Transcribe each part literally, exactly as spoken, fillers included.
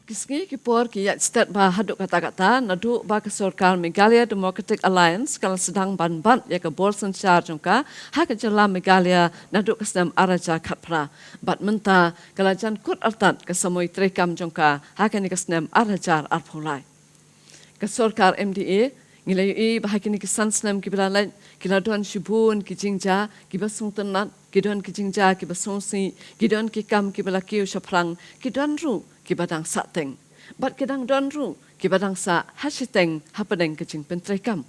Ki sngi ki por ki ïaid stet bha haduh katta katta naduh ba ka sorkar Meghalaya Democratic Alliance ka la sdang ban bat ïa ka bor synshar jong ka ha ka jylla Meghalaya naduh ka snem ar hajar khatphra. Bad mynta ka la jan kut artat ka samoi treikam jong ka ha kane ka snem ar hajar arphew lai. Ka sorkar M D A, ngi la ïohi ba ha kine ki san snem kiba la leit, ki la don shibun ki jingjia kiba sngewtynnat, ki don ki jingjia kiba sngewsih, ki don ki kam kiba la kiew shaphrang, ki don ruh kiba dang sahteng. Bad ki dang don ruh kiba dang sah ha shiteng hapdeng ka jingpyntreikam.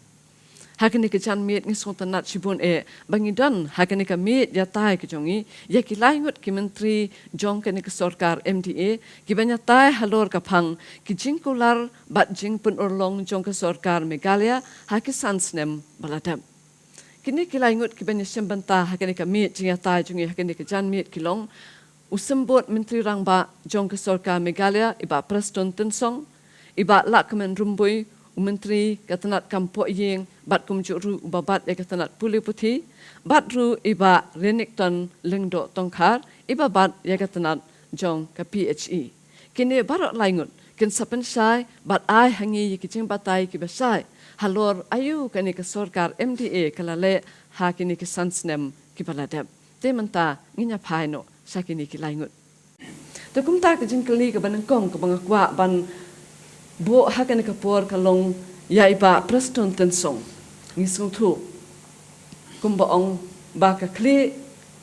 Ha kane ka janmiet ngi sngewtynnat shibun eh ba ngi don ha kane ka miet ïatai ka jong ngi ïa ki lai ngut ki myntri jong kane ka sorkar M D A kiba ïatai halor ka phang ki jingkular bad jingpynurlong jong ka sorkar Meghalaya ha ki san snem ba la dep. Kine ki lai ngut kiba ïashim bynta ha kane ka miet jingïatai jong ngi ha kane ka janmiet ki long u Symbud Myntri Rangbah jong ka sorkar Meghalaya, i Bah Prestone Tynsong, i Bah Lahkmen Rymbui, u Myntri ka tnat kam pohïing bad kumjuh ruh uba bat ïa ka tnat pule puthi, bad ruh i Bah Renikton Lyngdoh Tongkhar, iba bat ïa ka tnat jong ka P H E. Kine baroh lai ngut kin sa pynshai bad ai ha ngi ïa ki jingbatai kiba shai halor aïu kane ka sorkar M D A ka la leh ha kine ki san snem kiba la dep. Te mynta ngin ïa phai noh sha kine ki lai ngut. Te kumta ka jingkylli kaba nyngkong kaba nga kwah ban buh ha kane ka por ka long ïa i Bah Prestone Tynsong. Ngi sngewthuh kumba ong ba ka khlieh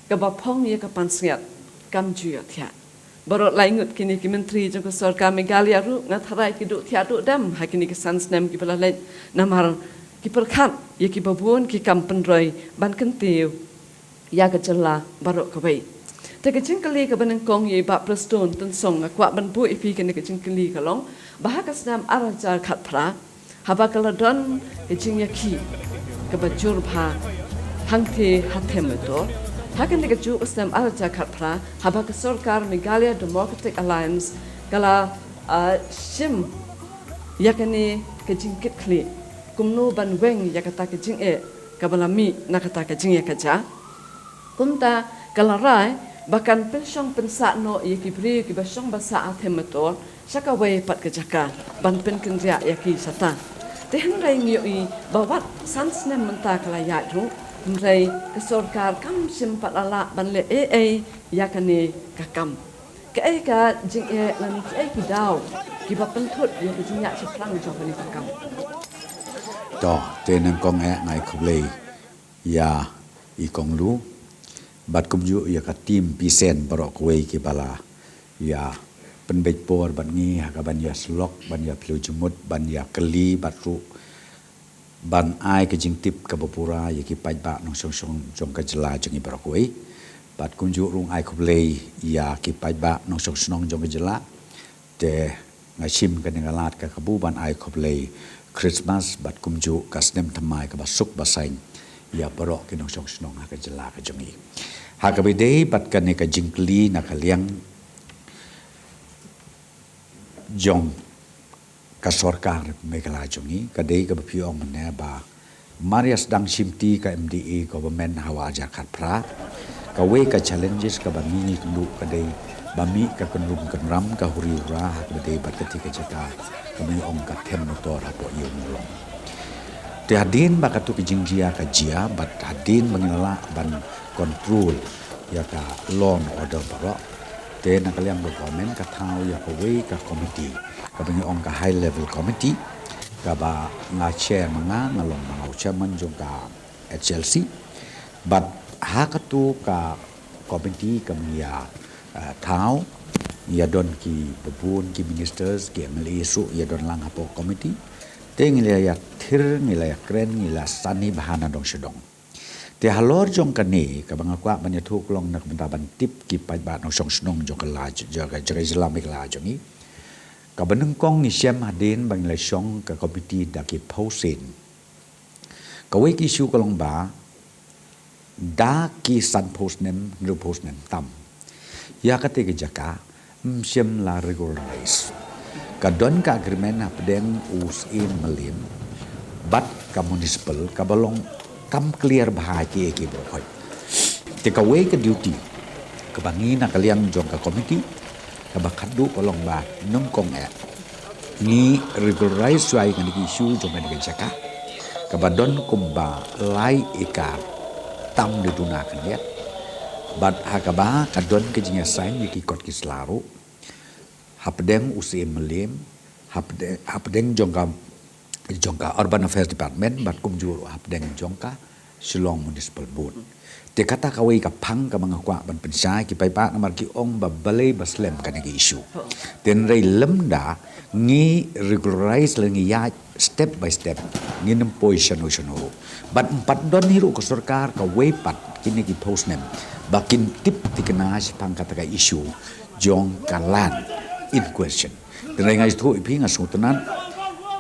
kaba phong ïa ka pansngiat kam ju ïohthiah. Baroh lai ngut kine ki myntri jong ka sorkar Meghalaya ruh nga tharai ki duh thiah duh dem ha kine ki san snem kiba la leit namar ki pyrkhat ïa kiba bun ki kam pynroi ban kyntiew ïa ka jylla baroh kawei. Te ka jingkylli kaba nyngkong ïa i Bah Prestone Tynsong nga kwah ban buh ïa phi kane ka jingkylli ka long ba ha ka snem ar hajar khatphra haba ka la don ka jingïakhih kaba jur bha hangtei ha Them Metor, ha kane kajuh ka snem ar hajar khatphra haba ka sorkar Meghalaya Democratic Alliance ka la, ah, shim ïa kane ka jingkitkhlieh kumno ban weng ïa kata ka jingeh kaba la mih na kata ka jingïakajia. Kumta ka la rai ba kan pynshong pynsah noh ïa ki briew kiba shong ba sah ha Them Metor sha kawei pat ka jaka ban pynkynriah ïa ki shata. Te hynrei ngi ïohi ba wat san snem mynta ka la ïaid ruh, hynrei ka sorkar kam shym pat la lah ban leh ei ei ïa kane ka kam. Kaei ka jingeh lane kiei ki daw kiba pynthut ïa ka jingïaid shaphrang jong kane ka kam? To, te nyngkong eh nga ai khublei ïa i Kong Lu bad kumjuh ïa ka team Pisen baroh kawei kiba la ïa pynbeit por bad ngi ha kaban ïa syllok, ban ïa pynlong jingmut, ban ïa kylli bad ruh ban ai ka jingtip kaba pura ïa ki paidbah nongshong shnong jong ka jylla jong ngi baroh kawei. Bad kumjuh ruh nga ai khublei ïa ki paidbah nongshong shnong jong ka jylla. Te nga shim kane ka lad ka kabu ban ai khublei Christmas bad kumjuh ka snem thymmai kaba suk ba saiñ ïa baroh ki nongshong shnong ha ka jylla ka jong ngi. Ha kaba ïadei bad kane ka jingkylli na ka liang jong ka sorkar Meghalaya jong ngi, ka dei kaba phi ong mynne ba mar ïa sdang shimti ka M D A government ha u ar hajar khatphra, kawei ka challenges kaba ngi ngi kynduh ka dei ba mih ka kynrum kynram, ka huri hura ha kaba ïadei bad kata ka jaka kaba ngi ong ka Them Metor hapoh Ïew Mawlong. Te hadien ba katu ka jingjia ka jia bad hadien ba ngi la lah ban control ïa ka law and order baroh, te na ka liang ka government ka thaw ïa kawei ka committee kaba ngi ong ka high level committee, kaba nga chair ma nga, nga long ma nga u chairman jong ka H L C. Bad ha katu ka committee kaba ngi ïa, eh, thaw, ïa don kiba bun ki ministers, ki M L A ruh ïa don lang hapoh committee. Te ngi la ïa thir, ngi la ïa kren, ngi la sani bha na dong sha dong. Te halor jong kane kaba nga kwah ban ïathuh ka long na ka bynta ban tip ki paidbah nongshong shnong jong ka la, jong ka, jong ka jylla Meghalaya jong ngi. Kaba nyngkong ngi shem hadien ba ngi la shong ka committee da ki phew sien. Kawei ka issue ka long ba da ki sanphew snem, hynriewphew snem tam, ïa kata ka jaka ym shym la regularize. Ka don ka agreement hapdeng u Syiem Mylliem bad ka municipal kaba long kam clear bha ïa kiei kiei baroh khoit. Te kawei ka duty kaba ngi na ka liang jong ka committee Kaba khatduh ka long ba nyngkong eh ngi regularize shuwa ïa kane ka issue jong kane ka jaka kaba don kumba lai ekar tam da duna khyndiat. Bad ha kaba ka don ka jingïasain ïa ki kot ki sla ruh hapdeng u Syiem Mylliem, hapdeng, hapdeng jong ka, jong ka Urban Affairs Department bad kumjuh ruh hapdeng jong ka Shillong Municipal Board. Te kata kawei ka phang kaba nga kwah ban pynshai ki paidbah namar ki ong ba balei ba slem kane ka issue. Te hynrei lymda ngi regularize lane ngi ïaid step by step, ngin ym poi shano shano ruh. Bad ym pat don hi ruh ka sorkar kawei pat kine ki phew snem ba kin tip thikna shaphang kata ka issue jong ka land in question. Te hynrei nga ïathuh ïa phi, nga sngewtynnat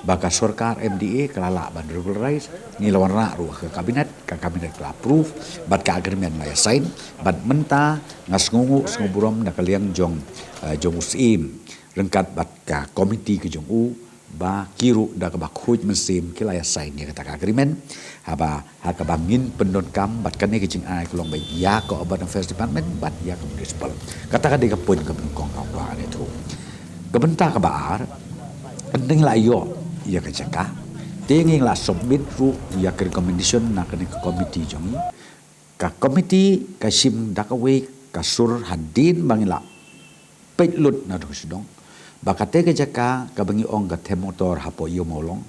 ba ka sorkar M D A ka la lah ban regularize, ngi la wanrah ruh ha ka cabinet, ka cabinet ka la approve bad ka agreement la ïasain. Bad mynta nga sngewnguh sngewnguh burom na ka liang jong, eh, jong u Syiem ryngkat bad ka komiti ka jong u, ba ki ruh da kaba khuid mynsiem ki la ïasain ïa kata ka agreement. Haba ha kaba ngin pyndonkam bad kane ka jingai ka long ba ïa ka Urban Affairs Department bad ïa ka Municipal. Kata ka dei ka point kaba nyngkong kaba nga kwah ban ïathuh. Ka bynta kaba ar, hynrei ngi la ïoh ïa ka jaka, te ngi la submit ruh ïa ka recommendation na kane ka komiti jong ngi. Ka komiti ka shim da kawei ka sur hadien ba ngi la peit lut na dong sdang ba kata ka jaka kaba ngi ong ka them motor hapoh Ïew Mawlong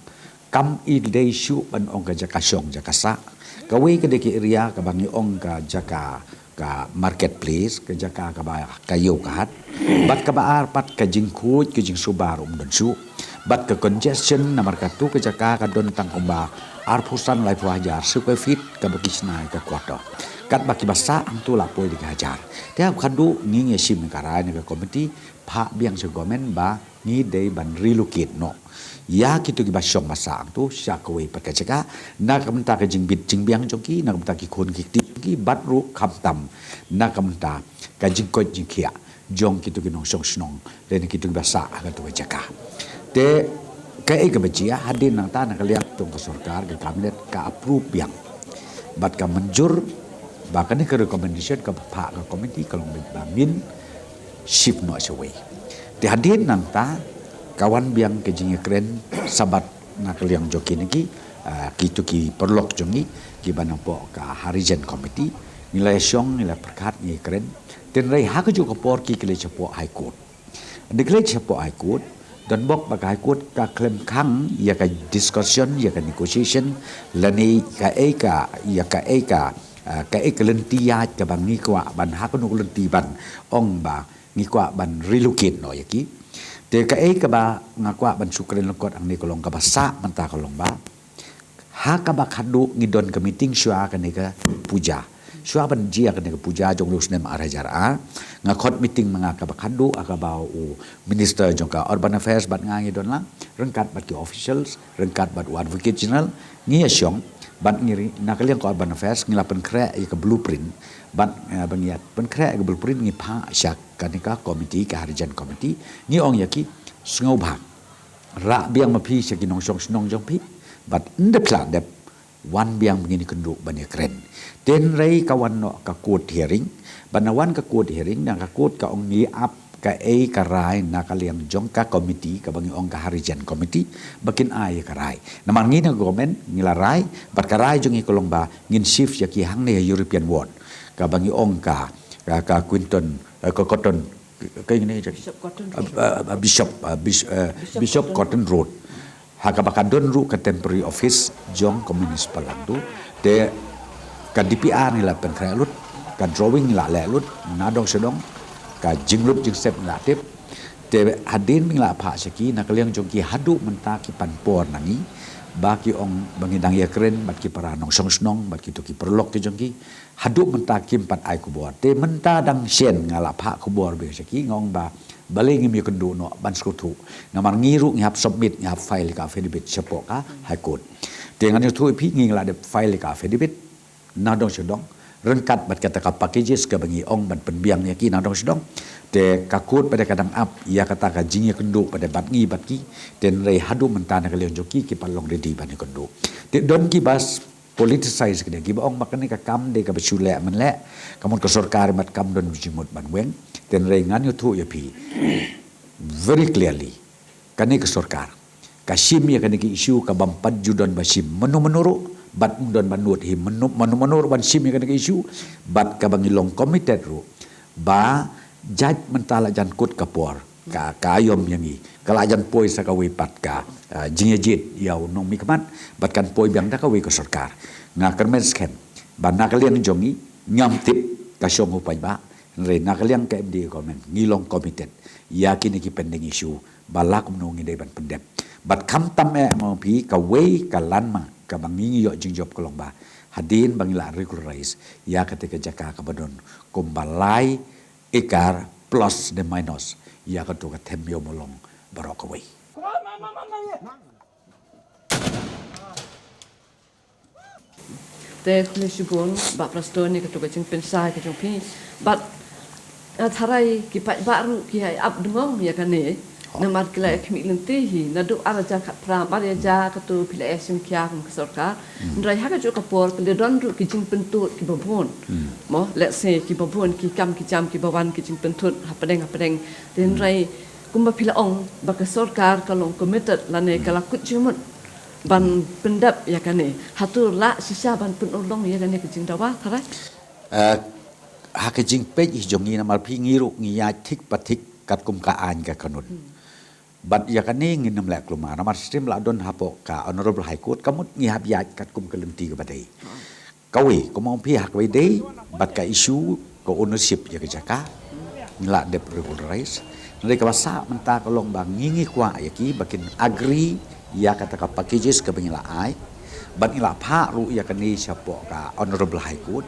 kam i dei shuh ban ong ka jaka shong jaka sah. Kawei ka dei ka area kaba ngi ong ka jaka ka marketplace, ka jaka kaba ka ïew ka hat. Bad kaba ar pat ka jingkhuid ka jingsuba ruh ym don shuh. Bad ka congestion namar katu ka jaka ka don tang kumba arphew san laiphew hajar square feet kaba ki shna ïa ka quarter. Katba kiba sah hangtu la poi da ki hajar. Te haba khatduh ngi ïashim ïa ka rai na ka komiti, phah biang sha government ba ngi dei ban relocate noh ïa kito kiba shong ba sah hangtu sha kawei pat ka jaka, na ka bynta ka jingbit jingbiang jong ki, na ka bynta ki khun ki kti jong ki, bad ruh khamtam na ka bynta ka jingkoit jingkhiah jong kito ki nongshong shnong lane kito kiba sah ha katu ka jaka. Te kaei kaba jia, hadien nangta na ka liang jong ka sorkar, ka cabinet ka approve biang bad ka mynjur ba kane ka recommendation kaba phah ka komiti ka long ba ngin shift noh shawei. Te hadien nangta ka wan biang ka jingïakren shaphang na ka liang jong kine ki, ah, kito ki paralok jong ngi kiba napoh ka Harijan Committee. Ngi la ïashong, ngi la pyrkhat, ngi ïakren. Te hynrei ha kajuh ka por ki la leit shapoh High Court. Haba ki la leit shapoh High Court, donbok ba ka High Court ka khlem khang ïa ka discussion, ïa ka negotiation lane kaei ka, ïa kaei ka, ah, kaei ka lynti ïaid kaba ngi kwah ban, ha kano ka lynti ban ong ba ngi kwah ban relocate noh ïa ki. Te kaei kaba nga kwah ban shu kren lyngkot hangne ka long kaba sah mynta ka long ba ha kaba khatduh ngi don ka meeting shuwa kane ka puja. Shuwa ban jia kane ka puja jong u snem ar hajar ar, nga khot meeting ma nga kaba khatduh ha kaba u Minister jong ka Urban Affairs bad nga ngi don lang ryngkat bad ki officials, ryngkat bad u Advocate General, ngi ïashong bad ngi ri-, na ka liang ka Urban Affairs ngi la pynkhreh ïa ka blueprint bad, eh, ba ngi ïa pynkhreh ïa ka blueprint ngi phah sha kane ka komiti, ka Harijan Committee, ngi ong ïa ki, sngewbha rah biang ma phi sha ki nongshong shnong jong phi bad ynda phi la dep wan biang ba ngin ïakynduh ban ïakren. Te hynrei ka wan noh ka court hearing, bad na wan ka court hearing, na ka court ka ong ngi ap kaei ka rai na ka liang jong ka komiti kaba ngi ong ka Harijan Committee ba kin ai ïa ka rai. Namar ngi na government ngi la rai bad ka rai jong ngi ka long ba ngin shift ïa ki hangne ha European Ward kaba ngi ong ka, ka, ka Quinton, eh, ka Cotton, ka, ka, ine, Bishop Cotton Road. Ah, ah, Bishop, ah, Bish-, eh, Bishop Bishop Cotton Cotton Road. Ha kaba ka don ruh ka temporary office jong ka municipal hangtu. Te ka D P R ngi la pynkhreh lut, ka drawing ngi la leh lut, na dong sha dong, ka jinglut jingsep ngi la tip. Te hadien ba ngi la phah sha ki, na ka liang jong ki haduh mynta ki pan por na ngi ba ki ong ba ngi dang ïakren bad ki para nongshong shnong bad kito ki paralok ki jong ki. Haduh mynta kim pat ai khubor. Te mynta dang shen nga la phah khubor biang sha ki, nga ong ba balei ngim ïakynduh noh ban sngewthuh. Namar ngi ruh ngi hap submit, ngi hap file ka affidavit shapoh ka High Court. Te ngan ïathuh ïa phi, ngi la dep file ka affidavit na dong sha dong ryngkat bad kata ka packages kaba ngi ong ban pynbiang ïa ki na dong sha dong. Te ka court pat ka dang ap ïa kata ka jingïakynduh pat bad ngi bad ki. Te hynrei haduh mynta na ka liang jong ki ki pat long ready ban ïakynduh. Te don ki ba Politicize ka dei, kiba ong ba kane ka kam dei kaba shu leh mynleh, ka mut ka sorkar mat kam don jingmut ban weng. Hynrei ngan ïathuh ïa phi very clearly, kane ka sorkar ka shim ïa kane ka issue, ka bym pat ju don ba shim mano mano ruh, bad ym don ba nud hi mano mano ruh ban shim ïa kane ka issue. Bad kaba ngi long committed ruh ba jait mynta la jan kut ka por, ka, ka aïom ïa ngi, ka la jan poi sa kawei pat ka, ah, jingïajied ïa u nongmihkhmat, bad kan poi biang da kawei ka sorkar. Nga kyrmen skhem ba na ka liang jong ngi, ngam tip ka shong u paidbah, hynrei na ka liang ka M D A government ngi long committed ïa kine ki pending issue, ba la kumno ngi dei ban pyndep. Bad khamtam eh ma phi, kawei ka landmark kaba ngi ngi ïoh jingjop ka long ba hadien ba ngi la regularize ïa kata ka jaka kaba don kumba lai ekar plus de minus ïa katu ka them ïew molong baroh kawei. Te khublei shibun Bah Prestone ïa katu ka jingpynshai ka jong phi. Bad, ah, tharai ki paidbah ruh ki ai ap dngong ïa kane. Oh. Namar ki la ïa khmih lynti hi naduh ar hajar khatphra, ar hajar katu phi la ïa shim khia kum ka sorkar. Hmm. Hynrei ha kajuh ka por ki la don ruh ki jingpyntud kiba bun. Hmm. Mo, let's say kiba bun ki kam ki jam kiba wan ki jingpyntud hapdeng hapdeng. Te hynrei kumba phi la ong ba ka sorkar ka long committed lane ka la kut jingmut ban pyndep ïa kane. Hato lah shisha ban pynurlong ïa kane ka jingdawa, tharai? Eh, ha ka jingpeit hi jong ngi namar phi ngi ruh ngi ïaid thik pa thik katkum ka aiñ ka kanun. Hmm. Bad ïa kane ngin ym leh kulmar namar shim la don hapoh ka Honorable High Court, ka mut ngi hap ïaid katkum ka lynti kaba dei. Hmm. Kawei, kumba ong phi ha kawei dei bad ka issue ka ownership ïa ka jaka, ngi la dep regularize. Hynrei kaba sah mynta ka long ba ngi ngi kwah ïa ki ba kin agree ïa kata ka packages kaba ngi la ai. Bad ngi la phah ruh ïa kane shapoh ka Honorable High Court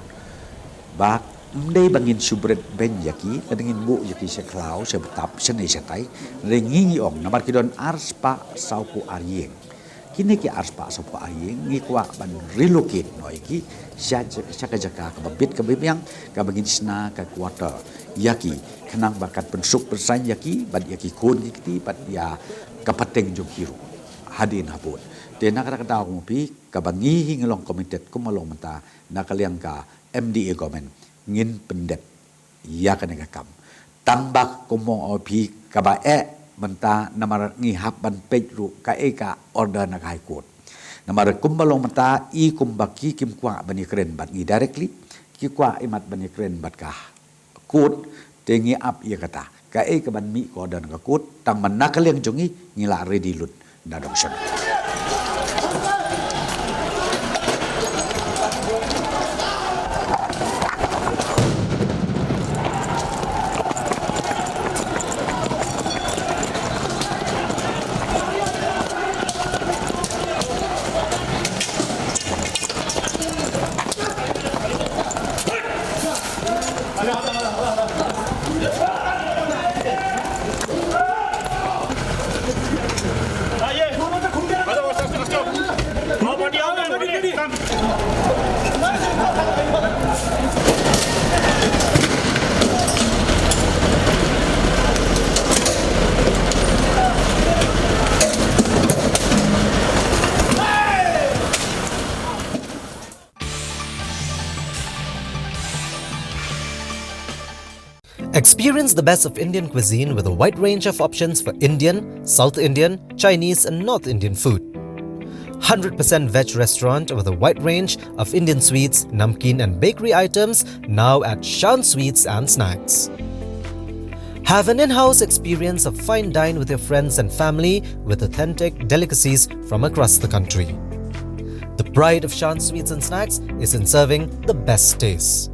ba ym dei ba ngin shu bret beiñ ïa ki, lada ngin buh ïa ki sha khlaw, sha btap, shane shatai. Hynrei ngi ngi ong namar ki don arspah sawphew ar ïing. Kine ki arspah sawphew ar ïing ngi kwah ban relocate noh ïa ki sha, sha ka jaka kaba bit kaba biang, kaba ngin shna ka quarter ïa ki, khnang ba kan pynsuk pynsaiñ ïa ki bad ïa ki khun ki kti bad ïa ka pateng jong ki ruh hadien habud. Te na kata ka daw kumba phi, kaba ngi hi ngi long committed kumba long mynta na ka liang ka M D A government ngin pyndep ïa kane ka kam. Tang ba kumba ong phi kaba eh mynta namar ngi hap ban peit ruh kaei ka order na ka High Court. Namar kumba long mynta i kumba ki kim kwah ban ïakren bad ngi directly, ki kwah imat ban ïakren bad ka court, te ngi ap ïa kata. Kaei kaban mih ka order na ka court, tang ba na ka liang jong ngi ngi la ready lut. Nadong shen. Experience the best of Indian cuisine with a wide range of options for Indian, South Indian, Chinese, and North Indian food. Hundred percent veg restaurant with a wide range of Indian sweets, namkeen, and bakery items now at Shan Sweets and Snacks. Have an in-house experience of fine dine with your friends and family with authentic delicacies from across the country. The pride of Shan Sweets and Snacks is in serving the best taste.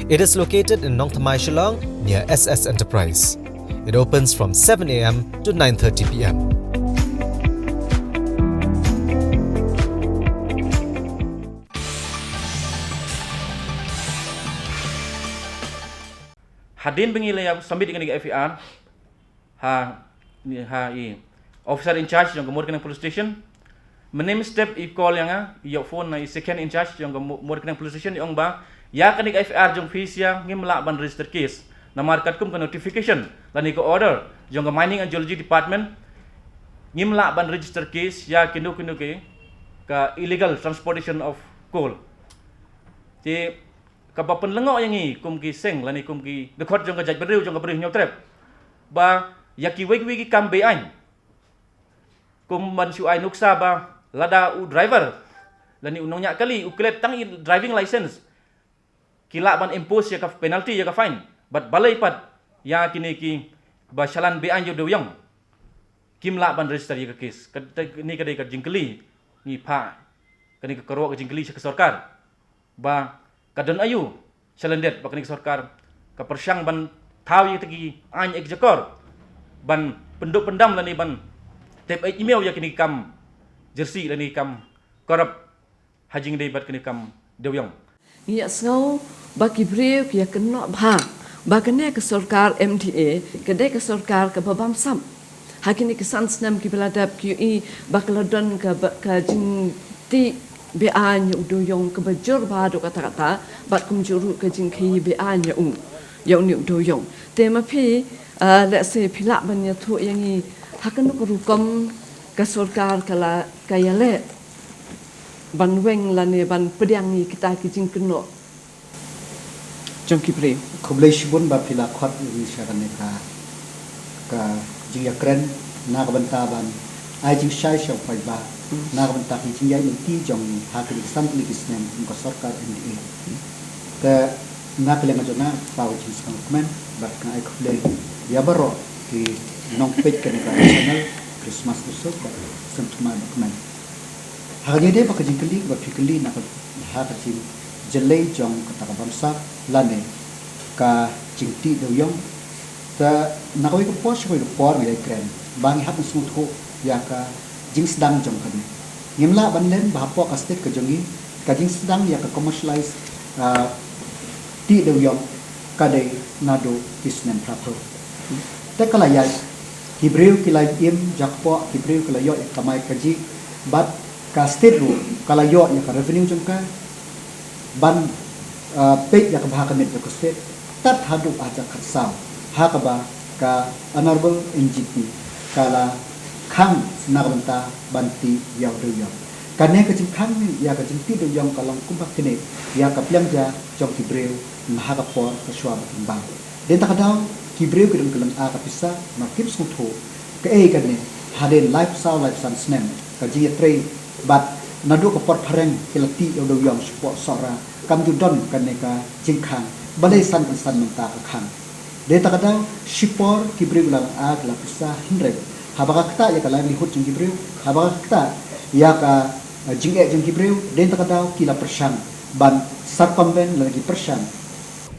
It is located in Nongthymmai, Shillong, near S S Enterprise. It opens from seven A M to nine thirty P M. Hadien ba ngi la ïa submit ïa kane ka F I R ha, ha i officer in charge jong ka Mawryngkneng Police Station. Mynne mynstep i call ïa nga, i ïoh phone na i second in charge jong ka Mo-, Mawryngkneng Police Station, i ong ba ïa kane ka F I R jong phi sha ngim lah ban register case. Namar katkum ka notification lane ka order jong ka Mining and Geology Department, ngim lah ban register case ïa kino kino ki ka illegal transportation of Kol. Te kaba pynlyngngoh ïa ngi kum ki seng lane kum ki dkhot jong ka jaitbynriew jong ka Bri Hynñiewtrep, ba ïa kiwei kiwei ki kam be-aiñ, kum ban shu ai nuksa ba lada u driver lane u nongñiah kali u klet tang i driving license, ki lah ban impose ïa ka penalty, ïa ka fine. Bad balei pat ïa kine kiba shalan be-aiñ ïa u dewïong kim lah ban register ïa ka case? Kane ka dei ka jingkylli ngi phah, kane ka kyrwoh ka jingkylli sha ka sorkar, ba ka don aïu shalyndet ba kane ka sorkar ka pyrshang ban thaw ïa kita ki aiñ ek jakor, ban pynduh pyndam lane ban tep ïa i miew ïa kine ki kam jyrsi lane ki kam corrupt ha jingdei bad kine ki kam dewïong. Ngi ïa sngew ba ki briew ki ïa kynnoh bha ba kane ka sorkar M D A ka dei ka sorkar kaba bamsap. Ha kine ki san snem kiba la dep ki ïohi ba ka la don ka ba, ka jingtih be-aiñ ïa u dewïong kaba jur bha haduh katta katta, bad kumjuh ruh ka jingkhaïi be-aiñ ïa u, ïa une u dewïong. Te ma phi, ah, lehse phi lah ban ïathuh ïa ngi ha kano ka rukom ka sorkar ka la, ka ïaleh ban weng lane ban pdiang ïa kita ki jingkynnoh jong ki briew. Khublei shibun ba phi la khot ïa ngi sha kane ka, ka jingïakren na ka bynta ban ai jingshai sha u paidbah na ka bynta ki jingïaid lynti jong ngi ha kine ki san tylli ki snem kum ka sorkar M D A. Te na ka liang jong nga, kpa u jingsngewkmen bad nga ai khublei ïa baroh ki nongpeit kane ka channel Christmas Usuk bad sngewthuh bad kmen. Ha kane dei ba ka jingkylli ba phi kylli na ka, ha ka jingjyllei jong kata ka bamsap lane ka jingtih dewïong. Te na kawei ka por sha kawei ka por ngi dei kren ba ngi hap ban sngewthuh ïa ka jingsdang jong kane. Ngim lah ban lem ba hapoh ka state ka jong ngi ka jingsdang ïa ka commercialize, ah, tih dewïong ka dei naduh ki snem phra phew. Te ka la ïaid, ki briew ki la im jakpoh, ki briew ki la ïoh ïa ka kamai kajih, bad ka state ruh ka la ïoh ïa ka revenue jong ka ban, ah, peit ïa ka bha ka miat jong ka state, tad haduh ha ka khatsaw, ha kaba ka Honorable N G P ka la khang na ka bynta ban tih ïa u dewïong. Kane ka jingkhang ïa ka jingtih dewïong ka long kumba kane ïa ka pliang ja jong ki briew na ha ka por ka shuwa ba kin bang. Dei ta ka daw ki briew ki don ka lynga ka pisa, ma kim sngewthuh kaei kane, hadien laiphew saw laiphew san snem ka jingïatrei bad naduh ka por phareng ki la tih ïa u dewïong shapoh Sohra, kam ju don kane ka jingkhang. Balei san kynsan mynta ka khang? Dei ta ka daw shipor ki briew ki la lynga ki la pisa, hynrei haba ka ktah ïa ka livelihood jong ki briew, haba ka ktah ïa ka, eh, jingeh jong ki briew, dei ta ka daw ki la pyrshang ban circumvent lane ki pyrshang,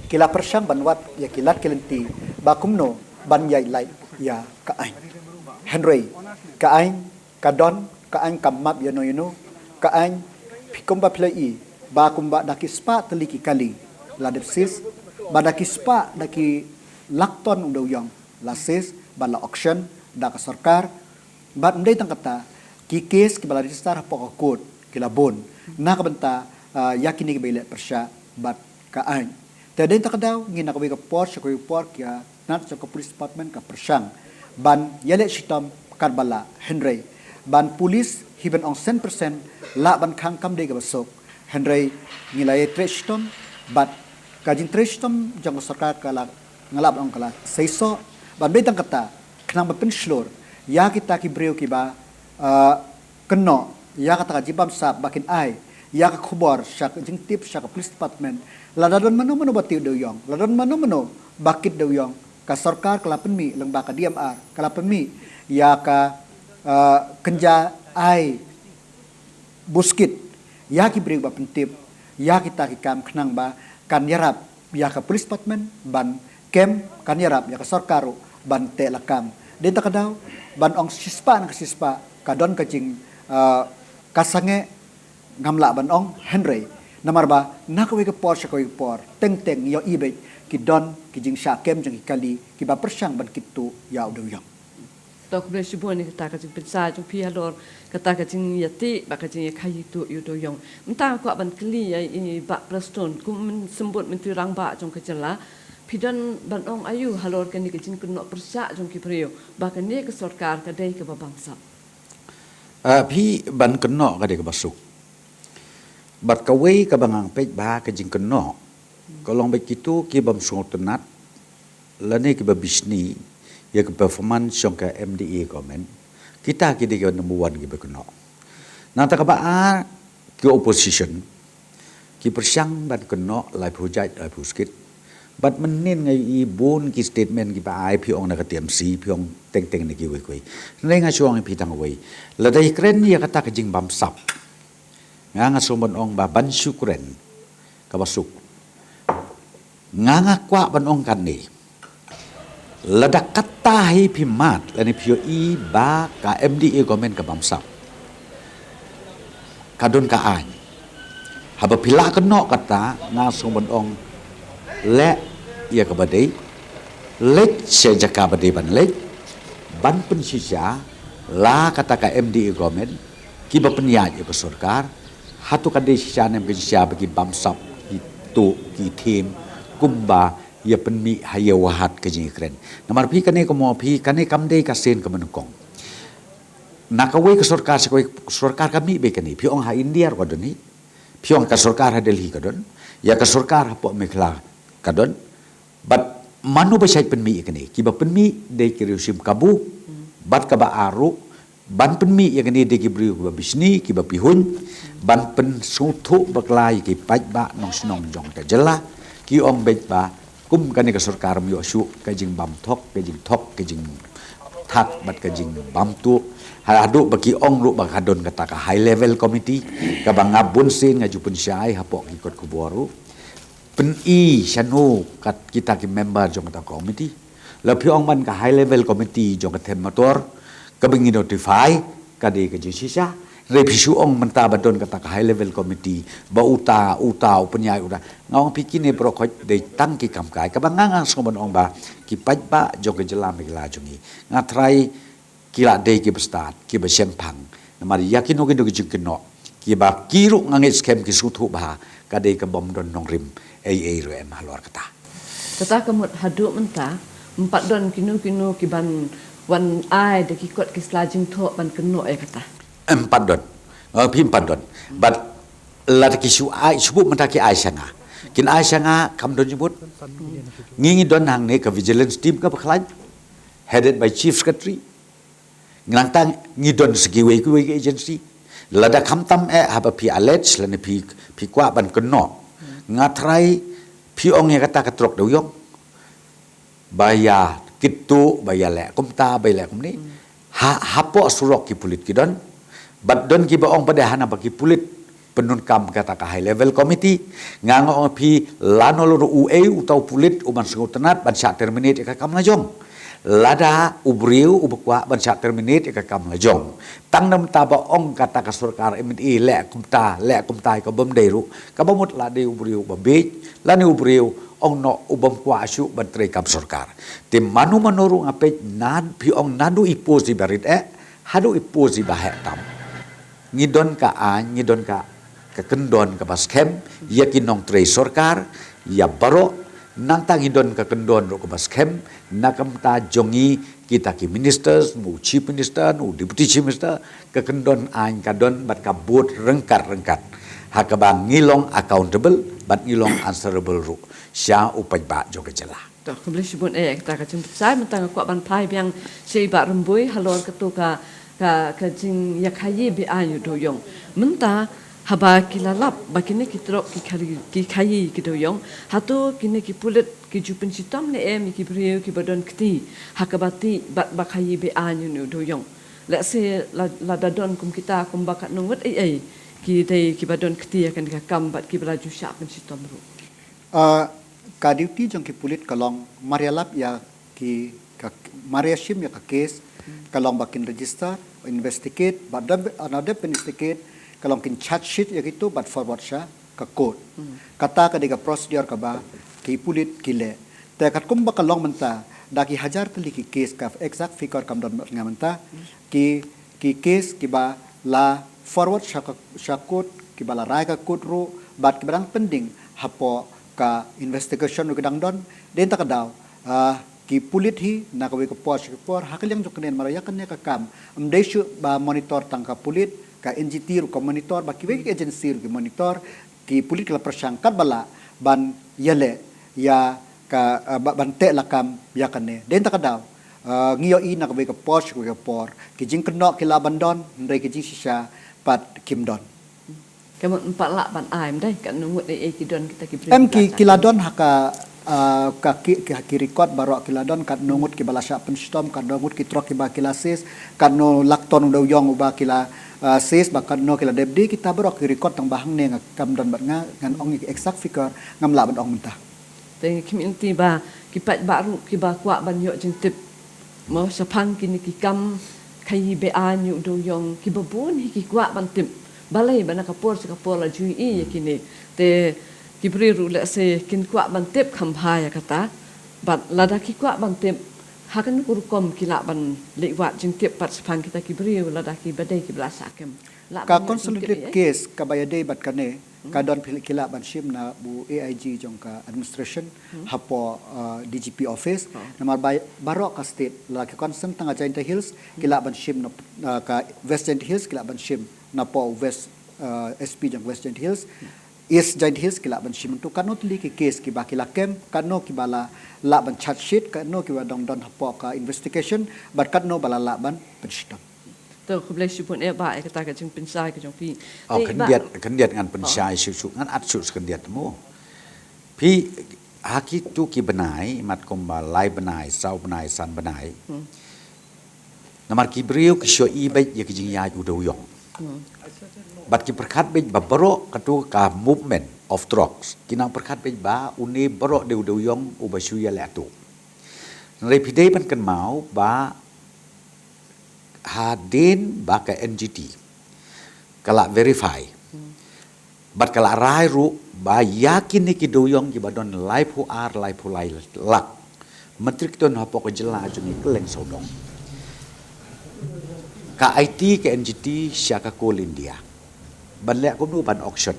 ki la pyrshang ban wad ïa ki lad ki lynti ba kumno ban ïaid lait ïa ka aiñ. Hynrei ka aiñ ka don, ka aiñ kam map ïano ïano. Ka aiñ, phi kumba phi la i ba kumba da ki spah tylli ki kali la dep seize, ba da ki spah, da ki lak ton u dewïong la seize bad la auction da ka sorkar. Bad ym dei tang kata, ki case kiba la register hapoh ka court ki la bun na ka bynta, ah, ïa kine kiba ïaleh pyrshah bad ka aiñ. Te dei ta ka daw ngi na kawei ka por sha kawei ka por, ka tnat jong ka police department ka pyrshang ban ïaleh shitom katba lah, hynrei ban police hi ban ong san percent lah ban khang kam dei kaba suk, hynrei ngi la ïatrei shitom bad ka jingtrei shitom jong ka sorkar ka la, nga lah ban ong ka la seisoh. Bad ym dei tang kata, khnang ban pynshlur ïa kita ki briew kiba, ah, kynnoh ïa kata ka jingbamsap ba kin ai ïa ka khubor sha ka jingtip sha ka police department. Lada don mano mano ba tih dewïong, lada don mano mano ba kit dewïong, ka sorkar ka la pynmih, lyngba ka D M R ka la pynmih ïa ka, eh, kynja ai buskit ïa ki briew ba pyntip ïa kita ki kam, khnang ba kan ïarap ïa ka police department ban kem, kan ïarap ïa ka sorkar ruh ban teh lakam. Dei ta ka daw ban ong shispah na ka shispah ka don ka jing, ah, ka sangeh, ngam lah ban ong, hynrei namar ba na kawei ka por sha kawei ka por teng teng ïohi beit ki don ki jingshah kem jong ki kali kiba pyrshang ban kit tuh ïa u dewïong. To, khublei shibun ïa kata ka jingpynshai jong phi halor kata ka jingïatih bad ka jingïakhaïi tuh ïa u dewïong. Mynta nga kwah ban kylli ïa i Bah Prestone, kum u symbud Myntri Rangbah jong ka jylla, phi don ban ong aïu halor kane ka jingkynnoh pyrshah jong ki briew ba kane ka sorkar ka dei kaba bamsap? Ah, phi, ban kynnoh ka dei kaba suk. Bad kawei kaba nga peit ba ka jingkynnoh ka long bad kito ki bym sngewtynnat lane kiba bishni ïa ka performance jong ka M D A government. Kita ki dei ka number one kiba kynnoh. Nangta kaba ar, ki opposition ki pyrshang ban kynnoh laiphew jait laiphew skit. Bad mynnin nga ïohi bun ki statement kiba ai, phi ong na ka T M C, phi ong teng teng na kiwei kiwei. Hynrei nga shu ong ïa phi tang kawei. Lada ïakren ïa kata ka jingbamsap, nga nga sngewbha ban ong ba ban shu kren kaba suk. Nga nga kwah ban ong kane. Lada kata hi phi mad lane phi ïohi ba ka M D A government ka bamsap, ka don ka aiñ. Haba phi lah kynnoh kata, nga sngewbha ban ong, leh ïa kaba dei, leit sha jaka ba dei ban leit, ban pynshisha la kata ka M D A government, kiba pynïaid ïa ka sorkar. Hato ka dei shisha ne ym ka shisha ba ki bamsap, ki tuh, ki thiem kumba ïa pynmih ha ïa wahat ka jingïakren. Namar phi kane ka mo phi kane kam dei ka sien kaba nyngkong. Na kawei ka sorkar sha kawei ka sorkar ka mih beit kane. Phi ong ha India ruh ka don hi. Phi ong ka sorkar ha Delhi ka don. Ïa ka sorkar hapoh Meghalaya ka don. Bad mano ba shait pynmih ïa kane? Kiba pynmih dei ki riew shim kabu. Bad kaba ar ruh, ban pynmih ïa kane dei ki briew kiba bishni, kiba pihuiñ, ban pynsngewthuh bakla ïa ki paidbah nongshnong jong ka jylla. Ki ong beit ba kum kane ka sorkar ym ïoh shuh ka jingbam thok, ka jingthok, ka jingthak bad ka jingbam tuh. Haduh ba ki ong ruh ba ka don kata ka high level committee, kaba nga bun sien nga ju pynshai hapoh ki kot khubor ruh. Pyni shano kat kita ki member jong kata committee. La phi ong ban ka high level committee jong ka them motor kaba ngi notify, ka dei ka jingshisha. Hynrei phi shu ong mynta ba don kata ka high level committee ba uta uta u pynïaid uta. Nga ong phi kine baroh khoit dei tang ki kam kai. Kaba nga nga sngewbha ban ong ba ki paidbah jong ka jylla Meghalaya jong ngi, nga tharai ki la dei kiba stad, kiba shemphang. Namar ïa kino kino ki jingkynnoh kiba ki ruh nga ngeit skhem ki sngewthuh ba ka dei ka bym don nongrim ei ei ruh em halor kata. Kata ka mut haduh mynta ym pat don kino kino ki ban wan ai da ki kot ki sla jingthoh ban kynnoh ïa kata. Em pat don. Nga phi em pat don. But lada ki shu ai, shu buh mynta ki ai sha nga. Kin ai sha nga kam don jingmut. Ngi ngi don hangne ka vigilance team kaba khlaiñ, headed by Chief Secretary. Nangta ngi don sa kiwei kiwei ki agency. Lada khamtam eh haba phi allege lane phi, phi kwah ban kynnoh, nga tharai phi ong ïa kata ka trok dewïong ba ïa kito, ba ïa leh kumta, ba ïa leh kumne. Ha, hapoh surok ki pulit ki don. Bad don kiba ong pat de hana ba ki pulit pyndonkam kata ka high level committee. Nga nga ong phi lano lano uei uta u pulit u ban sngewtynnat ban shah terminate ïa ka kam la jong. Lada u briew uba kwah ban shah terminate ïa ka kam la jong, tang namar ba ong kata ka sorkar M N A leh kumta, leh kumta ïa ka bym dei ruh, kaba mut la dei u briew uba bieit lane u briew ong noh u bym kwah shuh ban trei kam sorkar. Te mano mano ruh nga peit, na phi ong naduh i post iba rit eh haduh i post iba heh tam, ngi don ka aiñ, ngi don ka, ka kyndon kaba skhem ïa ki nongtrei sorkar, ïa baroh. Nangta ngi don ka kyndon ruh kaba skhem na ka bynta jong ngi kita ki ministers, u chief minister, u deputy chief minister, ka kyndon aiñ ka don bad ka bud ryngkat ryngkat, ha kaba ngi long accountable bad ngi long answerable ruh sha u paidbah jong ka jylla. To, khublei shibun eh, kata ka jingpynshai. Mynta nga kwah ban phai biang sha i Bah Rymbui halor kato ka, ka, ka jingïakhaïi be-aiñ u dewïong. Mynta haba ki la lap ba kine ki trok ki khaïi, ki khaïi ki dewïong, hato kine ki pulit ki ju pynshitom ne em ïa ki briew kiba don kti ha kaba tih bad ba khaïi be-aiñ une u dewïong? Lehse la, lada don kum kita, kumba katno ngut ei ei ki dei kiba don kti ha kane ka kam bad kiba la ju shah pynshitom ruh? Ah, ka duty jong ki pulit ka long mar ïalap ïa ki, ka, mar ïashim ïa ka case, ka long ba kin register, investigate, bad da, na dep investigate ka long kin charge sheet ïa kito bad forward sha ka court. Kata ka dei ka procedure kaba ki pulit ki leh. Te katkum ba ka long mynta, da ki hajar tylli ki case, ka exact figure kam don bad nga mynta, ki, ki case kiba la forward sha ka, sha court, kiba la rai ka court ruh, bad kiba dang pending hapoh ka investigation ruh ki dang don. Dei na kata ka daw, ah, ki pulit hi na kawei ka por sha ka por, ha ka liang jong kane namar ïa kane ka kam ym dei shuh ba monitor tang ka pulit, Ka N G T ruh ka monitor, ba kiwei ki agency ruh ki monitor, ki pulit ki la pyrshang katba lah ban ïaleh ïa ka, ah, ba-, ban teh lakam ïa kane. Dei na kata ka daw, ah, ngi ïohi na kawei ka por sha kawei ka por, ki jingkynnoh ki lah ban don, hynrei ki jingshisha pat kim don. Ka mut ym pat lah ban ai, ym dei, katno ngut ei ei ki don kita ki briew. Em, ki, ki la don ha ka, ah, ka ki, ki, ki record baroh ki la don, katno ngut kiba la shah pynshitom, katno ngut ki trok kiba ki la seize, katno lak ton u dewiong uba ki la, ah, seize, bad katno ki la dep die, kita baroh ki record tang ba hangne nga kam don bad nga, ngan ong ïa ki exact figure ngam lah ban ong mynta. Te ngi khmih lynti ba ki paidbah ruh kiba kwah ban ïoh jingtip mo shaphang kine ki kam khaii be-aiñ ïa u dewiong, kiba bun hi ki kwah ban tip. Balei ba na ka por sha ka por la ju ïohi ïa kine. Te ki briew ruh lehse kin kwah ban tip kham bha ïa kata. Bad lada ki kwah ban tip, ha kano ka rukom ki lah ban leit wad jingtip pat shaphang kita ki briew, lada kiba dei kiba la shah kem? Lah ban ïoh jingtip. Ka consolidated case kaba ïadei bad kane, ka don phi-, ki lah ban shim na u A I G jong ka administration, hapoh, uh, D G P office. Namar ba, baroh ka state, la ki concern tang ka Jaintia Hills, ki lah ban shim na, uh, ka West Jaintia Hills, ki lah ban shim napoh West, uh, S P jong West Jaintia Hills. East Jaintia Hills ki lah ban shim. Te katno tylli ki case kiba ki la kem, katno kiba la lah ban charge sheet, katno kiba dang don hapoh ka investigation, bad katno ba la lah ban pynshitom. To, khublei shibun eh bah ïa kata ka jingpynshai ka jong phi. Oh, khyndiat, khyndiat ngan pynshai shuh shuh, ngan ap shuh khyndiat mo. Phi, ha kitu ki bnai, mat kumba lai bnai, saw bnai, san bnai. Namar ki briew ki shu ïohi beit ïa ki jingïaid u dewiong. Bad ki pyrkhat beit ba baroh katu ka movement of drugs, ki nang pyrkhat beit ba une baroh dei u dewiong uba shu ïaleh tu. Hynrei phi dei ban kynmaw ba hadien ba ka N G T ka la verify, bad ka la rai ruh ba ïa kine ki dewiong kiba don laiphew ar, laiphew lai lak metric ton hapoh ka jylla jong ngi kylleng sawdong, ka aiti ka N G T sha ka Coal India ban leh kumno ban auction.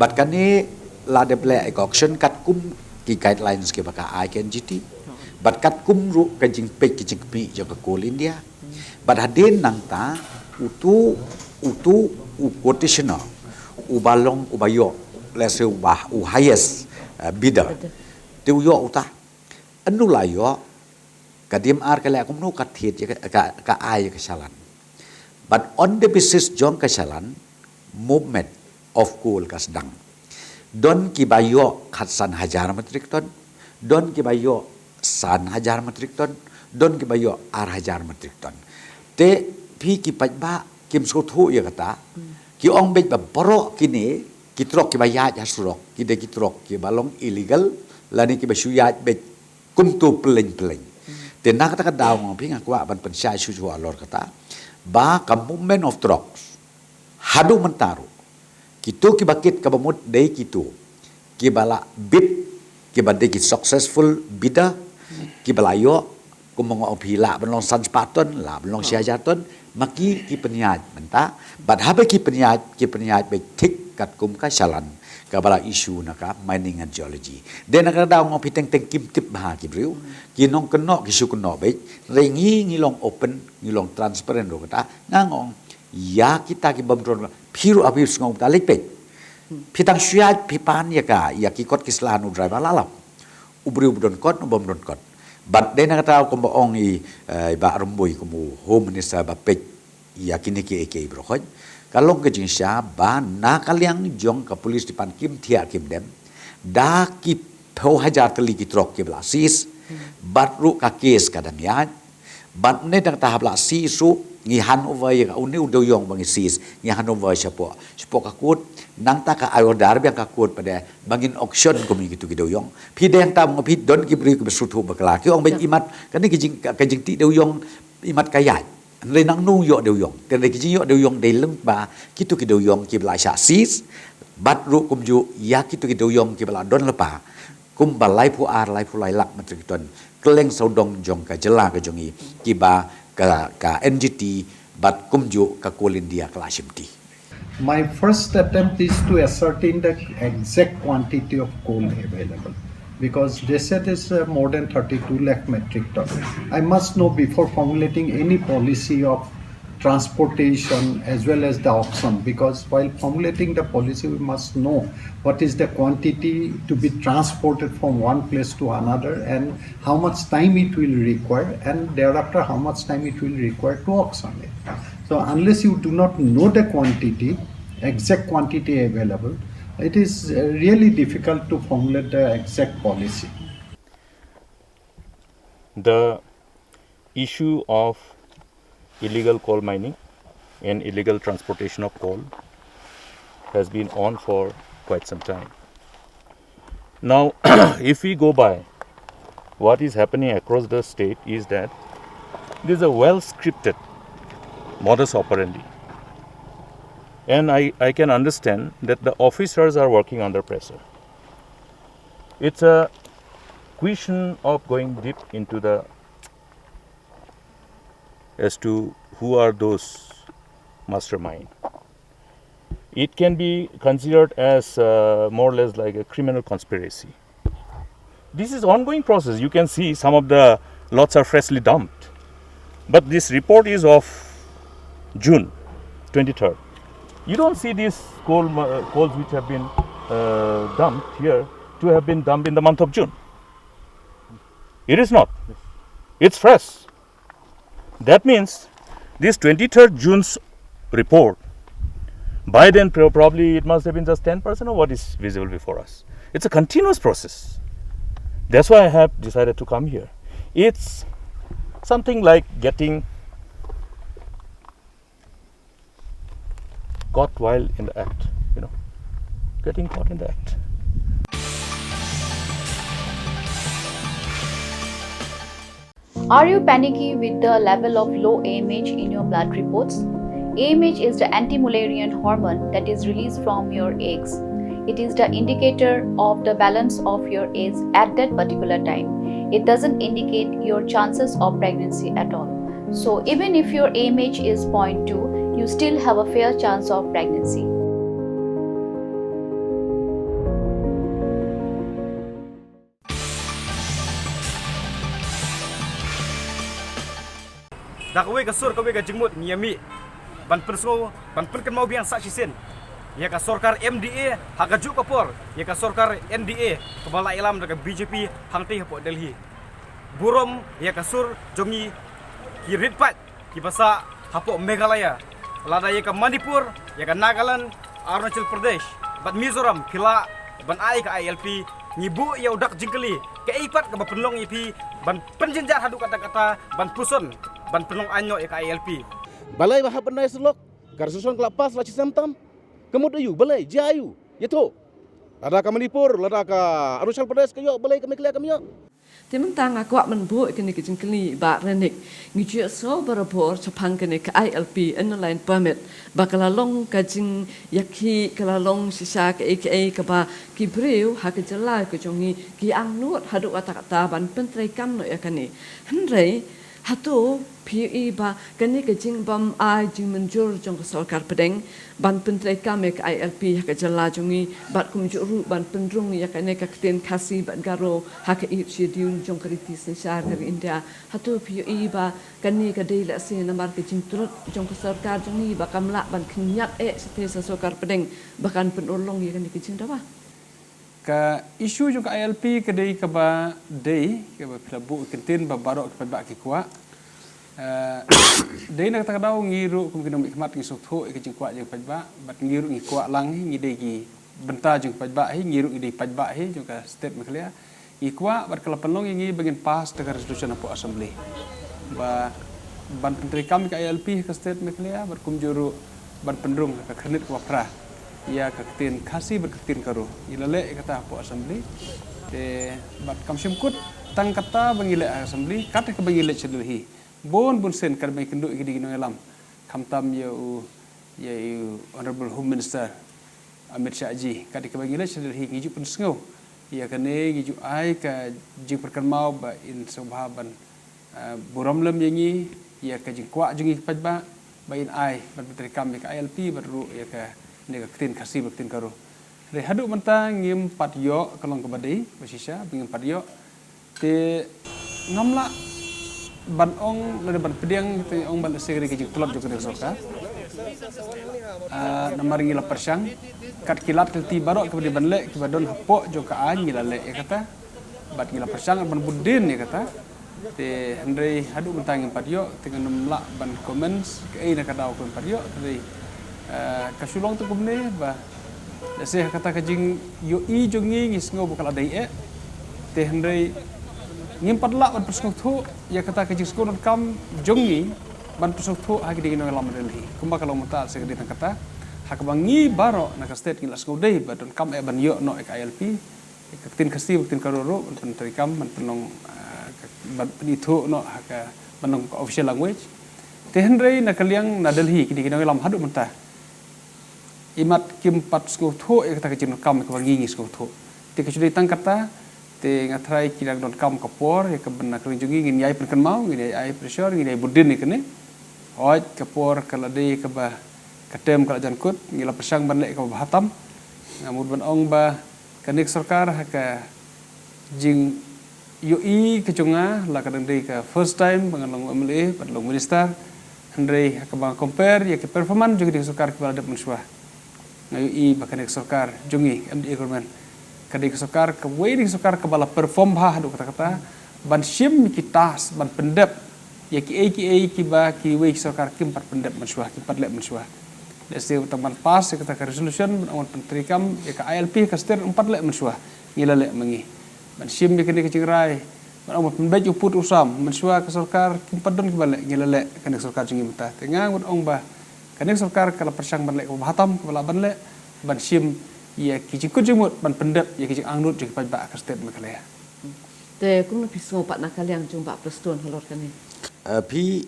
Bad kane la dep leh ka auction katkum ki guidelines kiba ka ai ka N G T. Bad katkum ruh ka jingpeit ka jingkhmih jong ka Coal India. Bad hadien nangta utu, utu u quotationer uba long uba ïoh, lehse uba u highest, uh, bidder. Te u ïoh uta. Ynda u la ïoh, ka D M R ka leh kumno, ka thied ïa ka, ka, ka ai ïa ka challan. Bad on the basis jong ka challan, movement of coal ka sdang. Don kiba ïoh khatsan hajar metric ton, don kiba ïoh san hajar metric ton, don kiba ïoh ar hajar metric ton. Te phi ki paidbah kim sngewthuh ïa kata, ki ong beit ba baroh kine ki trok kiba ïaid ha surok ki dei ki trok kiba long illegal, lane kiba shu ïaid beit kumto pylleng pylleng. Te na kata ka daw nga ong phi, nga kwah ban pynshai shuh shuh halor kata ba ka movement of drugs haduh mynta ruh, kito kiba kit kaba mut dei kito kiba la bid, kiba dei ki successful bidder, kiba la ïoh, kumba nga ong phi, lah ban long san spah ton, lah ban long shi hajar ton, ma ki ki pynïaid mynta. Bad haba ki pynïaid, ki pynïaid beit thik katkum ka challan kaba la issue na ka Mining and Geology. Dei na kata ka daw nga ong phi, teng teng kim tip bha ki briew, ki nongkynnoh ki shu kynnoh beit. Hynrei ngi, ngi long open, ngi long transparent ruh kata. Nga ong ïa kita ki bym don, phi ruh haba phi sngew kata, leit peit. Phi tang shu ïaid phi pan ïa ka, ïa ki kot ki sla, u driver la lap. U briew ba don kot, u bym don kot. Bad dei na kata kumba ong i, eh, i Bah Rymbui kum u Home Minister ba peit ïa kine kiei kiei baroh khoit, ka long ka jingshisha ba na ka liang jong ka police department kim thiah kim dem, da ki phew hajar tylli ki trok kiba la seize, bad ruh ka case ka dang ïaid, bad ne dang, ta haba la seize ruh, ngi hand over ïa ka, une u dewiong ba ngi seize, ngi hand over shapoh, shapoh ka court, nangta ka ai order biang ka court pat de ba ngin auction kum ïa kitu ki dewiong. Phi dei hangta, ma phi don ki briew kiba sngewthuh bakla, ki ong beit, imat kane ka jing, ka, ka jingtih dewiong, imat ka ïaid. Hynrei nangno ïoh dewiong? Te hynrei ki jingïoh dewiong dei lyngba kitu ki dewiong kiba la shah seize, bad ruh kumjuh ïa kitu ki dewiong kiba la don lypa, kumba laiphew ar, laiphew lai lak metric ton, kylleng sawdong jong ka jylla ka jong ngi, kiba ka, ka N G T bad kumjuh ka Coal India ka la shimti. My first attempt is to ascertain the exact quantity of coal available, because they said it's, uh, more than thirty-two lakh metric ton. I must know before formulating any policy of transportation as well as the auction, because while formulating the policy, we must know what is the quantity to be transported from one place to another and how much time it will require, and thereafter how much time it will require to auction it. So unless you do not know the quantity, exact quantity available, it is uh, really difficult to formulate the exact policy. The issue of illegal coal mining and illegal transportation of coal has been on for quite some time. Now, if we go by what is happening across the state, is that this is a well scripted modus operandi. And I, I can understand that the officers are working under pressure. It's a question of going deep into the as to who are those mastermind. It can be considered as uh, more or less like a criminal conspiracy. This is ongoing process. You can see some of the lots are freshly dumped. But this report is of June twenty-third. You don't see these coal, uh, coals which have been uh, dumped here to have been dumped in the month of June. It is not. It's fresh. That means this twenty-third June's report, by then pro- probably it must have been just ten percent of what is visible before us. It's a continuous process. That's why I have decided to come here. It's something like getting caught while in the act, you know, getting caught in the act. Are you panicky with the level of low A M H in your blood reports? A M H is the anti-Müllerian hormone that is released from your eggs. It is the indicator of the balance of your eggs at that particular time. It doesn't indicate your chances of pregnancy at all. So even if your A M H is zero point two, you still have a fair chance of pregnancy. Da kawei ka sur kawei ka jingmut ngi ïa mih ban pynsngew ban pynkynmaw biang sa shisien ïa ka sorkar M D A ha kajuh ka por ïa ka sorkar N D A kaba la ïalam da ka B J P hangtei hapoh Delhi. Burom ïa ka sur jong ngi ki rit paid kiba sah hapoh Meghalaya, lada ïa ka Manipur, ïa ka Nagaland, Arunachal Pradesh bad Mizoram phi lah ban ai ka I L P. Ngi buh ïa u dak jingkylli, kaei pat kaba pynlong ïa phi ban pynjynjar haduh katta katta ban puson ban pynlong aiñ noh ïa ka I L P? Balei ba hap ban ai syllok? Ka resolution ka la pass la shisnem tam. Ka mut aïu? Balei? Jia aïu? Ïathuh. Lada ka Manipur, lada ka Arunachal Pradesh ka ïoh, balei ka Meghalaya kam ïoh? Te mynta nga kwah ban buh ïa kane ka jingkylli Bah Renik. Ngi ju ïohsngew barabor shaphang kane ka I L P, Inner Line Permit, ba ka la long ka jingïakhih, ka la long shisha kaei kaei kaba ki briew ha ka jylla ka jong ngi ki angnud haduh katta katta ban pyntreikam noh ïa kane. Hynrei hato phi ïohi ba kane ka jingbym ai jingmynjur jong ka sorkar pdeng ban pyntreikam ïa ka I L P ha ka jylla jong ngi, bad kumjuh ruh ban pynrung ïa kane ka ktien Khasi bad Garo ha ka Eighth Schedule jong ka riti synshar ka ri India? Hato phi ïohi ba kane ka dei lehse namar ka jingtlot jong ka sorkar jong ngi ba kam lah ban kynñiap eh shatei sa sorkar pdeng ba kan pynurlong ïa kane ka jingdawa? Ka issue jong ka I L P ka dei kaba dei kaba phi la buh kyntien ba baroh ki paidbah ki kwah. Eh, dei na kata ka daw ngi ruh kum ki nongmihkhmat ngi sngewthuh ïa ka jingkwah jong ki paidbah bad ngi ruh ngi kwah lang hi, ngi dei ki bynta jong ki paidbah hi, ngi ruh ngi dei paidbah hi jong ka state Meghalaya. Ngi kwah bad ka la pynlong ïa ngi ba ngin pass da ka resolution hapoh assembly ba ban pyntreikam ïa ka I L P ha ka state Meghalaya bad kumjuh ruh ban pynrung ha ka khyrnit kaba phra ïa ka ktien Khasi bad ka ktien Garo. Ngi la leh ïa kata hapoh assembly. Te bad kam shym kut tang kata ba ngi leh ha assembly, kat kaba ngi leit sha Delhi, bun bun sien kat ba ngi kynduh ïa ki dei ki nongïalam, khamtam ïa u, ïa u Honourable Home Minister Amit Shah ji, kat kaba ngi leit sha Delhi ngi ju pynsngew ïa kane, ngi ju ai ka jingpyrkynmaw ba in sngewbha ban burom lem ïa ngi ïa ka jingkwah jong ngi ki paidbah ba in ai ban pyntreikam ïa ka I L P bad ruh ïa kane ka ktien Khasi bad ktien Garo. Hynrei haduh mynta ngim pat ïoh ka long kaba dei ba shisha ba ngim pat ïoh. Te ngam lah Ban ong lane ban pdiang te ong ban lehse ka dei ka jingtlot jong ka sorkar. Ah, namar ngi la pyrshang kat ki lad ki lynti baroh kiba dei ban leh kiba don hapoh jong ka aiñ ngi la leh ïa kata. Bad ngi la pyrshang ban bud dien ïa kata. Te hynrei haduh mynta ngim pat ïoh te ngan ym lah ban comment kaei na ka daw kaba ngim pat ïoh te dei, ah, ka shu long te kumne ba lehse ha kata ka jingïohi jong ngi ngi sngew ba ka la dei eh. Te hynrei ngim pat lah ban pynsngewthuh ïa kata ka jingsngew donkam jong ngi ban pynsngewthuh ha ki dei ki nongïalam Delhi. Kumba ka long mynta lehse ka dei tang kata ha kaba ngi baroh na ka state ngi la sngew dei ba donkam eh ban ïoh noh ïa ka I L P. Ka ktien Khasi, ka ktien Garo ruh ban pyntreikam ban pynlong, ah, ka, ban pynithuh noh ha ka ban long ka official language. Te hynrei na ka liang na Delhi ki dei ki nongïalam haduh mynta imat kim pat sngewthuh ïa kata ka jingdonkam kaba ngi ngi sngewthuh. Te ka shu dei tang kata te nga tharai ki dang donkam ka por ïa kaba na ka liang jong ngi ngin ïai pynkynmaw, ngin ïai ai pressure, ngin ïai bud dien ïa kane. Hooid ka por ka la dei kaba ka term ka la jan kut, ngi la pyrshang ban leh kaba bha tam. Nga mut ban ong ba kane ka sorkar ha ka jingïohi ka jong nga la ka dang dei ka first time ba nga long M L A bad long minister. Hynrei ha kaba nga compare ïa ka performance jong kane ka sorkar kiba la dep mynshuwa, nga ïohi ba kane ka sorkar jong ngi M D A government ka dei ka sorkar kawei na ki sorkar kaba la perform bha haduh katta katta ban shim ki task ban pyndep ïa kiei kiei kiba kiwei ki sorkar kim pat pyndep mynshuwa, kim pat leh mynshuwa. Lehse tang ban pass ïa kata ka resolution ban ong ban pyntreikam ïa ka I L P ka state ym pat leh mynshuwa, ngi la leh ma ngi. Ban shim ïa kane ka jingrai ban ong ban pynbeit u pud u sam mynshuwa ka sorkar kim pat don kiba leh, ngi la leh, kane ka sorkar jong ngi mynta. Te nga ngut ong ba kane ka sorkar ka la pyrshang ban leh kaba bha tam kaba lah ban leh ban shim ïa ki jingkut jingmut ban pyndep ïa ki jingangnud jong ki paidbah ka state Meghalaya. Te kumno phi sngew pat na ka liang jong Bah Prestone halor kane? Eh, phi,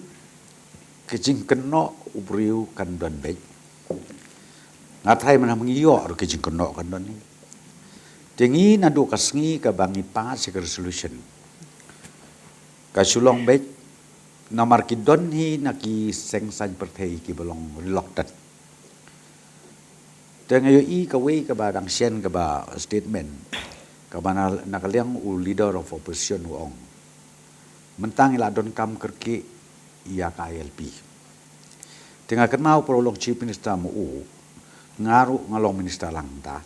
ka jingkynnoh u briew kan don beit. Nga tharai mynta ngi ïoh ruh ka jingkynnoh kan don hi. Te ngi naduh ka sngi kaba ngi pass ïa ka resolution ka shu long beit namar ki don hi na ki seng saiñ pyrthei kiba long reluctant. Te nga ïohi kawei kaba dang shen kaba statement kaba na, na ka liang u leader of opposition u ong mynta ngi la donkam kyrkieh ïa ka I L P. Te nga kynmaw para u long chief minister ma u, nga ruh nga long minister lang mynta.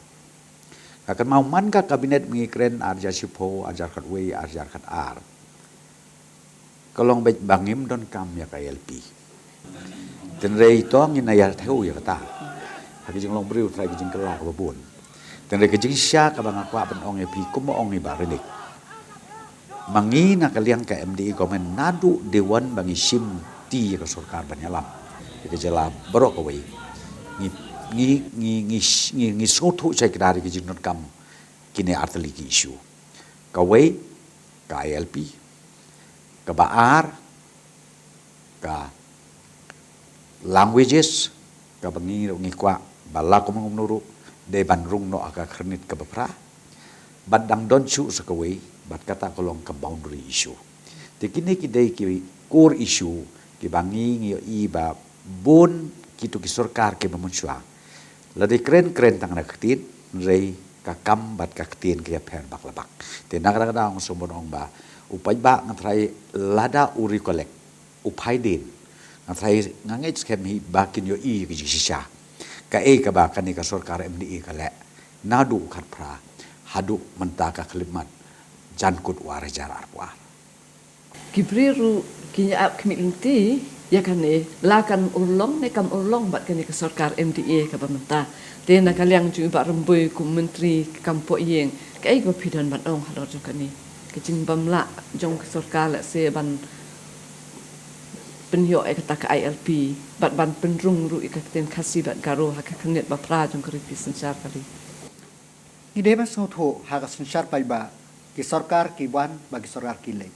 Nga kynmaw man ka cabinet ma ngi kren ar hajar shiphew, ar hajar khatwei, ar hajar khatar. Ka long beit ba ngim donkam ïa ka I L P. Tynrai to ngin ïa thew ïa kata. Ha ka jinglong briew trai ka jingkylla kaba bun. Tynrai ka jingshisha kaba nga kwah ban ong ïa phi kumba ong i Bah Rynïeng. Ma ngi na ka liang ka M D A government naduh dei wan ba ngi shim ti ïa ka sorkar ban ïalam ïa ka jylla baroh kawei. Ngi, ngi, ngi, ngi, ngi, ngi sngewthuh shai kdar ïa ka jingdonkam kine ar tylli ki issue. Kawei ka I L P, kaba ar ka languages, kaba ngi ruh ngi kwah ba la kumno kumno ruh dei ban rung noh ha ka khyrnit kaba phra. Bad dang don shuh sa kawei bad kata ka long ka boundary issue. Te kine ki dei ki core issue kiba ngi ngi ïohi ba bun kito ki sorkar kiba mynshuwa la dei kren kren tang na ka ktien, hynrei ka kam bad ka ktien ki ïapher bak la bak. Te na kata ka daw nga sngewbha ong ba u paidbah nga tharai lada u recollect u phai dien, nga tharai nga ngeit skhem hi ba kin ïohi ka jingshisha kaei kaba kane ka sorkar M D A ka leh naduh u khatphra haduh mynta ka khyllipmat jan kut u ar hajar arphew ar. Ki briew ruh kin ïa ap khmih lynti ïa kane, la kan urlong ne kam urlong bad kane ka sorkar M D A kaba mynta. Te na ka liang jong i Bah Rymbui kum u Myntri kam poh ïing, kaei kaba phi don ban ong halor jong kane? Ka jingbym lah jong ka sorkar lehse ban pynïoh ïa kata ka I L P bad ban pynrung ruh ïa ka ktien Khasi bad Garo ha ka khyrnit ba phra jong ka riti synshar kali. Ngi dei ban sngewthuh ha ka synshar paidbah ki sorkar ki wan bad ki sorkar ki leit.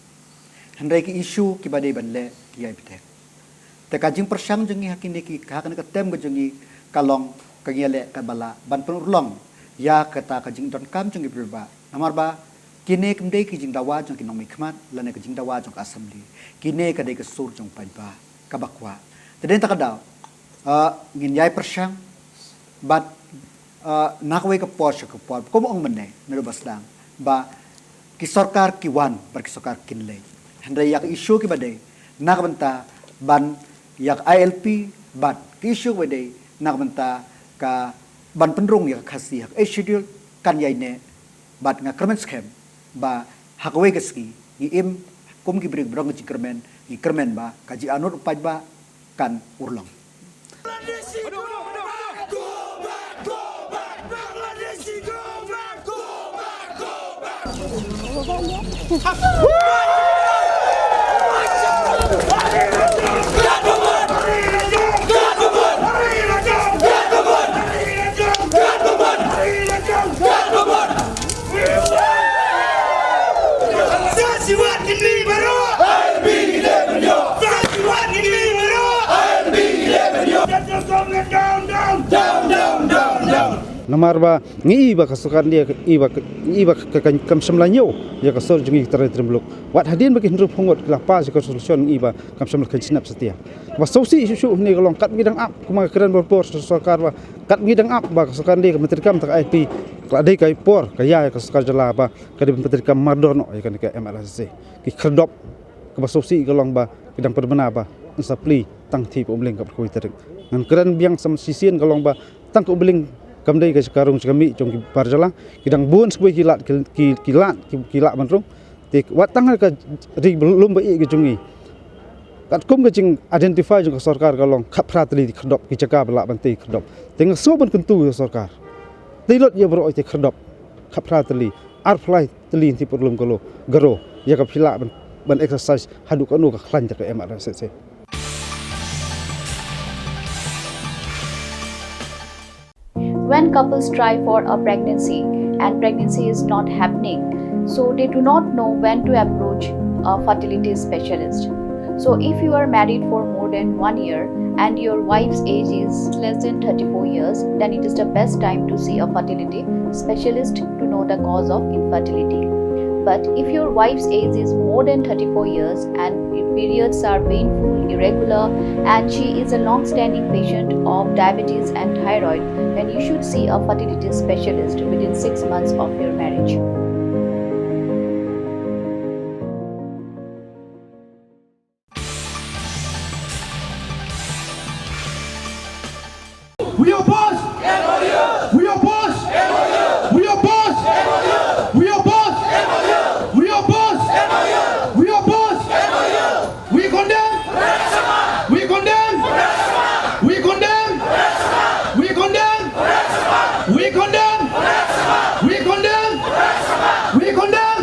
Hynrei ki issue kiba dei ban leh ki ïai bteng. Te ka jingpyrshang jong ngi ha kine ki, ha kane ka term ka jong ngi ka long ka ngi ïaleh kaba lah ban pynurlong ïa kata ka jingdonkam jong ki paidbah. Namar ba kine kim dei ki jingdawa jong ki nongmihkhmat lane ka jingdawa jong ka assembly. Kine ka dei ka sur jong paidbah kaba kwah. Te dei na kata ka daw, ah, ngin ïai pyrshang bad, ah, na kawei ka por sha ka por, kum ong mynne naduh ba sdang, ba ki sorkar ki wan bad ki sorkar kin leit. Hynrei ïa ka issue kiba dei na ka bynta ban ïa ka I L P bad ka issue kiba dei na ka bynta ka ban pynrung ïa ka Khasi ha ka Eighth Schedule kan ïai neh. Bad nga kyrmen skhem ba ha kawei ka sngi ngi im kum ki briew ba rong ka jingkyrmen, ngi kyrmen ba ka jingangnud u paidbah kan urlong. Namar ba ngi i ba ka sorkar India i ba i ba ka, ka, kam shym la ñiew ïa ka sor jong ngi ka trai trai muluk. Wat hadien ba ki hynriew phew ngut ki la pass ïa ka resolution ngi i ba kam shym la kheiñ sngap satia. Ba sngewsih shuh shuh hangne ka long kat ngi dang ap, kumba nga kren barabor sha sorkar ba kat ngi dang ap ba ka sorkar India ka myntri kam ta ka I P ka la dei ka i por ka ïa ka sorkar jylla ba ka dei ban pyntrei kam mardor noh ïa kane ka M R S S A. Ki khyrdop kaba sngewsih ka long ba ki dang pynbna ba yn sa plie tang thik Umling ka khatwei tarik. Ngan kren biang sa shisien ka long ba tang ka Umling kam dei ka jaka rung jaka mih jong ki bar jylla, ki dang bun shuh ki lad ki, ki, ki lad ki, ki lah ban rung. Te wat tang ka ri ba lum ba ïeit ka jong ngi. Katkum ka jing identify jong ka sorkar ka long khatphra tylli ki khyrdop, ki jaka ba lah ban tei khyrdop. Te nga sngew ban kyntu ïa ka sorkar. Tei lut ïa baroh ïa ki khyrdop khatphra tylli, arphew lai tylli hynrei pyrlum ka long Garo ïa ka phi lah ban, ban exercise haduh kano ka khlaiñ jong ka M R S S A. When couples try for a pregnancy and pregnancy is not happening, so they do not know when to approach a fertility specialist. So, if you are married for more than one year and your wife's age is less than thirty-four years, then it is the best time to see a fertility specialist to know the cause of infertility. But if your wife's age is more than thirty-four years and periods are painful, irregular, and she is a long standing patient of diabetes and thyroid, then you should see a fertility specialist within six months of your marriage. We oppose! We oppose! We oppose! We oppose! We oppose! We oppose! We condemn! We condemn! We condemn! We condemn! We condemn! We condemn! We condemn!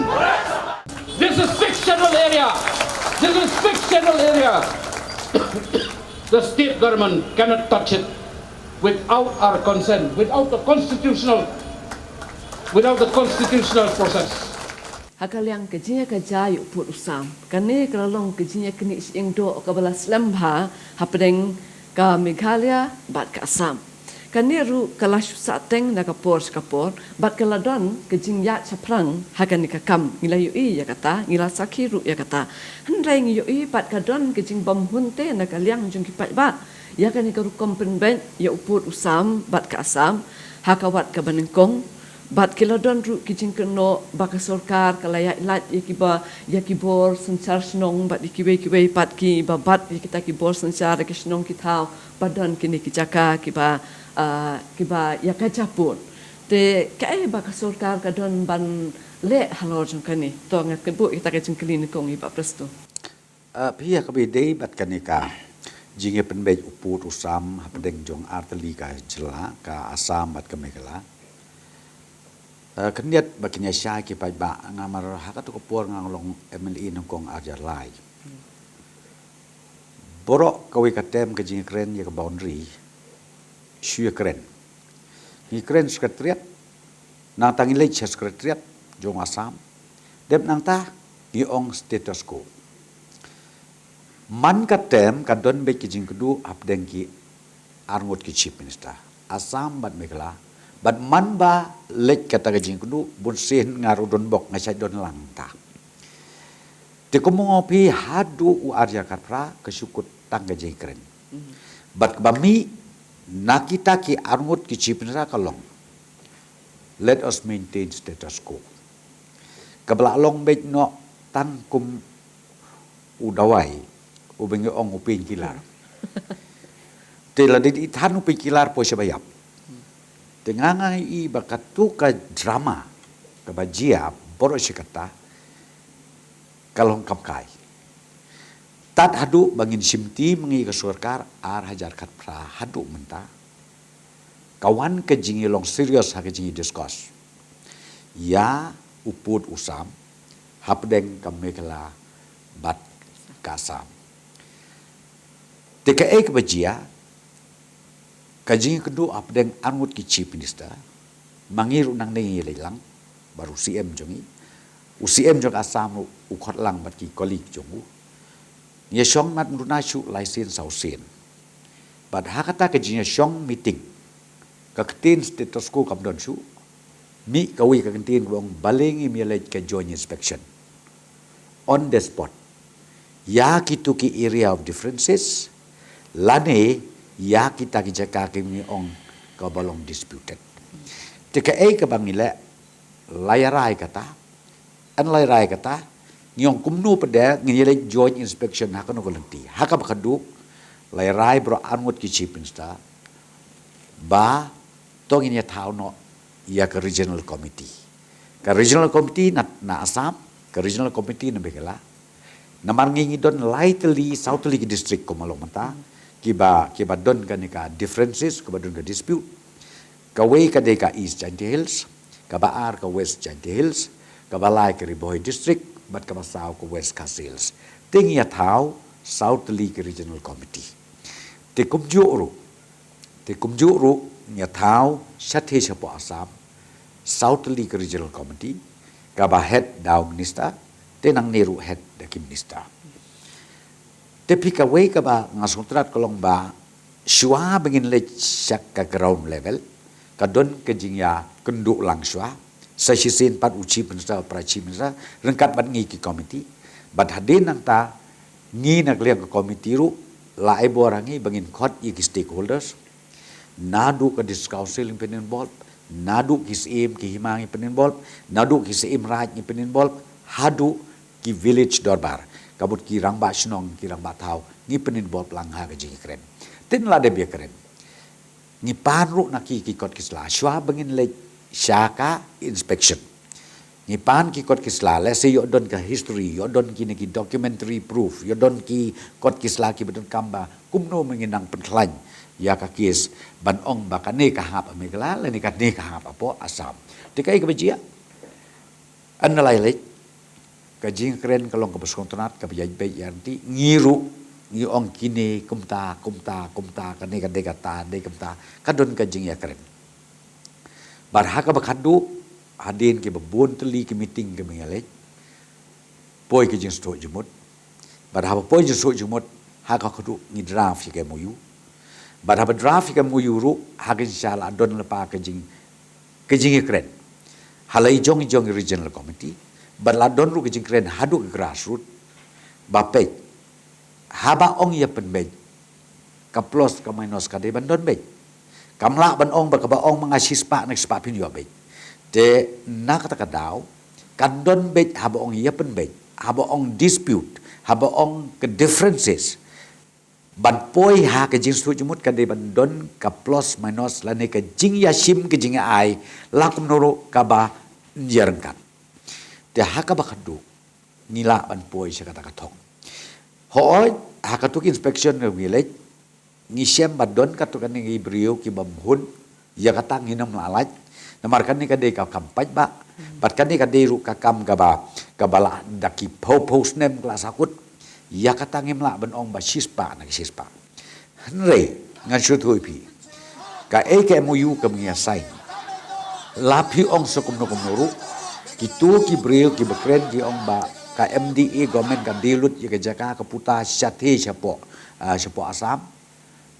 This is sixth schedule area. This is sixth schedule area. The state government cannot touch it without our consent, without the constitutional, without the constitutional process. Ha ka liang ka jingïakajia ïa u pud u sam, kane ka la long ka jingïaknieh shyieng doh kaba la slem bha hapdeng ka Meghalaya bad ka Assam. Kane ruh ka la shu sahteng na ka por sha ka por, bad ka la don ka jingïaid shaphrang ha kane ka kam. Ngi la ïohi ïa kata, ngi la sakhi ruh ïa kata. Hynrei ngi ïohi bad ka don ka jingbymhun te na ka liang jong ki paidbah ïa kane ka rukom pynbeit ïa u pud u sam bad ka Assam ha ka wat kaba nyngkong. Bad ki la don ruh ki jingkynnoh ba ka sorkar ka la ïaid lait ïa kiba, ïa ki bor synshar shnong bad ïa kiwei kiwei pat kiba bat ïa kita ki bor synshar ïa ki shnong ki thaw ba don kine ki jaka kiba, ah, kiba ïakajia pud. Te kaei ba ka sorkar ka don ban leh halor jong kane? To ngat ka buh kita ki jingkylli nyngkong ïa i Bah Prestone. Ah, phi ïa kaba ïadei bad kane ka jingïapynbeit u pud u sam hapdeng jong artylli ka jylla ka Assam bad ka Meghalaya. Ah, khyndiat ba kin ïa shai ki paidbah, namar ha kato ka por nga long M L A nyngkong arhajar lai. Baroh kawei ka term ka jingkren ïa ka boundary shu ïakren. Ngi kren secretariat, nangta ngi leit sha secretariat jong Assam. Dep nangta ngi ong status quo. Man ka term ka don beit ki jingkynduh hapdeng ki arngut ki chief minister Assam bad Meghalaya. Bad man ba leit kata ka jingkynduh, bunsien nga ruh don bok nga shait don lang ta. Te kumba nga ong ïa phi, haduh u arhajar khatphra ka shu kut tang ka jingkren. Bad kaba mih na kita ki arngut ki chief minister ka long, let us maintain status quo. Kaba la long beit noh tang kum u dawai, u ba ngi ong u painkiller. Te lada i than u painkiller poi sha ba ïap. Te nga nga i ba katu ka drama kaba jia baroh shi katta ka long kam kai. Tad haduh ba ngin shimti ma ngi ka sorkar ar hajar khatphra haduh mynta, ka wan ka jingïalong serious ha ka jingïadiscuss ïa u pud u sam hapdeng ka Meghalaya bad ka Assam. Te kaei kaba jia, ka jingïakynduh hapdeng arngut ki Chief Minister, ma ngi ruh nangne ngi leit lang bad u C M jong ngi, u C M jong Assam ruh u khot lang bad ki colleague jong u. Ngi shong nat mruna shuh lai sien saw sien. Bad ha kata ka jingïashong meeting, ka ktien status quo kam don shuh. Mih kawei ka ktien kaba ong balei ngim ïaleit ka joint inspection on the spot ïa kitu ki area of differences lane ïa kita ki jaka ki ngi ong kaba long disputed. Te kaei kaba ngi leh, la ïarai kata, yn la ïarai kata, ngi ong kumno pat de ngin ïaleit joint inspection ha kano ka lynti. Ha kaba khadduh la ïarai baroh arngut ki Chief Minister ba to ngin ïathaw noh ïa ka regional committee. Ka regional committee na, na Assam, ka regional committee na Meghalaya. Namar ngi ngi don lai tylli, saw tylli ki district kumba long mynta, kiba, kiba don kane ka differences, kiba don ka dispute. Kawei ka dei ka East Jaintia Hills, kaba ar ka West Jaintia Hills, kaba lai ka Ri Bhoi District, bad kaba saw ka West Khasi Hills. Te ngi ïathaw saw tylli ki regional committee. Te kumjuh ruh, te kumjuh ruh ngi ïathaw shathie shapoh Assam saw tylli ki regional committee, kaba head da u minister, te nangne ruh head da ki minister. Te phi, kawei kaba nga sngewtynnat ka long ba shuwa ba ngin leit sha ka ground level, ka don ka jingïakynduh lang shuwa. Sa shisien pat u Chief Minister, para Chief Minister, ryngkat bad ngi ki committee. Bad hadien nangta ngi na ka liang ka committee ruh la ai bor ha ngi ba ngin khot ïa ki stakeholders. Naduh ka District Council ngi pyn-involve, naduh ki Syiem ki Hima ngi pyn-involve, naduh ki Syiem Raij ngi pyn-involve, haduh ki village dorbar, ka mut ki rangbah shnong, ki rangbah thaw, ngi pyn-involve lang ha ka jingïakren. Te la dep ïakren, ngi pan ruh na ki, ki kot ki sla shuwa ba ngin leit sha ka inspection. Ngi pan ki kot ki sla, lehse ïoh don ka history, ïoh don kine ki documentary proof, ïoh don ki kot ki sla kiba donkam ba kumno ma ngin nang pynkhlaiñ ïa ka case ban ong ba kane ka hap ha Meghalaya lane kane ka hap hapoh Assam. Te kaei kaba jia? Yn la ïaleit, ka jingkren ka long kaba sngewtynnat, kaba ïaid beit ïaid lynti. Ngi ruh ngi ong kine kumta, kumta, kumta, kane ka dei kata, dei kumta, ka don ka jingïakren. Bad ha kaba khadduh, hadien kiba bun tylli ki meeting kiba ngi ïaleit, poi ka jingsngewthuh jingmut. Bad haba poi jingsngewthuh jingmut, ha ka khadduh ngi draft ïa ka M O U. Bad haba draft ïa ka M O U ruh, ha ka jingshisha la don lypa ka jing, ka jingïakren ha la i jong i jong i regional committee. Bad la don ruh ka jingkren haduh ka grassroot. Ba peit, haba ong ïa pynbeit, ka plus ka minus ka dei ban don beit. Kam lah ban ong ba kaba ong ma nga shispah na shispah phin ïoh beit. Te na kata ka daw, kan don beit haba ong ïa pynbeit, haba ong dispute, haba ong ka differences. Ban poi ha ka jingsngewthuh jingmut ka dei ban don ka plus minus lane ka jingïashim ka jingïa-ai, la kumno ruh kaba ïaryngkat. Te ha kaba khadduh, ngi lah ban poi sha kata ka thong. Hooid, ha katu ka inspection ka ngi leit, ngi shem ba don katu kane ki briew ki bym hun, ïa kata ngim lah lait. Namar kane ka dei ka kam paidbah. Bad kane ka dei ruh ka kam kaba, kaba la da ki phew phew snem ka la sahkut. Ïa kata ngim lah ban ong ba shispah na ki shispah. Hynrei ngan shu ïathuh ïa phi, kaei ka M O U kaba ngi ïa sign, la phi ong sa kumno kumno ruh, kitu ki briew kiba kren ki ong ba ka M D A government ka dei lut ïa ka jaka ka puta shathie shapoh, ah, shapoh Assam.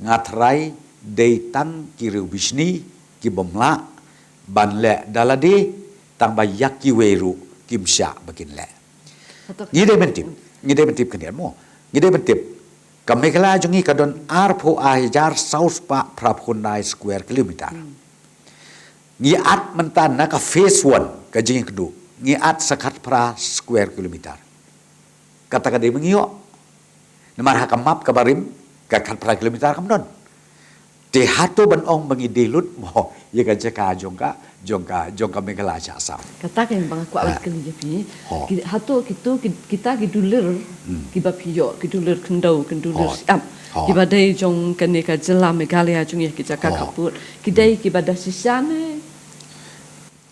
Nga tharai dei tang ki riew bishni ki bym lah ban leh da lade, tang ba ïa kiwei ruh kim shah ba kin leh. Ngi dei ban tip, ngi dei ban tip khyndiat mo. Ngi dei ban tip, ka Meghalaya jong ngi ka don arphew ar hajar saw spah phra phew khyndai square kilometer. Ngi at mynta na ka phase one ka jingïakynduh, ngi at sa khatphra square kilometer. Kata ka dei ba ngi ïoh. Namar ha ka map kaba rim, ka khatphra kilometer kam don. Te hato ban ong ba ngi dei lut mo ïa ka jaka jong ka, jong ka, jong ka Meghalaya sha Assam. Kata ka ïa ba nga kwah ban kylli ïa phi. Ki, hato kito ki, kita ki dulir, kiba phi ïoh, ki dulir khyndew, ki dulir siap, kiba dei jong kane ka jylla Meghalaya jong ngi, ki jaka khappud, ki dei kiba da shisha ne?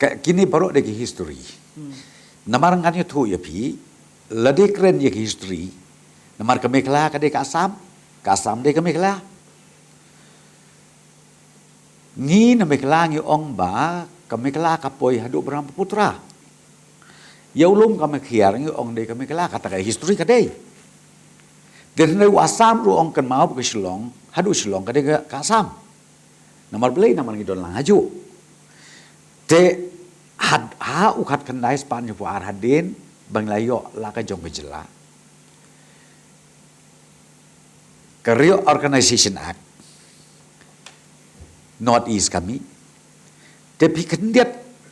Ka, kine baroh dei ki history. Namar ngan ïathuh ïa phi, lada kren ïa ki history, namar ka Meghalaya ka dei ka Assam, ka Assam dei ka Meghalaya. Ngi na Meghalaya ngi ong ba ka Meghalaya ka poi haduh Brahmaputra. Ïa u lum ka Meghalaya ngi ong dei ka Meghalaya, kata ka history ka dei. Te hynrei u Assam ruh ong kynmaw ba ka Shillong, haduh Shillong ka dei ka, ka Assam. Namar balei, namar ngi don lang hajuh. Te ha, ha u khatkhyndai spah hynñiewphew ar hadien ba ngi la ïoh la ka jong ka jylla, ka Reorganization Act, North East ka mih. Te phi khyndiat,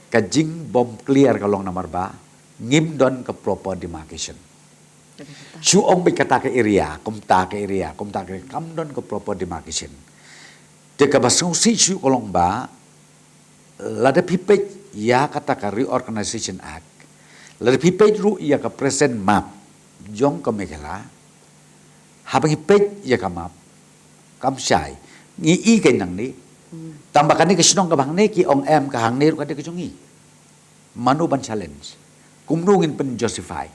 ka jingbym clear ka long namar ba ngim don ka proper demarcation. Shu ong beit kata ka area, kumta ka area, kumta ka area, kam don ka proper demarcation. Te kaba sngewsih shuh ka long ba, lada phi peit ïa kata ka Reorganization Act, lada phi peit ruh ïa ka present map jong ka Meghalaya, haba ngi peit ïa ka map, kam shai, ngi i kein nangne. Tang ba kane ka shnong kaba hangne ki ong em ka hangne ruh ka dei ka jong ngi. Mano ban challenge? Kumno ngin pynjustify?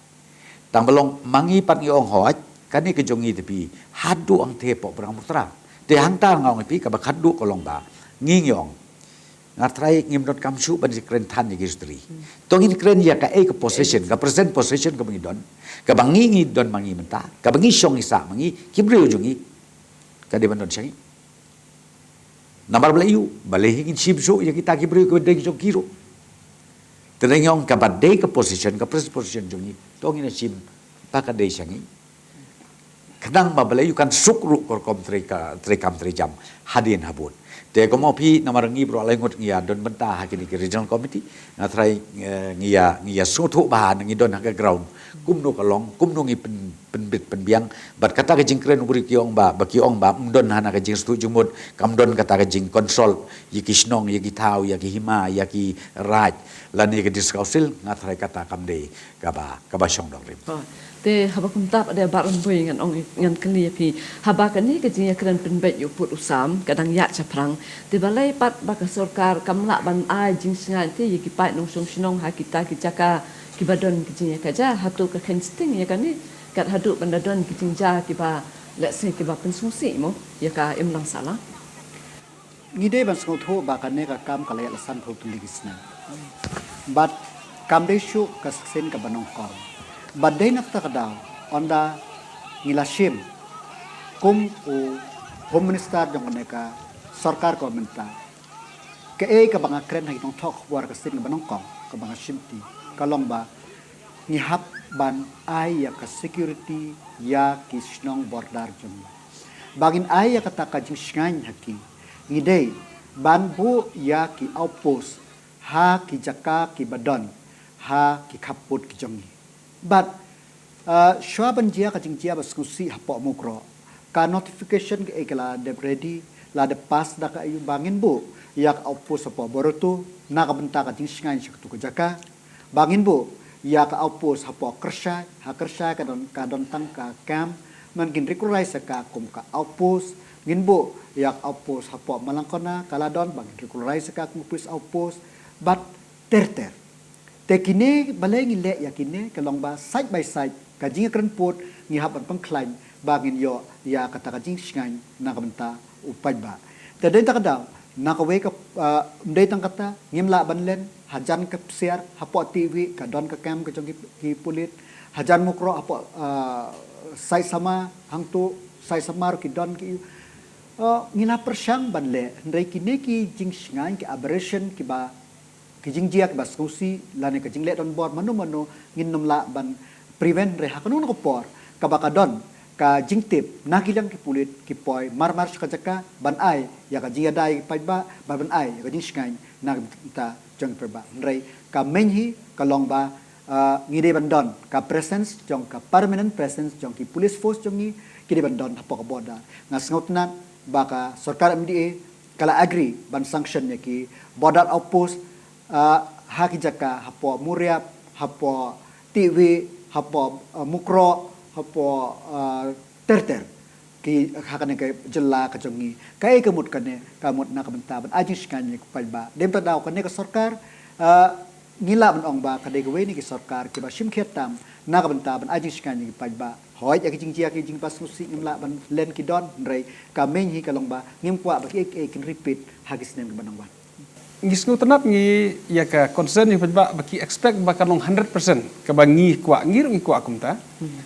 Tang ba long ma ngi pat ngi ong hooid, kane ka jong ngi te phi, haduh hangtei hapoh Brahmaputra. Te hangta nga ong ïa phi kaba khatduh ka long ba ngi ngi ong, nga trai ngim donkam shuh ban kren than ïa ki history. To ngin kren ïa kaei ka position, ka present position kaba ngi don, kaba ngi ngi don ma ngi mynta, kaba ngi shong ngi sah ma ngi, ki briew jong ngi, ka dei ban don sha ngi. Namar balei ïoh, balei hi ngin shim shuh ïa kita ki briew kiba dei jong ki ruh. Te ngi ong kaba dei ka position, ka present position jong ngi, to ngin ïa shim ba ka dei sha ngi. Khnang ba balei ïoh kan suk ruh ka rukom trei ka, trei kam trei jam hadien habud. Te kumno phi, namar ngi baroh lai ngut ngi ïa don bynta ha kine ki regional committee, nga trai, eh, ngi ïa, ngi ïa sngewthuh bha na ngi don ha ka ground. Kumno ka long, kumno ngi pyn pynbit pynbiang. Bad kata ka jingkren u briew ki ong ba, ba ki ong ba ym don hana ka jingsngewthuh jingmut, kam don kata ka jingconsult ïa ki shnong, ïa ki thaw, ïa ki hima, ïa ki raid, lane ka district council, nga trai kata kam dei kaba, kaba shong dong rim. Te haba kumta pat de Bah Rymbui, ngan ong, ngan kylli ïa phi, haba kane ka jingïakren pynbeit ïa u pud u sam ka dang ïaid shaphrang, te balei pat ba ka sorkar kam lah ban ai jingshngaiñ te ïa ki paid nongshong shnong ha kita ki jaka kiba don ki jingïakajia? Hato ka kheiñ sting ïa kane kat haduh ban da don ki jingjia kiba, let's say, kiba pynsngewsih mo ïa ka imlang sahlang? Ngi dei ban sngewthuh ba kane ka kam ka la ïaid la sanphew tylli ki snem. Bad kam dei shuh ka sien kaba nyngkong. Bad dei na kata ka daw, ynda ngi la shim kum u Home Minister jong kane ka sorkar kaba mynta, kaei kaba nga kren ha ki nongthoh khubor ka sien kaba nyngkong kaba nga shimti, ka long ba ngi hap ban ai ïa ka security ïa ki shnong border jong ngi. Ba ngin ai ïa kata ka jingshngaiñ ha ki, ngi dei ban buh ïa ki outpost ha ki jaka kiba don ha ki khappud ki jong ngi. Bad, uh, shuwa ban jia ka jingjia ba sngewsih hapoh Mukroh, ka notification kaei ka la dep ready, la dep pass da ka A U ba ngin buh ïa ka outpost hapoh Boroto na ka bynta ka jingshngaiñ sha katu ka jaka. Ba ngin buh ïa ka outpost hapoh Kyrshai, ha Kyrshai ka don, ka don tang ka camp, man ngin regularize ïa ka kum ka outpost. Ngin buh ïa ka outpost hapoh Malangkona ka la don, ba ngin regularize ïa ka kum ka police outpost. Bad ter ter. Te kine, balei ngi leh ïa kine, ka long ba side by side ka jingïakren pud ngi hap ban pynkhlaiñ ba ngin ïoh ïa kata ka jingshngaiñ na ka bynta u paidbah. Te dei ta ka daw, na kawei ka, ah, ym dei tang kata, ngim lah ban len, hajan ka Psiar hapoh Tiwi ka don ka camp ka jong ki, ki pulit, hajan Mukroh hapoh, ah, Saisama, hangto Saisama ruh ki don ki, ah, ngi la pyrshang ban leh, hynrei kine ki jingshngaiñ, ki aberration kiba ki jingjia kiba sngewsih lane ka jingleh donbor mano mano ngin nym lah ban prevent, hynrei ha kano kano ka por kaba ka don ka jingtip na ki liang ki pulit ki poi mar mar sha ka jaka ban ai ïa ka jingïada ïa ki paidbah, ban, ban ai ïa ka jingshngaiñ na ka bynta jong ki paidbah. Hynrei ka main hi ka long ba Ah, ngi dei ban don ka presence jong ka permanent presence jong ki police force jong ngi, ki dei ban don hapoh ka border. Nga sngewtynnat ba ka sorkar M D A ka la agree ban sanction ïa ki border outpost, ah, ha ki jaka hapoh Moriap, hapoh Tiwi, hapoh, ah, Mukroh, hapoh, ah, ter ter ki ha kane ka jylla ka jong ngi. Kaei ka mut kane, ka mut na ka bynta ban ai jingshngaiñ ïa ki paidbah. Dei mynta daw kane ka sorkar, ah, ngi lah ban ong ba ka dei kawei na ki sorkar kiba shim khia tam na ka bynta ban ai jingshngaiñ ïa ki paidbah. Hooid, ïa ki jingjia ki jingbasngewsih ngim lah ban len ki don, hynrei ka main hi ka long ba ngim kwah ba kiei kiei kin repeat ha ki snem kiban nang wan. Ngi sngewtynnat ngi ïa ka concern ïa ki paidbah ba ki expect ba kan long hundred percent kaba ngi kwah, ngi ruh ngi kwah kumta.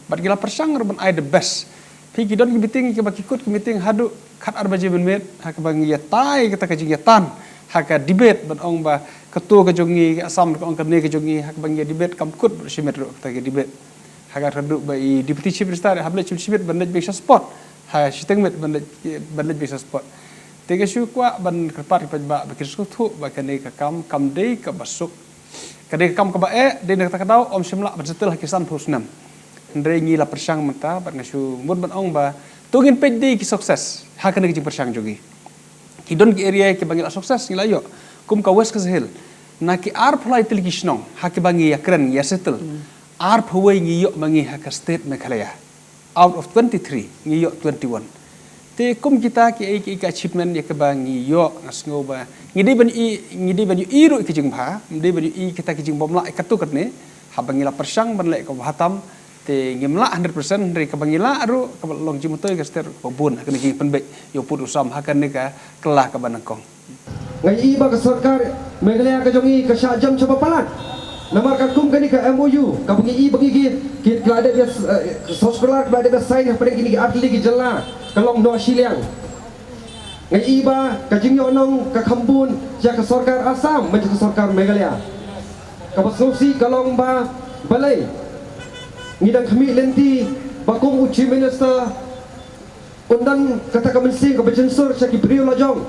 Bad ngi la pyrshang ruh ban ai the best. Phi, ki don ki meeting kiba ki kut ki meeting haduh khat ar baje mynmiet, ha kaba ngi ïatai kata ka jingïatan ha ka debate ban ong ba kato ka jong ngi, ka Assam ka ong kane ka jong ngi, ha kaba ngi ïa debate kam kut shimet ruh kata ka debate. Ha ka haduh ba i Deputy Chief Minister hap leit shim shimet ban leit biang sha spot. Ha shiteng miet ban leit, ban leit biang sha spot. Te nga shu kwah ban kyrpad ïa ki paidbah ba kin sngewthuh ba kane ka kam kam dei kaba suk. Ka dei ka kam kaba eh, dei na kata ka daw ym shym lah ban settle ha ki sanphew snem. Hynrei ngi la pyrshang mynta bad nga shu mut ban ong ba to ngin peit dei ki success ha kane ka jingpyrshang jong ngi. Ki don ki area kiba ngi la success ngi la ïoh. Kum ka West Khasi Hills. Na ki arphew lai tylli ki shnong ha kiba ngi ïa kren, ngi ïa settle. Arphew wei ngi ïoh ma ngi ha ka state Meghalaya. Out of twenty-three ngi ïoh twenty-one. Te kum kita kiei kiei ki achievement ïa kiba ngi ïoh, nga sngew ba ngi dei ban ïohi, ngi dei ban ïohi ruh ïa ki jingbha, ngi dei ban ïohi kita ki jingbymlah ïa katto katne. Haba ngi la pyrshang ban leh kaba bha tam, te ngim lah hundred percent, hynrei kaba ngi lah ruh kaba long jingmyntoi ka state ruh kaba bun ha kane ka jingpynbeit ïa u pud u sam ha kane ka kylla kaba nyngkong. Nga ïohi ba ka sorkar Meghalaya ka jong ngi ka shah jem shaba palat. Namar ka kum kane ka M O U kaba ngi ïohi ba ngi ki, ki la dep ïa, eh, soskular kaba la dep ïa sign hapdeng kine ki artylli ki jylla ka long noh shiliang. Nga ïohi ba ka jingïoh nong ka kham bun sha ka sorkar Assam bad ka sorkar Meghalaya. Kaba sngewsih ka long ba balei ngi dang khmih lynti ba kum u Chief Minister un don kata ka mynsiem kaba jynsur sha ki briew la jong.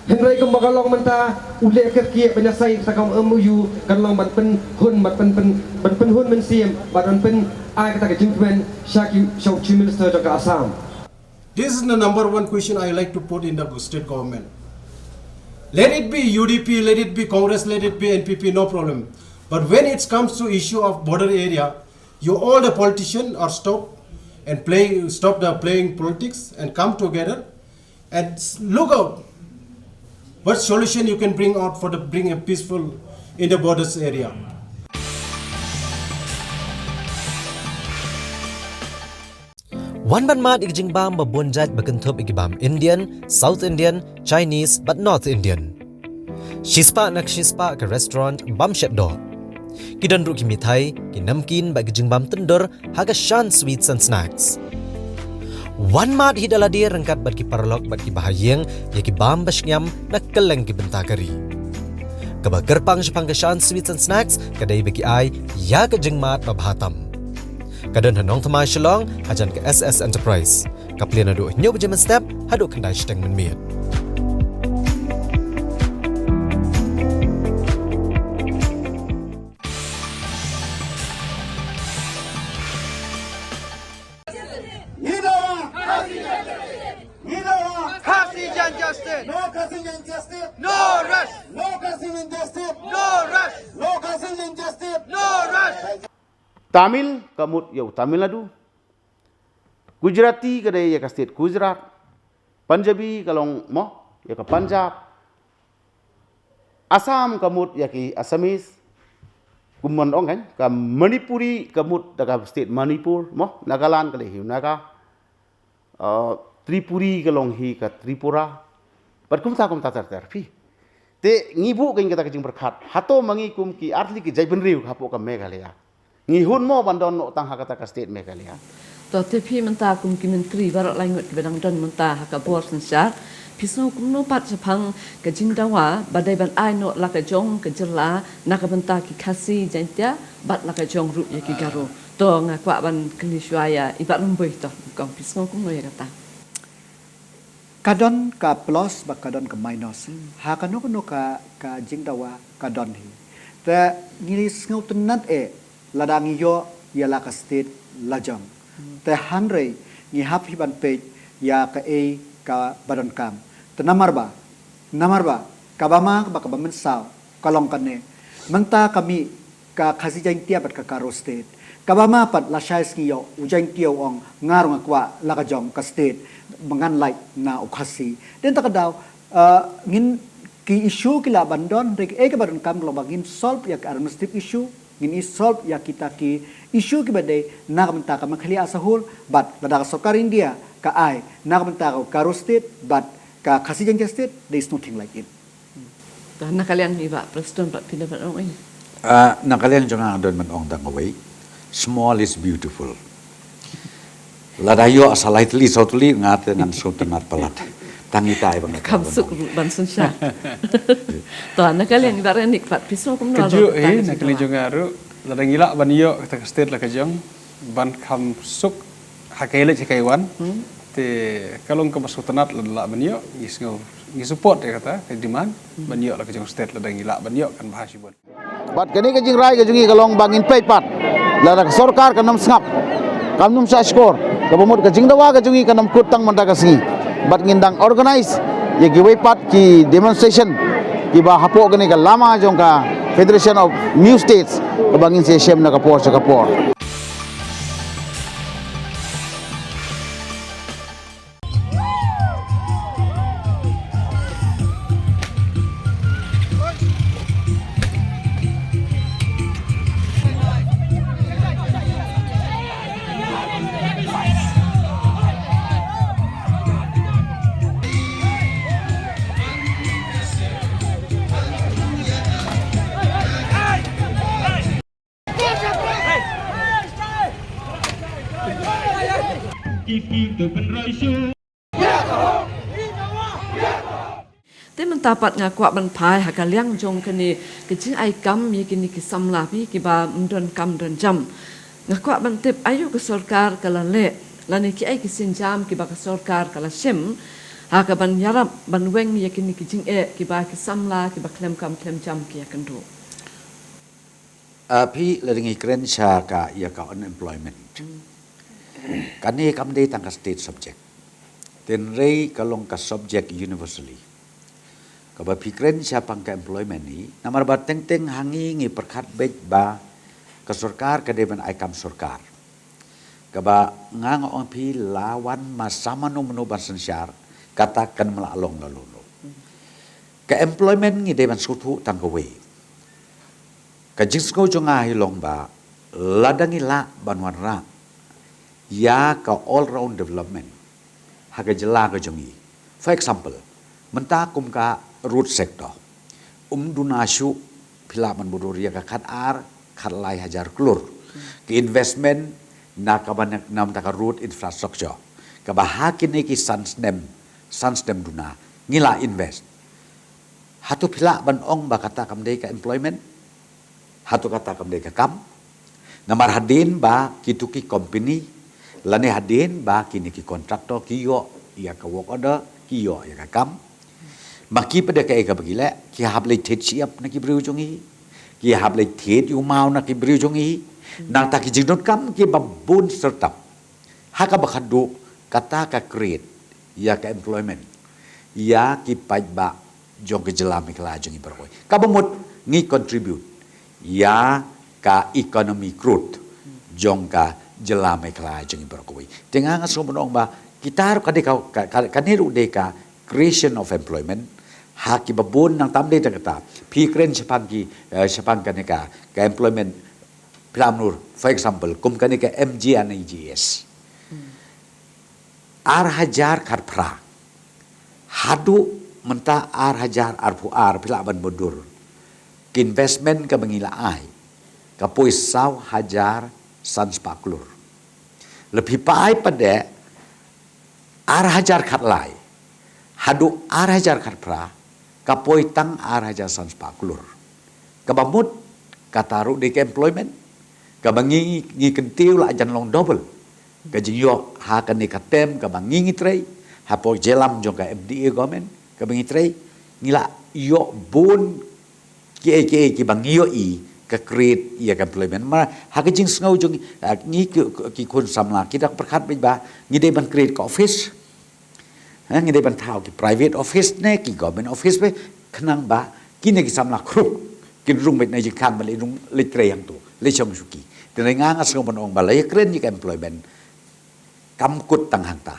Hynrei kumba ka long mynta u leh kyrkieh ban ïa sign kata ka M O U kan long ban pynhun, ban pyn, pyn, ban pynhun mynsiem, ban pyn ai kata ka jingkmen sha ki, sha u Chief Minister jong ka Assam. This is the number one question I like to put in the state government. Let it be U D P, let it be Congress, let it be N P P, no problem. But when it comes to issue of border area, you all the politicians are stop and play, stop the playing politics and come together and s-, look out what solution you can bring out for the, bring a peaceful in the borders area. Wan ban mad ïa ki jingbam ba bun jait ba kynthup ïa ki bam Indian, South Indian, Chinese bad North Indian. Shispah na shispah ka restaurant bam shet doh. Ki don ruh ki mithai, ki namkin bad ki jingbam tyndur ha ka Shan Sweets and Snacks. Wan mad hi da lade ryngkat bad ki paralok bad ki bahaïing ïa ki bam ba shngiam na kylleng ki bynta ka ri. Kaba kyrpang shaphang ka Shan Sweets and Snacks ka dei ba ki ai ïa ka jingmad ba bha tam. Ka don ha Nongthymmai Shillong hajan ka S S Enterprise. Ka plie naduh hynñiew baje mynstep haduh khyndai shiteng mynmiet. Khasi Jaintia State. No Khasi Jaintia State. No rest. No Khasi Jaintia State. No rest. No Khasi Jaintia State. No rest. Tamil ka mut ïa u Tamil Nadu. Gujarati ka dei ïa ka state Gujarat. Punjabi ka long mo ïa ka Punjab. Assam ka mut ïa ki Assamese. Kumban ong kan, ka Manipuri ka mut da ka state Manipur mo, Nagaland ka dei hi Naga. Uh, Tripuri ka long hi ka Tripura. Bad kumta kumta ter ter phi. Te ngi buh kein kata ka jingpyrkhat. Hato ma ngi kum ki artylli ki jaitbynriew hapoh ka Meghalaya, ngi hun mo ban don noh tang ha kata ka state Meghalaya? To te phi mynta kum ki myntri baroh lai ngut kiba dang don mynta ha ka bor synshar, phi sngew kumno pat shaphang ka jingdawa ba dei ban ai noh la ka jong ka jylla na ka bynta ki Khasi Jaintia bad la ka jong ruh ïa ki Garo? To nga kwah ban kylli shuwa ïa i Bah Rymbui to, kong phi sngew kumno ïa kata? Ka don ka plus bad ka don ka minus. Hmm. Ha kano kano ka, ka jingdawa ka don hi. Te ngi sngewtynnat eh lada ngi ïoh ïa la ka state lajong. Te hynrei ngi hap hi ban peit ïa kaei kaba donkam. Te namar ba, namar ba kaba ma ba kaba mynsaw ka long kane. Mynta ka mih ka Khasi Jaiñtia bad ka Garo state. Kaba ma pat lashai sngi ïoh u Jaiñtia u ong nga ruh nga kwah la ka jong ka state ba ngan lait na u Khasi. Te kata ka daw, eh, ngin ki issue ki lah ban don, hynrei kaei kaba donkam ka long ba ngin solve ïa ka administrative issue, ngin ïa solve ïa kita ki issue kiba dei na ka bynta ka Meghalaya as a whole, bad lada ka sorkar India ka ai na ka bynta ka Garo state bad ka Khasi Jaiñtia state, there is nothing like it. Te na ka liang i Bah Prestone pat phi don ban ong ei? Ah, na ka liang jong nga don ban ong tang kawei. Small is beautiful. Lada ïoh sa lai tylli saw tylli nga te ngan sngewtynnat palat. Tang ita i ba nga kham suk ban synshar. To na ka liang i Bah Rynnick pat phi sngew kumno? Kajuh, eh, na ka liang jong nga ruh, lada ngi lah ban ïoh kata ka state la ka jong, ban kham suk ha ka leit ha ka wan. Te ka long kaba sngewtynnat lada lah ban ïoh, ngi sngew, ngi support ïa kata ka demand ban ïoh la ka jong state, lada ngi lah ban ïoh kan bha shibun. Bad kane ka jingrai ka jong ngi ka long ba ngin peit pat lada ka sorkar kan ym sngap, kan ym shah shkor, kaba mut ka jingdawa ka jong ngi kan ym kut tang mynta ka sngi. Bad ngin dang organize ïa kiwei pat ki demonstration kiba hapoh kane ka lama jong ka Federation of New States kaba ngin sa shem na ka por sha ka por. Te mynta pat nga kwah ban phai ha ka liang jong kane ka jingai kam ïa kine ki samla phi kiba ym don kam don jam. Nga kwah ban tip aïu ka sorkar ka la leh lane kiei ki sienjam kiba ka sorkar ka la shim ha ka ban ïarap ban weng ïa kine ki jingeh kiba ki samla kiba khlem kam khlem jam ki ïakynduh. Ah, phi, lada ngi kren sha ka ïa ka unemployment, kane kam dei tang ka state subject. Hynrei ka long ka subject universally. Kaba phi kren shaphang ka employment hi, namar ba teng teng ha ngi ngi pyrkhat beit ba ka sorkar ka dei ban ai kam sorkar. Kaba nga nga ong phi la wan ma sa mano mano ban synshar, kata kan ym lah long la luno. Ka employment ngi dei ban sngewthuh tang kawei. Ka jingsngew jong nga hi long ba lada ngi lah ban wanrah ïa ka all round development ha ka jylla ka jong ngi. For example, mynta kum ka road sector, ym duna shuh phi lah ban budur ïa ka khat ar khat lai hajar klur ki investment na kaba na, na mynta ka road infrastructure, kaba ha kine ki san snem, san snem duna ngi la invest. Hato phi lah ban ong ba kata kam dei ka employment? Hato kata kam dei ka kam? Namar hadien ba kitu ki company lane hadien ba kine ki contractor ki ïoh ïa ka work order, ki ïoh ïa ka kam, ma ki pat de kaei kaba ki leh, ki hap leit thied shyiap na ki briew jong ngi, ki hap leit thied ïa u maw na ki briew jong ngi. Nangta ki jingdonkam kiba bun syrtap. Ha kaba khatduh, kata ka create ïa ka employment ïa ki paidbah jong ka jylla Meghalaya jong ngi baroh kawei. Kaba mut ngi contribute ïa ka economy growth jong ka jylla Meghalaya jong ngi baroh kawei. Te nga nga sngew ban ong ba kita ruh ka dei ka, ka, ka, kane ruh dei ka creation of employment ha kiba bun. Nangta ym dei tang kata, phi kren shaphang ki, eh, shaphang kane ka, ka employment phi lah ban ong, for example, kum kane ka M G N A G S. Ar hajar khatphra haduh mynta ar hajar arphew ar phi lah ban budur, ka investment kaba ngi la ai ka poi saw hajar san spah klur. Lada phi phai pat de ar hajar khatlai haduh ar hajar khatphra ka poi tang ar hajar san spah klur. Kaba mut kata ruh dei ka employment kaba ngi, ngi kyntiew la jan long double ka jingïoh ha kane ka term kaba ngi ngi trei hapoh jingïalam jong ka M D A government kaba ngi trei. Ngi la ïoh bun Ki ei ki ei ki ba ngi ïohi ka create ïa ka employment. Ma ha ka jingsngew jong, ah, ngi ki, ki khun samla ki da pyrkhat beit ba ngi dei ban create ka office. Ha, ngi dei ban thaw ki private office ne ki government office beit, khnang ba kine ki samla khrup kin rung beit na jingkhang ba leit rung leit trei hangto, leit shong shuki. Te nga nga sngew ban ong ba la ïakren ïa ka employment kam kut tang hangta.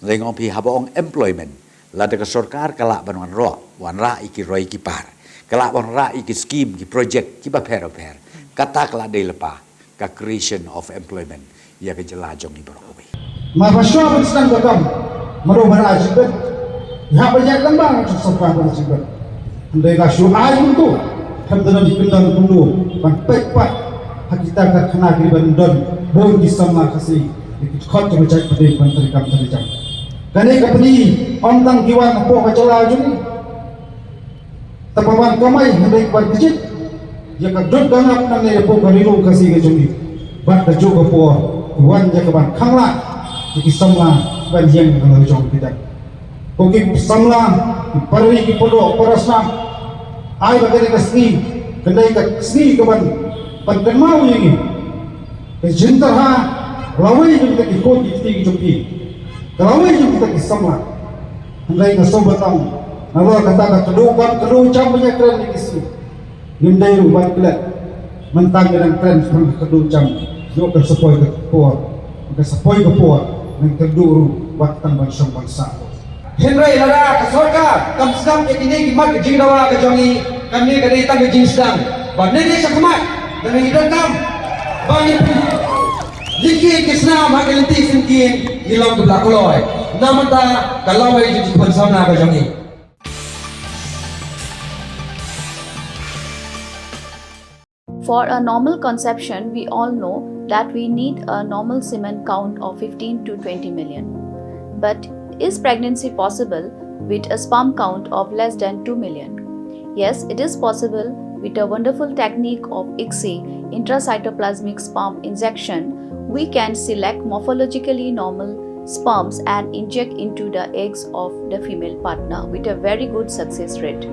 Nga ong phi haba ong employment, lada ka sorkar ka lah ban wanrah, wanrah ïa ki roi ki par, ka lah wanrah ïa ki skim ki project ki bapher bapher, kata ka lah dei lypa ka creation of employment ïa ka jylla jong ngi baroh kawei. Mar ba shuwa ban sdang ka kam, mano ban ai jingbit? Ïa ba ïaid lem bad ka sorkar ban ai jingbit. Hynrei ka shu ai kumto, khlem da don jingkyndon kumno ban peit pat ha kita ka karkhana ki ban don bun ki samla Khasi, ki khot jong ka jaitbynriew ban trei kam trei jam. Kane ka pynïaid ym tang ki wan hapoh ka jylla jong ngi, tang ba wan kamai, hynrei ban kjit ïa ka dud ka ngap nangne hapoh ka ri lum Khasi ka jong ngi. Bad kajuh ka por ki wan ïa ka ban khanglad ïa ki samla ban ïeng ha la jong ki dang. Ko ki samla, ki para ri, ki para doh, para snam, ai ba kane ka sngi kan dei ka sngi ka ban, ban kynmaw ïa ngi. Ka jingtyrha lawei jong kita ki khun ki kti ki jong ki, ka lawei jong kita ki samla. Hynrei nga sngewbha ban ong, nalor kata ka kdew kam kdew jam ba ngi ïakren ïa ki sngi, ngim dei ruh ban klet. Mynta ngi dang kren shaphang ka kdew jam, ïoh kan sa poi ka por, kan sa poi ka por ngan kynduh ruh wat tang ban shong ban sah ruh. Hynrei lada ka sorkar kam sdang ïa kine ki mat ka jingdawa ka jong ngi, kane ka dei tang ka jingsdang ba ngi dei shakhmat, da ngi donkam ba ngi lynti ki snam ha ka lynti syngkien, ngi long ki ba la kloi. Namar kata ka lawei jong ki khun samla ka jong ngi. For a normal conception, we all know that we need a normal semen count of fifteen to twenty million. But is pregnancy possible with a sperm count of less than two million? Yes, it is possible. With a wonderful technique of ICSI, intracytoplasmic sperm injection, we can select morphologically normal sperms and inject into the eggs of the female partner with a very good success rate.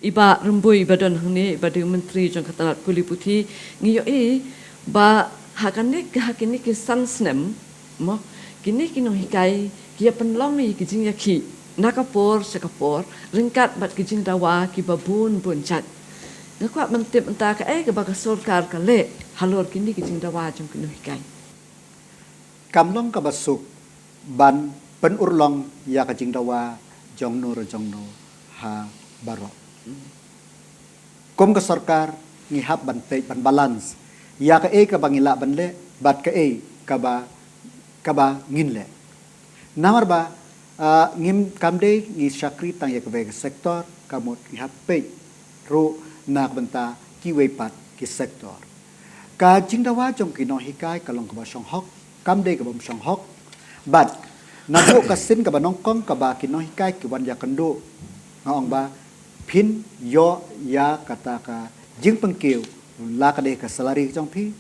I Bah Rymbui ba don hangne, i ba dei u Myntri jong ka tnat pule puthi, ngi ïohi ba ha kane, ha kine ki san snem, mo, kine ki nonghikai ki ïa pynlong ïa ki jingïakhih na ka por sha ka por ryngkat bad ki jingdawa kiba bun bun jait. Nga kwah ban tip mynta kaei kaba ka sorkar ka leh halor kine ki jingdawa jong ki nonghikai. Kam long kaba suk ban pynurlong ïa ka jingdawa jongno re jongno ha baroh. Kum ka sorkar ngi hap ban peit, ban balance ïa kaei kaba ngi lah ban leh bad kaei kaba, kaba ngin leh. Namar ba, ah, ngim, kam dei ngi shakri tang ïa kawei ka sektor, ka mut ngi hap peit ruh na ka bynta kiwei pat ki sektor. Ka jingdawa jong ki nonghikai ka long kaba shong hok, kam dei kaba ym shong hok. Bad naduh ka sien kaba nyngkong kaba ki nonghikai ki wan ïakynduh, nga ong ba phin ïoh ïa kata ka jingpynkiew, la ka dei ka salary jong phi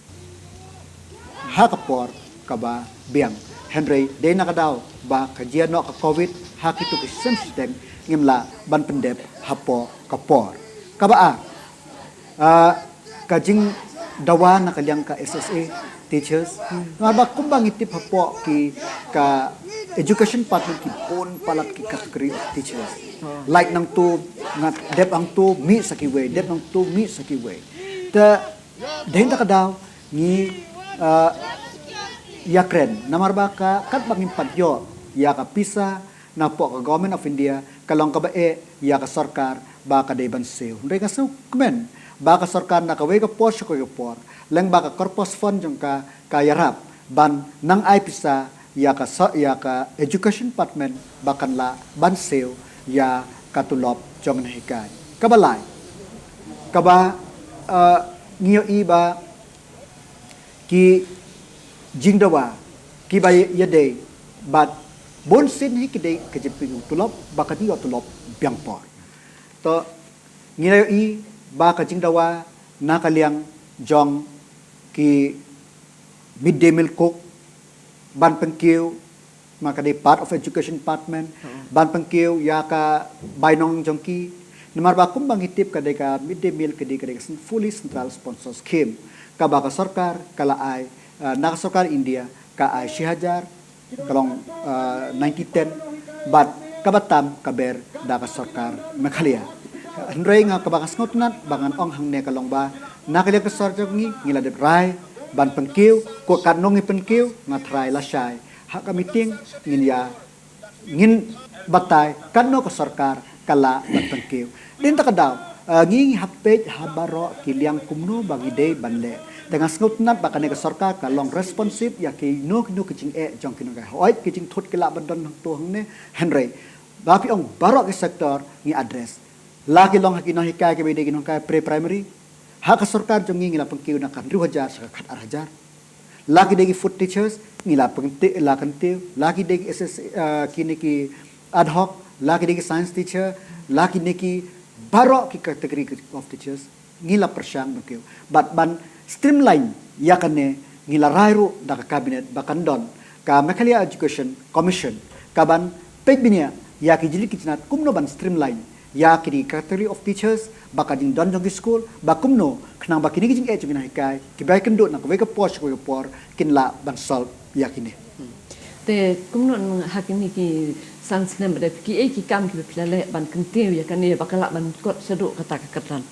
ha ka por kaba biang. Hynrei dei na ka daw ba ka jia noh ka covid, ha kito ki sien shiteng ngim lah ban pyndep hapoh ka por. Kaba ar, ah, ka jingdawa na ka liang ka S S A teachers. Namar ba kumba ngi tip hapoh ki ka education department ki bun palat ki category of teachers. Like nangto nga dep hangto mih sa kiwei, dep nangto mih sa kiwei. Te dei na ka daw ngi, ah, ïakren. Namar ba ka katba ngim pat ïoh ïa ka pisa napoh ka Government of India, ka long kaba eh ïa ka sorkar ba ka dei ban siew. Hynrei nga sngewkmen ba ka sorkar na kawei ka por sha kawei ka por, leng ba ka corpus fund jong ka ka ïarap ban nang ai pisa ïa ka so-, ïa ka education department ba kan lah ban siew ïa ka tulop jong nonghikai. Kaba lai, kaba, eh, ngi ïohi ba ki jingdawa kiba ïadei bad bun sien hi ki dei ka jingpynïoh tulop ba ka jingïoh tulop biang por. To ngi la ïohi ba ka jingdawa na ka liang jong ki midday meal cook, ban pynkiew, ma ka dei part of education department, ban pynkiew ïa ka bainong jong ki. Namar ba kumba ngi tip ka dei ka midday meal ka dei, ka dei ka fully central sponsor scheme kaba ka sorkar ka la ai, eh, na ka sorkar India ka ai shi hajar, ka long, eh, ninety ten, bad kaba tam ka ber da ka sorkar Meghalaya. Hynrei nga kaba nga sngewtynnat ba ngan ong hangne ka long ba na ka liang ka sorkar jong ngi, ngi la dep rai ban pynkiew, ko katno ngi pynkiew, nga tharai lashai ha ka meeting ngin ïa, ngin batai katno ka sorkar ka lah ban pynkiew. Dei na ka daw, eh, ngi hap peit ha baroh ki liang kumno ba ngi dei ban leh. Te nga sngewtynnat ba kane ka sorkar ka long responsive ïa kino kino ki jingeh jong ki nonghikai. Hooid ki jingthut ki lah ban don hangto hangne, hynrei ba phi ong baroh ki sektor ngi address. La ki long ha ki nonghikai kiba dei ki nonghikai pre-primary, ha ka sorkar jong ngi ngi la pynkiew na ka hynriew hajar sha ka khat ar hajar. La ki dei ki food teachers ngi la pynkiew, la kyntiew, la ki dei ki S S, eh, kine ki ad hoc, la ki dei ki science teacher, la kine ki baroh ki category of teachers ngi la pyrshang ban kiew. Bad ban streamline ïa kane ngi la rai ruh da ka cabinet ba kan don ka Meghalaya Education Commission kaban peit bniah ïa ki jingkit jingkitnat kumno ban streamline ïa kine ki category of teachers, ba ka jingdon jong ki school ba kumno, khnang ba kine ki jingeh jong ki nonghikai kiba ïakynduh na kawei ka por sha kawei ka por kin lah ban solve ïa kine. Te kumno ha kine ki san snem ba dep, kiei ki kam kiba phi la leh ban kyntiew ïa kane ba ka lah ban kot shaduh kata ka kyrdan?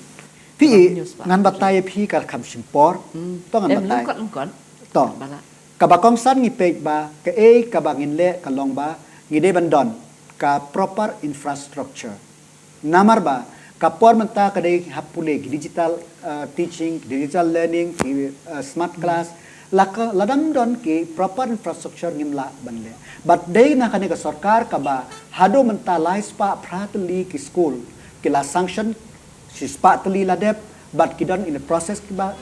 Phi, ngan batai ïa phi ka kham shim por. To ngan batai. To kaba kongsan ngi peit ba kaei kaba ngin leh ka long ba ngi dei ban don ka proper infrastructure. Namar ba ka por mynta ka dei hap pule ki digital, eh, teaching, ki digital learning, ki, eh, smart class. La ka, lada ym don ki proper infrastructure ngim lah ban leh. Bad dei na kane ka sorkar kaba haduh mynta lai spah phra tylli ki school ki la sanction, shi spah tylli la dep, bad ki don in the process kiba,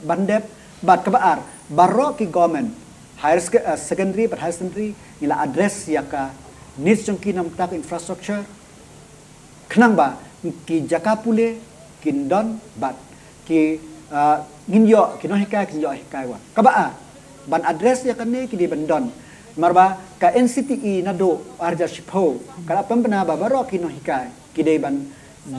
ban dep, bad kaba ar, baroh ki government higher sec-, eh, secondary bad higher secondary ngi la address ïa ka needs jong ki na bynta ka infrastructure. Khnang ba ki jaka pule kin don bad ki, ah, ngin ïoh, ki nonghikai kin ïoh hikai wat. Kaba ar, ban address ïa kane ki dei ban don. Namar ba ka N C T E naduh ar hajar shiphew ka la pynbna ba baroh ki nonghikai ki dei ban,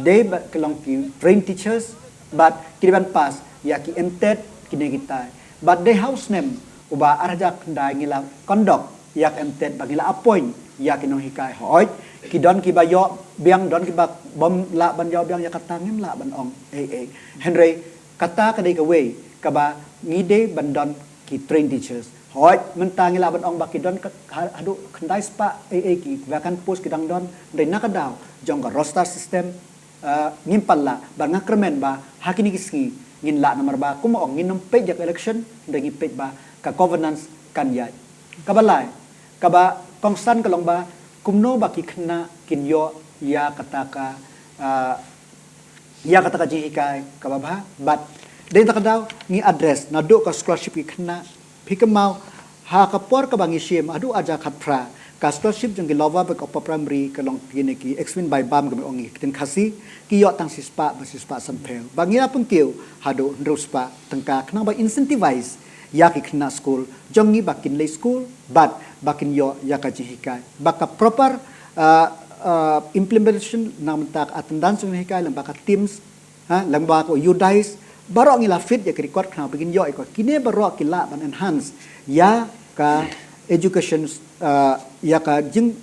dei ba ki long ki trained teachers bad ki dei ban pass ïa ki M TET kine kitai. Bad dei ha u snem uba ar hajar khyndai ngi la conduct ïa ka M TET ba ngi la appoint ïa ki nonghikai. Hooid ki don kiba ïoh biang, don kiba bym lah ban ïoh biang, ïa kata ngim lah ban ong ei ei. Hynrei kata ka dei kawei kaba ngi dei ban don ki trained teachers. Hooid mynta ngi lah ban ong ba ki don ka, ha-, haduh khyndai spah ei ei ki vacant post ki dang don, hynrei na ka daw jong ka roster system, eh, ngim pat lah, bad nga kyrmen ba ha kine ki sngi ngin lah, namar ba kumba ong ngin ym peit ïa ka election, hynrei ngi peit ba ka governance kan ïaid. Kaba lai, kaba kongsan ka long ba kumno ba ki khynnah kin ïoh ïa kata ka, ah, ïa kata ka jinghikai kaba bha, bad Dei da ka daw ngi address naduh ka scholarship ki khynnah, phi kynmaw ha ka por kaba ngi shim haduh arhajar khatphra, ka scholarship jong ki lower bad upper primary ka long kine ki examined by bam, ka me ong ngi ktien Khasi, ki ïoh tang shispah bad shispah sanphew. Ba ngi la pynkiew haduh hynriew spah tyngka khnang ba incentivize ïa ki khynnah skul jong ngi ba kin leit skul bad ba kin ïoh ïa ka jinghikai. Ba ka proper, uh, uh, implementation na ka bynta ka attendance jong ngi hikai, lem bad ka TIMS, ha, lem bad ka UDISE, baroh ngi la feed ïa ka record khnang ba kin ïoh ïa ka. Kine baroh ki lah ban enhance ïa ka education, uh, ïa ka jing,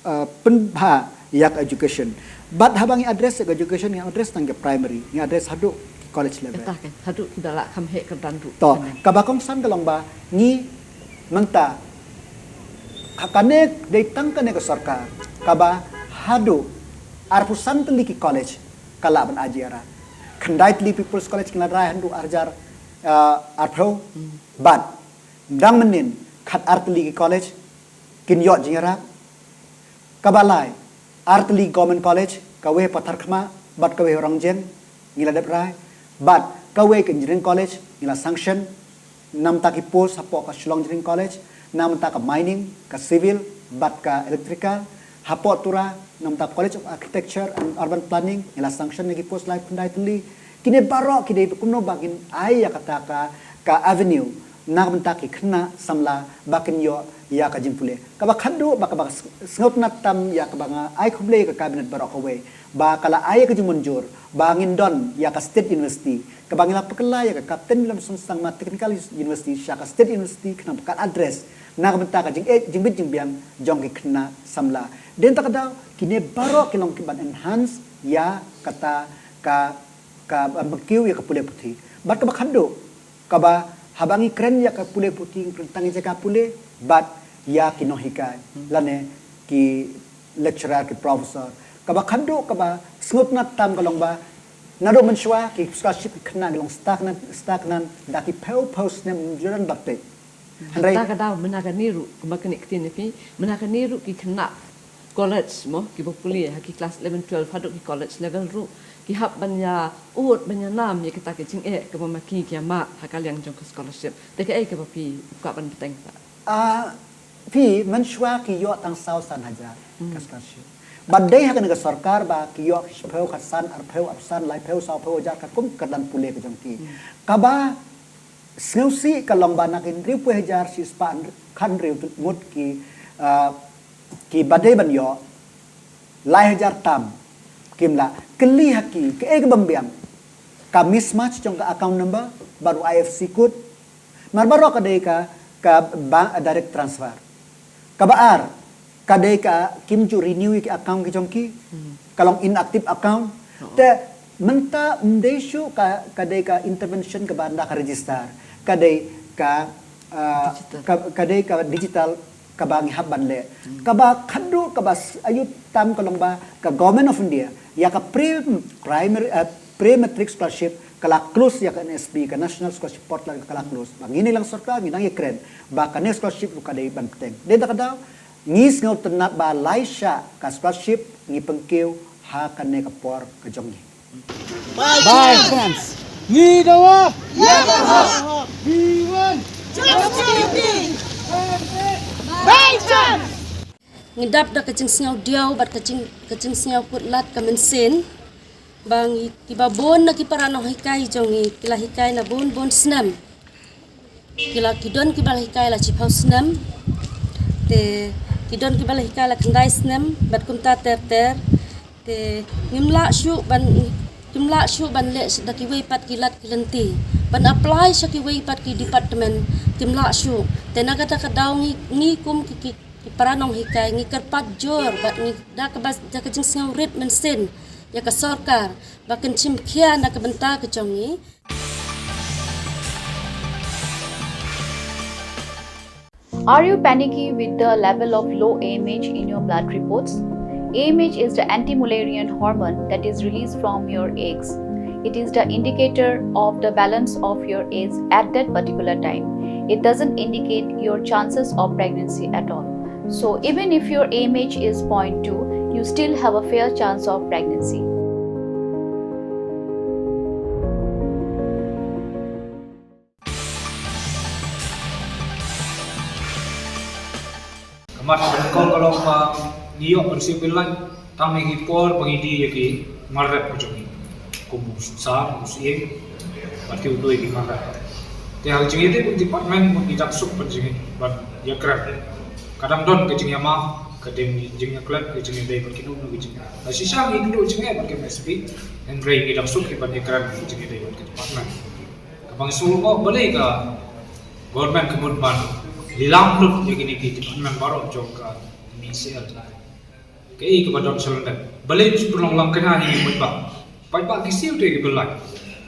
uh, pynbha ïa ka education. Bad haba ngi address ïa ka education, ngi address tang ka primary, ngi address haduh ki college level. Kata kan, haduh ki ba la kham heh kyrdan ruh. To, kaba kongsan ka long ba ngi mynta, ha kane dei tang kane ka sorkar kaba haduh arphew san tylli ki college ka lah ban ai jingïarap. Khyndai tylli People's College ki la rai haduh arhajar, uh, arphew. Bad dang mynnin khatar tylli ki college kin ïoh jingïarap. Kaba lai, ar tylli government college, kawei Patharkhmah bad kawei Rongjeng, ngi la dep rai. Bad kawei ka engineering college ngi la sanction. Na ka bynta ki post hapoh ka Shillong Engineering College, na ka bynta ka mining, ka civil bad ka electrical. Hapoh Tura, na ka bynta College of Architecture and Urban Planning, ngi la sanction ïa ki post lai khyndai tylli. Kine baroh ki dei kumno ba ngin ai ïa kata ka, ka avenue na ka bynta ki khynnah samla ba kin ïoh ïa ka jingpule. Kaba khadduh bad kaba sngewtynnat tam ïa kaba nga ai khublei ïa ka cabinet baroh kawei ba ka la ai ïa ka jingmynjur ba ngin don ïa ka State University, kaba ngi la pynkylla ïa ka Captain William Songtsa Sangma Technical University sha ka State University khnang ba kan address na ka bynta ka jingeh, jingbit jingbiang jong ki khynnah samla. Dei na kata ka daw kine baroh ki long kiban enhance ïa kata ka, ka, um, kiew ïa ka pule puthi. Bad kaba khadduh, kaba haba ngi kren ïa ka pule puthi, ngi kren tang ïa ka pule bad ïa ki nonghikai lane ki lecturer, ki professor. Kaba khadduh kaba sngewtynnat tam ka long ba naduh mynshuwa ki scholarship ki khynnah ki long stagnant, stagnant da ki phew phew snem, ym ju don ba peit. Hynrei ta ka daw mynta kane ruh, kumba kane ka ktien ïa phi, mynta kane ruh ki khynnah college mo, kiba pule ha ki class eleven, twelve haduh ki college level ruh ki hap ban ïa ud, ban ïa nam ïa kata ka jingeh kaba ma ki ki ïa mad ha ka liang jong ka scholarship. Te kaei kaba phi kwah ban bteng pat? Ah, phi, mynshuwa ki ïoh tang saw san hajar ka scholarship. Bad dei ha kane ka sorkar ba ki ïoh ki shiphew, khatsan, arphew, arphew san, laiphew, sawphew hajar, ka kum kyrdan pule ka jong ki. Kaba sngewsih ka long ba na ki hynriewphew hajar shispah khathynriew ngut ki, ah, kiba dei ban ïoh, lai hajar tam kim lah. Kylli ha ki, kaei kaba ym biang? Ka mismatch jong ka account number bad u IFSC code. Namar baroh ka dei ka, ka ba-, direct transfer. Kaba ar, ka dei ka kim ju renew ïa ki account ki jong ki. Ka long inactive account. Te mynta ym dei shuh ka, ka dei ka intervention kaba na ka register. Ka dei ka, ah, ka, ka dei ka digital kaba ngi hap ban leh. Kaba khadduh kaba s-, aiu tam ka long ba ka Government of India ïa ka pre primary, eh, pre matric scholarship ka la close ïa ka NSP, ka National Scholarship Portal ka la close. Ba ngi na liang sorkar ngi nang ïakren ba kane scholarship ruh ka dei ban bteng. Dei na kata ka daw ngi sngewtynnat ba lai shah ka scholarship ngi pynkiew ha kane ka por ka jong ngi. Bai Chance. Ngi dawa. Ïa ka hok. We want. Bai Chance. Ngi dap da ka jingsngew diaw bad ka jing, ka jingsngew kut lad ka mynsiem. Ba ngi kiba bun na ki para nonghikai jong ngi ki la hikai na bun bun snem. Ki la, ki don kiba la hikai la shiphew snem. Te ki don kiba la hikai la khyndai snem bad kumta ter ter. Te ngim lah shuh ban, ngim lah shuh ban leh da kiwei pat ki lad ki lynti ban apply sha kiwei pat ki department, ngim lah shuh. Te na kata ka daw ngi, ngi kum ki, ki, ki para nonghikai ngi kyrpad jur bad ngi da kaba, da ka jingsngew rit mynsiem ïa ka sorkar ba kan shim khia na ka bynta ka jong ngi. Are you panicky with the level of low A M H in your blood reports? A M H is the anti-Mullerian hormone that is released from your eggs. It is the indicator of the balance of your eggs at that particular time. It doesn't indicate your chances of pregnancy at all. So even if your A M H is zero point two, you still have a fair chance of pregnancy. Mat ban kong ka long ba ngi ïoh ban siew bill light tang ha ki por ba ngi die ïa ki mar rep ka jong ngi. Kum u sar, u syiem, bad ki u doi ki mar rep. Te ha ka jingïadei bad department bad ngi dang suk ban jingïadei ban ïakren. Ka dang don ka jingïamap, ka dang jingïaklet, ka jingïadei bad kino kino ka jingïadei. Ka shisha ngi kynduh jingïadei bad ka M S B, hynrei ngi dang suk ban ïakren ka jingïadei bad ka department. Kaba ngi sngewlyngngoh balei ka government ka mut ban lilam lut ïa kine ki department baroh jong ka M E C L. Kaei kaba don shalyndet? Balei pynlong lang kane ha ine i paidbah? Paidbah ki siew te ki bill light.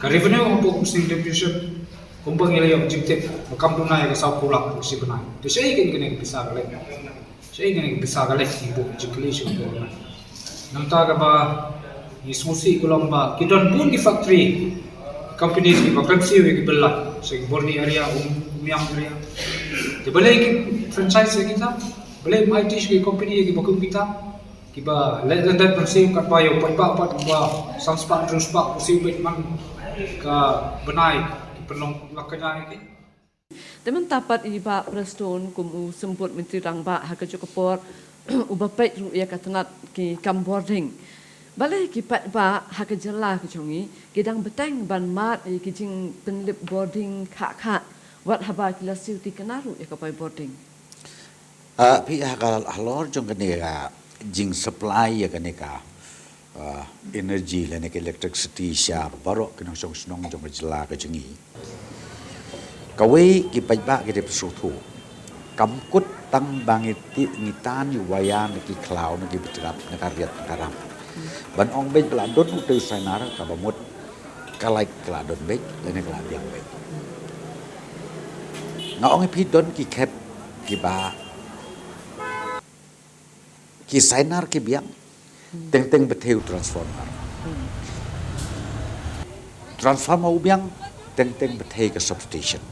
Ka revenue hapoh Umsning Division kumba ngi la ïoh jingtip ba kam duna ïa ka saw phew lak shi bnai. Te shaei kein kane ka pisa ka leit? Shaei kane ka pisa ka leit? Ngi buh jingkylli sha u government. Nangta kaba ngi sngewsih ka long ba ki don bun ki factory, company kiba kren siew ïa ki bill light sha ki Borni area, Um, Umiam area. Te balei ki franchise ïa kita? Balei ym aiti sha ki company ïa kiba kum kita? Kiba leh lyndet ban siew katba ïa u paidbah pat uba san spah hynriew spah u siew beit man ka bnai, ki pynlong lak ka jai ki. Te mynta pat i Bah Prestone kum u symbud Myntri Rangbah ha kajuh ka por uba peit ruh ïa ka tnat ki kam bording. Balei ki paidbah ha ka jylla ka jong ngi ki dang bteng ban mad ïa ki jingpynlip bording khah khah wat haba ki la siew thikna ruh ïa ka poi bording? Ah, phi ha ka halor jong kane ka jing supply ïa kane ka, ah, energy lane ka electricity sha baroh ki nongshong shnong jong ka jylla ka jong ngi. Kawei ki paidbah ki dei pynsngewthuh. Kam kut tang ba ngi ti ngi tan ïa u wire na ki khlaw na ki bthrap na ka riat na ka ram. Ban ong beit ba la don u tei u sainar kaba mut ka light ka la don beit lane ka la biang beit. Nga ong ïa phi don ki khep kiba ki sainar ki biang teng teng bthei u transformer. Transformer u biang teng teng bthei ka substation.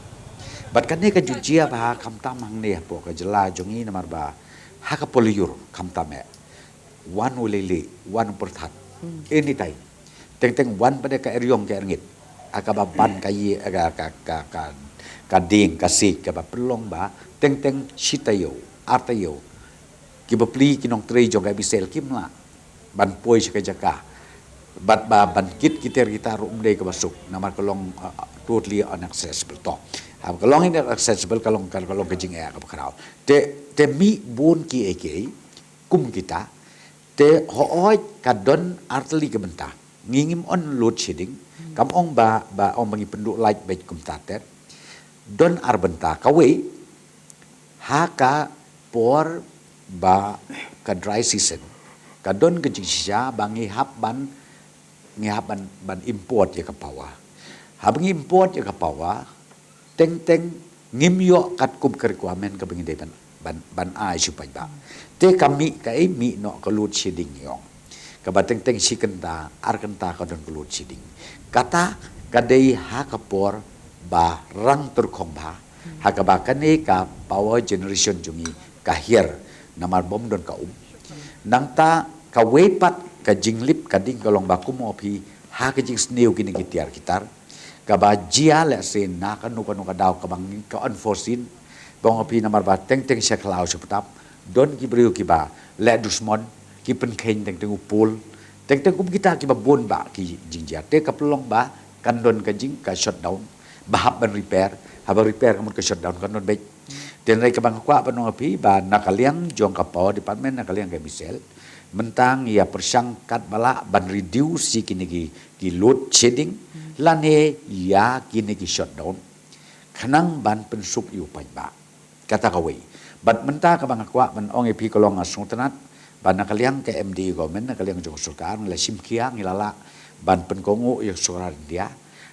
Bad kane ka ju jia bha khamtam hangne hapoh ka jylla jong ngi namar ba ha ka Polyur khamtam eh. Wan u lili, wan u pyrthat. Anytime. Teng teng wan pat ka eriong ka erngit. Ha kaba ban ka ïing ka, ka, ka, ka, ka dieng ka siej kaba pynlong ba teng teng shi taïew, ar taïew. Kiba plie ki nongtrei jong ka M E C L kim lah ban poi sha ka jaka. Bad ba ban kit ki tiar ki tar ruh ym dei kaba suk namar ka long, uh, totally inaccessible to. Ha ka long inaccessible ka long ka, ka long ka jingeh kaba khraw. Te, te mih bun kiei kiei kum kita. Te hooid ka don ar tylli ki bynta. Ngi ngim ong load shedding. Kam ong ba, ba ong ba ngi pynduh light beit kumta te. Don ar bynta, kawei ha ka por ba ka dry season ka don ka jingshisha ba ngi hap ban, ngi hap ban, ban import ïa ka power. Haba ngi import ïa ka power, teng teng ngim ïoh katkum ka requirement kaba ngi dei ban, ban, ban ai sha u paidbah. Te ka mih kaei, mih noh ka load shedding ngi ong. Kaba teng teng shi kynta, ar kynta ka don ka load shedding. Kata ka dei ha ka por ba rang tyrkhong bha. Ha kaba kane ka power generation jong ngi ka hiar namar bym don ka um. Nangta kawei pat ka jinglip ka ding ka long ba kum u ong phi ha ka jingsniew kine ki tiar ki tar. Kaba jia lehse na kano kano ka daw kaba ngim ka unforeseen. Ba ong phi namar ba teng teng sha khlaw sha btap. Don ki briew kiba leh dusmon, ki pynkheiñ teng teng u pol. Teng teng kum kita kiba bun bah ki jingjia. Te ka pynlong ba kan don ka jing ka shutdown. Ba hap ban repair, haba repair ka mut ka shutdown kan don beit. Te hynrei kaba nga kwah ban ong ïa phi ba na ka liang jong ka power department, na ka liang ka M E C L, mynta ngi ïa pyrshang katba lah ban reduce ïa kine ki, ki load shedding lane ïa kine ki shutdown khnang ban pynsuk ïa u paidbah. Kata kawei. Bad mynta kaba nga kwah ban ong ïa phi ka long nga sngewtynnat ba na ka liang ka M D A government, na ka liang jong ka sorkar ngi la shim khia, ngi la lah ban pynkohnguh ïa ka sorkar India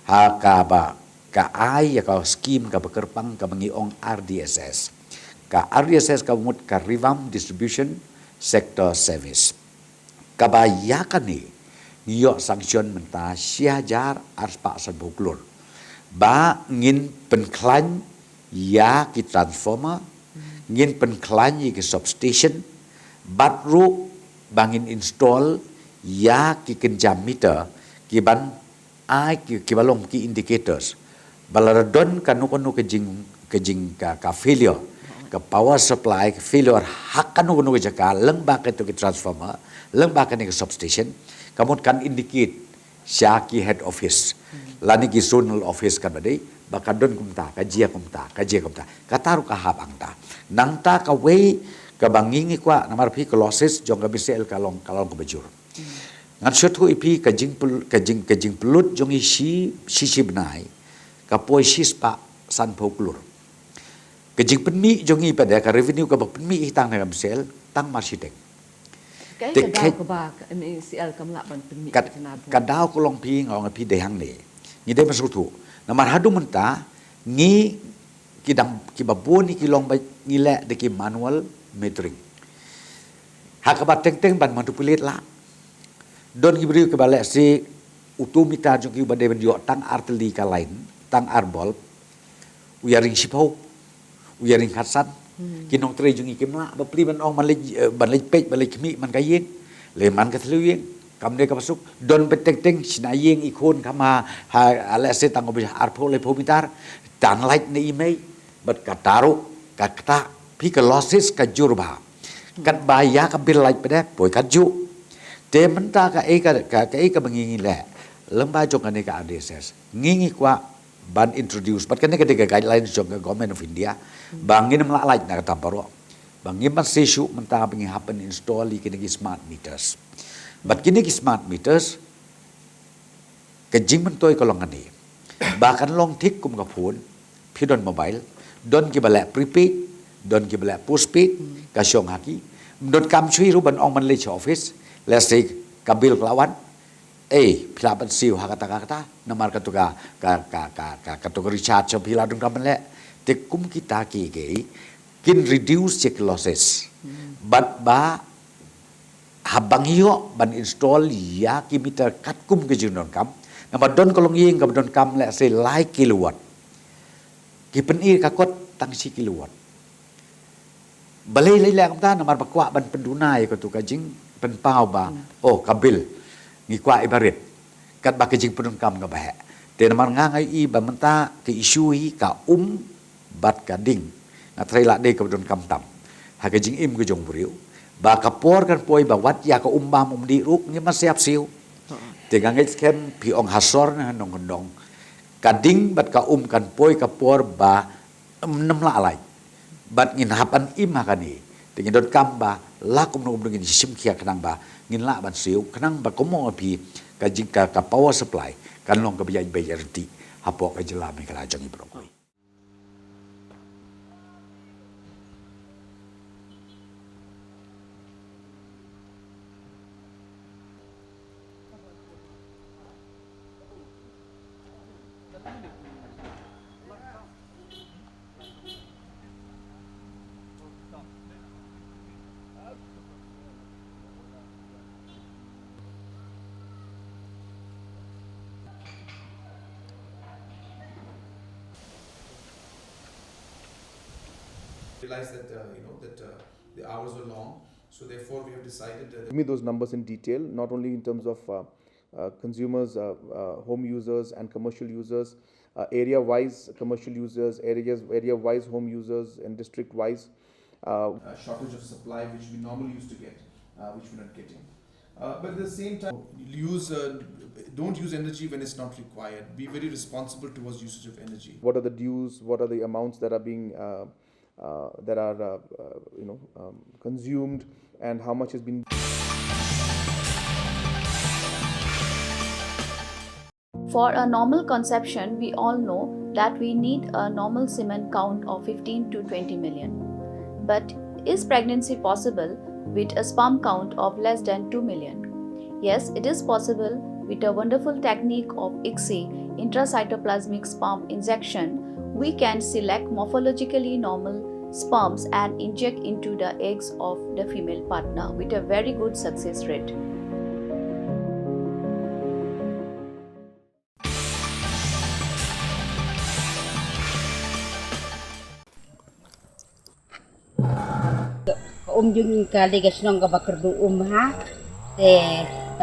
ha kaba ka ai ïa ka skim kaba kyrpang kaba ngi ong R D S S. Ka R D S S ka mut ka Revamped Distribution Sector Service. Kaba ïa kane ngi ïoh sanction mynta shi hajar arspah sanphew klur. Ba ngin pynkhlaiñ ïa ki transformer, ngin pynkhlaiñ ïa ki substation, bad ruh ba ngin install ïa ki kynja meter ki ban ai ki, kiba long ki indicators. Ba lada don kano kano ka jing, ka jing ka, ka failure, ka power supply, ka failure ha kano kano ka jaka, lyngba kito ki transformer, lyngba kane ka substation, ka mut kan indicate sha ki head office lane ki zonal office, kan ba dei ba ka don kumta, ka jia kumta, ka jia kumta. Kata ruh ka hap hangta. Nangta kawei kaba ngi ngi kwah, namar phi ka losses jong ka MCL ka long, ka long kaba jur. Ngan shu ïathuh ïa phi, ka jingpyl-, ka jing, ka jingpynlut jong ngi shi, shi, shi bnai ka poi shispah sanphew klur. Ka jingpynmih jong ngi pat de, ka revenue kaba pynmih hi tang na ka MCL, tang mar shiteng. Kaei ka daw kaba ka MCL kam lah ban pynmih ka, ka jingpynmih, ka daw ka long, phi, nga ong ïa phi dei hangne. Ngi dei ban sngewthuh. Namar haduh mynta ngi, ki dang, kiba bun ki long ba ngi leh da ki manual metering. Ha kaba teng teng ban manipulate lah. Don ki briew kiba leh shi utu meter jong ki ba dei ban ïoh tang ar tylli ka line, tang ar bulb, u ïaring shiphew, u ïaring khatsan. Hmm. Ki nongtrei jong ngi kim lah ba plie ban ong ban leit, eh, ban leit peit, ban leit khmih man ka ïing, leh man ka thliew ïing. Kam dei kaba suk. Don beit teng teng shna ïing i khun kham ha, ha, leh shi tang arphew laiphew meter, tan light na i mei. Bad kata ruh, ka, kata, phi, ka losses ka jur bha. Katba ïa ka bill light pat de poi katjuh. Te mynta kaei ka, ka, kaei kaba ngi ngi leh lyngba jong kane ka RDSS, ngi ngi kwah ban introduce, bad kane ka dei ka guidelines jong ka Government of India, ba ngin ym lah light na ka tam baroh. Ba ngim ban siew shuh mynta ba ngi hap ban install ïa kine ki smart meters. Bad kine ki smart meters, ka jingmyntoi ka long kane. Ba kan long thik kum ka phone, phi don mobile, don kiba leh prepaid, don kiba leh postpaid, ka shong ha ki. Ym donkam shuh ruh ban ong ban leit sha office, lehse ka bill ka la wan. Ei, phi lah ban siew ha kata ka kata, namar kato ka, ka, ka, ka, ka, kato ka recharge phi lah donkam ban leh. Te kum kita kiei kiei kin reduce ïa ki losses. Hmm. Bad ba haba ngi ïoh ban install ïa ki meter katkum ka jingdonkam, namar don ka longïing kaba donkam lehse lai kilowatt, ki pyni ka kot tang shi kilowatt. Balei lei leh kumta? Namar ba kwah ban pynduna ïa kato ka jingpynpaw ba, hmm, oh, ka bill ngi kwah iba rit, katba ka jingpyndonkam kaba heh. Te namar nga nga ïohi ba mynta ka issue hi ka um bad ka ding. Nga tharai la dei kaba donkam tam ha ka jingim ka jong u briew, ba ka por kan poi ba wat ïa ka um bam um dih ruh ngim ïa siew siew. Te nga ngeit skhem phi ong ha sor ne ha nongkyndong, ka ding bad ka um kan poi ka por ba ym, ym lah light. Bad ngin hap ban im ha kane. Te ngin donkam ba la kumno kumno ngin shim khia khnang ba ngin lah ban siew, khnang ba kumno phi, ka jing, ka, ka power supply kan long kaba ïaid beit ïaid ryntih hapoh ka jylla Meghalaya jong ngi baroh kawei. Realize that, uh, you know, that, uh, the hours were long. So therefore, we have decided that Give me those numbers in detail, not only in terms of, uh, uh, consumers, uh, uh, home users and commercial users, uh, area-wise commercial users, areas, area-wise home users, and district-wise, uh, uh, shortage of supply, which we normally used to get, uh, which we're not getting. Uh, but at the same time, use, uh, don't use energy when it's not required. Be very responsible towards usage of energy. What are the dues? What are the amounts that are being, uh, uh, that are, uh, uh, you know, um, consumed, and how much has been For a normal conception, we all know that we need a normal semen count of fifteen to twenty million. But is pregnancy possible with a sperm count of less than two million? Yes, it is possible. With a wonderful technique of ICSI, intracytoplasmic sperm injection, we can select morphologically normal sperms and inject into the eggs of the female partner with a very good success rate. Ka um jong ngi ka dei ka shnong kaba kyrduh um ha. Te,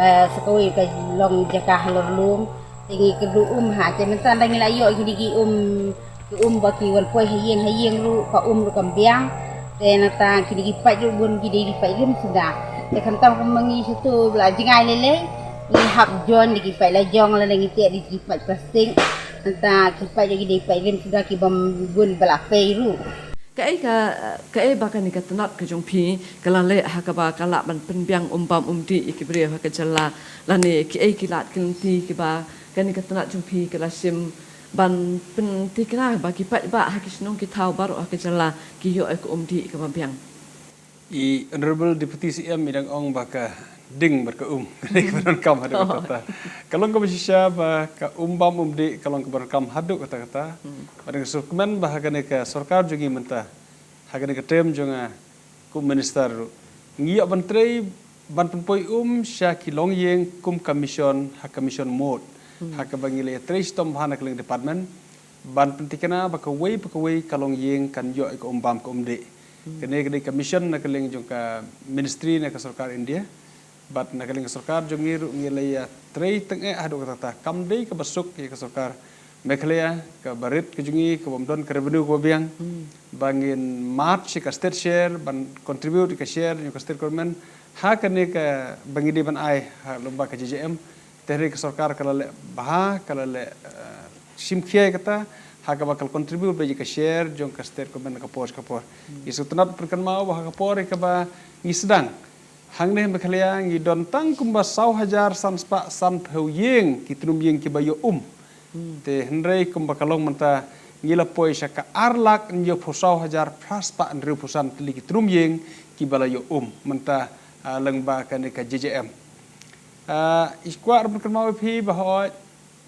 eh, sa kawei ka long jaka halor lum. Te ngi kyrduh um ha. Te mynta ngi la ïoh kine ki um Ki um ba ki wan poi ha ïing ha ïing ruh ka um ruh kam biang. Te nangta kine ki paip ruh bun ki dei ki paip rim suda. Te khamtam kum ma ngi shuh tu ba la jngai lei lei, ngi hap jon da ki paip la jong lane ngi teh da ki paip plastik. Nangta ki paip ruh ki dei paip rim suda ki bym bun ba la pei ruh. Kaei ka, kaei ba kane ka tnat ka jong phi ka la leh ha kaba ka lah ban pynbiang um bam um dih ïa ki briew ha ka jylla, lane kiei ki lad ki lynti kiba kane ka tnat jong phi ka la shim ban pynthikna ba ki paidbah ha ki shnong ki thaw baroh ha ka jylla ki ïoh ïa ka um dih kaba biang? I Honorable Deputy C M i dang ong ba ka ding bad ka um ka dei kaba donkam haduh katta katta. Ka long kaba shisha ba ka um bam um dih ka long kaba donkam haduh katta katta. Bad nga sngewkmen ba ha kane ka sorkar jong ngi mynta, ha kane ka term jong nga kum minister ruh, ngi ïoh ban trei ban pynpoi um sha ki longïing kum ka mission, ha ka mission mode, ha kaba ngi la ïatrei shitom bha na ka liang department ban pynthikna ba kawei pa kawei ka longïing kan ïoh ïa ka um bam ka um dih. Kane ka dei ka mission na ka liang jong ka ministry na ka sorkar India. Bad na ka liang ka sorkar jong ngi ruh ngi la ïatrei tang eh haduh katta katta, kam dei kaba suk ïa ka sorkar Meghalaya kaba rit ka jong ngi, ka bym don ka revenue kaba biang, ba ngin match ïa ka state share, ban contribute ïa ka share jong ka state government ha kane kaba ngi dei ban ai ha lyngba ka J J M. Te hynrei ka sorkar ka la leh bha, ka la leh, eh, shim khia ïa kata, ha kaba ka la contribute beit ïa ka share jong ka state government ha ka por sha ka por. Ngi sngewtynnat pynkynmaw ba ha ka por ïa kaba ngi sdang, hangne Meghalaya ngi don tang kumba saw hajar san spah san phew ïing ki tnum ïing kiba ïoh um. Te hynrei kumba ka long mynta ngi la poi sha ka ar lak hynñiew phew saw hajar phra spah hynriew phew san tylli ki tnum ïing kiba la ïoh um mynta, ah, lyngba kane ka J J M. Ah, i kwah ruh ban kynmaw ïa phi ba hooid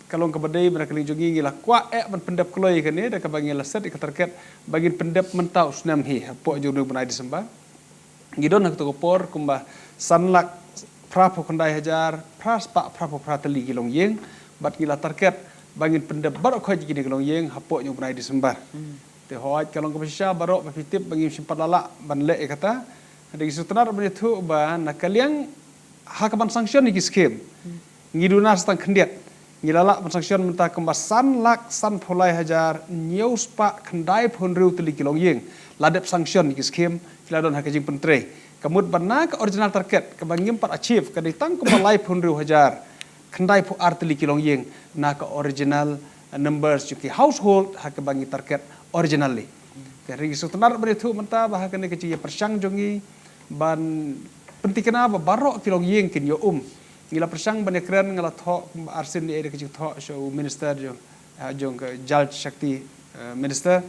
ka long kaba dei ba na ka liang jong ngi ngi la kwah eh ban pyndep kloi ïa kane da kaba ngi la set ïa ka target ba ngin pyndep mynta u snem hi hapoh jong u bnai December. Ngi don ha kato ka por kumba san lak phra phew khyndai hajar phra spah phra phew phra tylli ki longïing, bad ngi la target ba ngin pyndep baroh khoit ïa kine ki longïing hapoh jong u bnai December. Te hooid ka long kaba shisha baroh ba phi tip ba ngim shym pat la lah ban leh ïa kata. Te ngi sngewtynnat ban ïathuh ba na ka liang ha kaban sanction ïa ki skim, ngi duna sa tang khyndiat. Ngi la lah ban sanction mynta kumba san lak san phew lai hajar hynñiew spah khyndai phew hynriew tylli ki longïing la dep sanction ïa ki skim, ki la don ha ka jingpyntrei. Ka mut ba na ka original target kaba ngim pat achieve ka dei tang kumba lai phew hynriew hajar khyndai phew ar tylli ki longïing na ka original numbers jong ki household ha kaba ngi target originally. Te hynrei ngi sngewtynnat ban ïathuh mynta ba ha kane ka jingïapyrshang jong ngi ban pynthikna ba baroh ki longïing kin ïoh um. Ngi la pyrshang ban ïakren, nga la thoh kumba arsien ïa da ka jingthoh sha u minister jong, ah, jong ka Jal Shakti, eh, minister,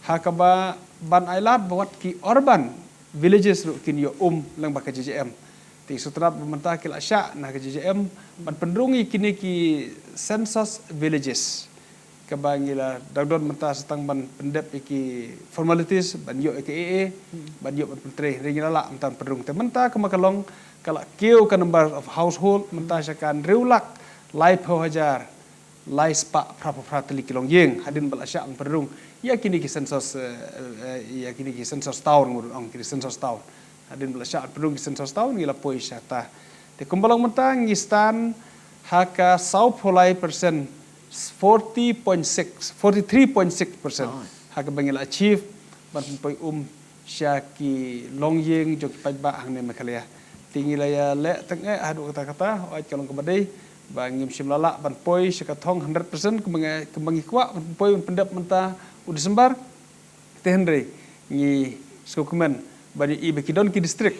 ha kaba ban ailad ba wat ki urban villages ruh kin ïoh um lyngba ka J J M. Te sngewtynnat ba mynta ki la shah na ka J J M ban pynrung ïa kine ki census villages. Kaba ngi la dang don mynta sa tang ban pyndep ïa ki formalities ban ïoh ïa ka A A, ban ïoh ban pyntrei. Hynrei ngi la lah mynta ban pynrung. Te mynta kumba ka long ka la kiew ka number of household mynta sha ka hynriew lak lai phew hajar lai spah phra phew phra tylli ki longïing hadien ba la shah ban pynrung ïa kine ki census, eh, eh, ïa kine ki census town, ngi ong kine census town. Hadien ba la shah ban pynrung ki census town ngi la poi sha ta. Te kumba long mynta ngi stand ha ka saw phew lai percent, forty point six, forty three point six percent. Ha kaba ngi la achieve ban pynpoi um sha ki longïing jong ki paidbah hangne Meghalaya. Te ngi la ïaleh tang eh haduh katta katta, hooid ka long kaba dei ba ngim shym la lah ban poi sha ka thong hundred percent kumba ngi, kumba ngi kwah ban poi ban pyndep mynta u December. Te hynrei ngi sngewkmen ban ïohi ba ki don ki district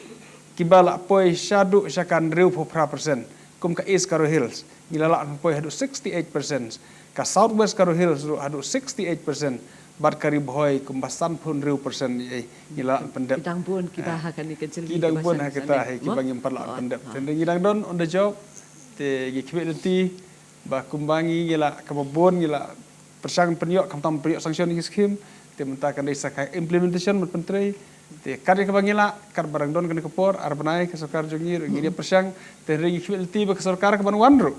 kiba la poi shaduh sha ka hynriew phew phra percent, kum ka East Garo Hills ngi la lah ban poi haduh sixty eight percent, ka South West Garo Hills ruh haduh sixty eight percent, bad ka Ri Bhoi kumba san phew hynriew percent ïa ngi la lah ban pyndep. Ki dang bun kiba ha kane ka jylla, ki dang bun ha kata hi kiba ngim pat lah ban pyndep. Te hynrei ngi dang don on the job. Te ngi khmih lynti ba kumba ngi, ngi la kaba bun ngi la pyrshang pynïoh, khamtam pynïoh sanction ïa ki skim. Te mynta kan dei sa ka implementation ban pyntrei. Te kat ïa kaba ngi lah, kat ba dang don kane ka por ar bnai ka sorkar jong ngi ruh ngi ïa pyrshang. Te hynrei ngi khmih lynti ba ka sorkar kaban wan ruh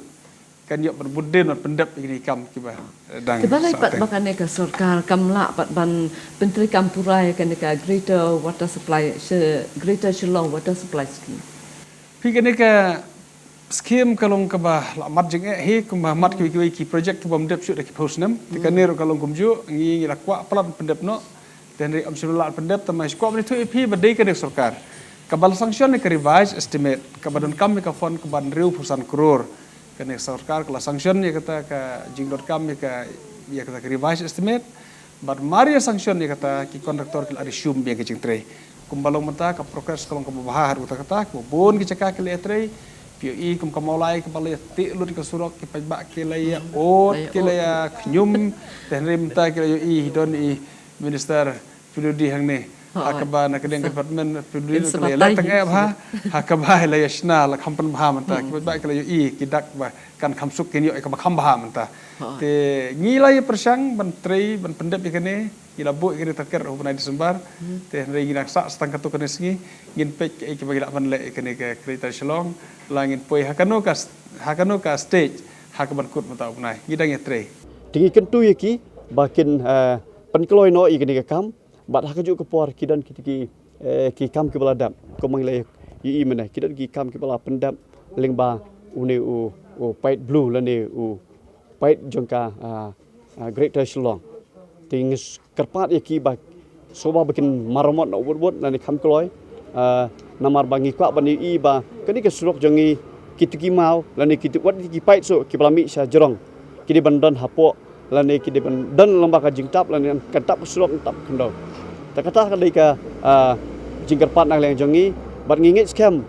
kan ïoh ban bud dien ban pyndep ïa kine ki kam kiba dang. Te balei pat ba kane ka sorkar kam lah pat ban pyntreikam pura ïa kane ka greater water supply, greater Shillong water supply scheme? Phi, kane ka Skim ka long kaba la mat jingeh hi, kumba mat kiwei kiwei ki project kibym dep shuh da ki phew snem. Te kane ruh ka long kumjuh, ngi ngi la kwah palat pyndep noh. Te hynrei ym shym la pyndep, te ma shu kwah ban ïathuh ïa phi ba dei kane ka sorkar kaba la sanction ïa ka revised estimate, kaba donkam ïa ka fund kaba hynriew phew san klur. Kane ka sorkar ka la sanction ïa kata ka jingdonkam ïa ka, ïa kata ka revised estimate. Bad mar ïa sanction ïa kata, ki contractor ki la resume biang ki jingtrei. Kumba long mynta ka progress ka long kaba bha haduh katta katta, kiba bun ki jaka ki la ïatrei. Phi ïohi kum ka Mawlai kaba la ïateh lut ka surok, ki paidbah ki la ïa ot, ki la ïa khñium. Te hynrei mynta ki la ïohi, hi don i Minister P W D hangne. Ha kaba na ka liang ka department P W D ka la ïa leh tang eh bha. Ha kaba la ïa shna la kham pynbha mynta. Ki paidbah ki la ïohi, ki dak ba kan kham suk kin ïoh ïa kaba kham bha mynta. Te ngi la ïa pyrshang ban trei ban pyndep ïa kane, ngi la buh ïa kane target ha u bnai December. Te hynrei ngi nang sah sa tang katto katne sngi, ngin peit kaei kaba ngi lah ban leh ïa kane ka Greater Shillong, la ngin poi ha kano ka, ha kano ka stage, ha kaban kut mynta u bnai. Ngi dang ïa trei. Te ngi kyntu ïa ki ba kin, eh, pynkloi noh ïa kane ka kam, bad ha kajuh ka por ki don kito ki, eh, ki kam kiba la dep, kumba ngi la ïohi mynne, ki don ki kam kiba la pyndep lyngba une u, u pait blue lane u pait jong ka, ah, ah, Greater Shillong. Te ngi kyrpad ïa ki ba sngewbha ba kin maramot noh wut wut lane kham kloi, ah, namar ba ngi kwah ban ïohi ba kane ka surok jong ngi, kito ki maw lane kito wat ki pait shuh kiba la mih sha jrong, ki dei ban don hapoh lane ki dei ban don lyngba ka jingtap lane kan tap ka surok, tap khyndew. Te kata ka dei ka, ah, jingkyrpad na ka liang jong ngi, bad ngi ngeit skhem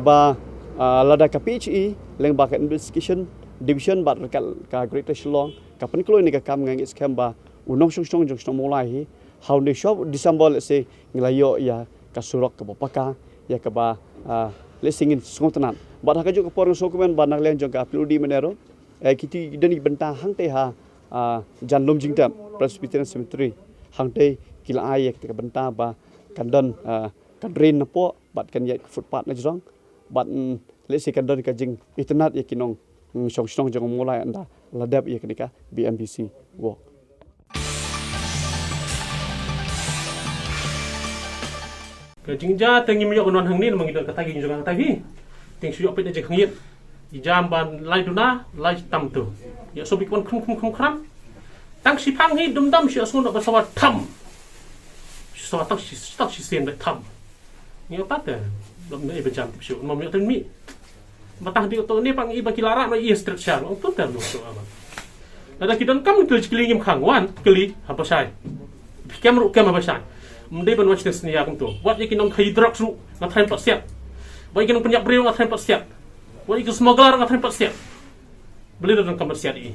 ba, ah, lada ka P H E lyngba ka Investigation Division bad ryngkat ka Greater Shillong ka pynkloi ïa kane ka kam, nga ngeit skhem ba u nongshong shnong jong shnong Mawlai hi, ha une u snem December, let's say, ngi la ïoh ïa ka surok kaba paka, ïa kaba, ah, let's say, ngin sngewtynnat. Bad ha kajuh ka por nga sngewkmen ba na ka liang jong ka P W D mynne ruh, eh, kito ki don ki bynta hangtei ha, ah, Jan Lum Jingtep, Presbyterian Cemetery. Hangtei ki la ai ïa kata ka bynta ba kan don, ah, ka drain napoh bad kan ïaid ka footpath na jrong. Bad, mm, let's say, kan don ka jingitynnad ïa ki nong, mm, shong shnong jong u Mawlai ynda la dep ïa kane ka B M B C walk. Ka jingjia te ngim ïoh ban wan hangne namar ngi don kata ka jingjia kata hi. Te ngi shu ïoh peit na jingkhyndiat. Ki jia ban lai duna, lai tam tu. Ïa shu bikon khum khum khum khram. Tang shi phang hi dum dam shi asngun ba sawa tam. Shi sawa tang shi, tang shi sen ba tam. Ngi ïoh pat te. Dum ne ba jam tip shu. Mam ïoh ten mi. Ba tah di to ne pang i ba ki la rah na i stret shar. Ong tu ter no so aban. Lada ki donkam tu kylli ngim khang wan, kylli haba shai. Kem ruh kem haba shai. Ym dei ban wan shisien shisien ïa kumto. Wat ïa ki nongkhaïi drugs ruh nga tharai pat siat. Wat ïa ki nongpynïap briew nga tharai pat siat. Wat ïa ki smuggler nga tharai pat siat. Balei da donkam ban siat ïa i?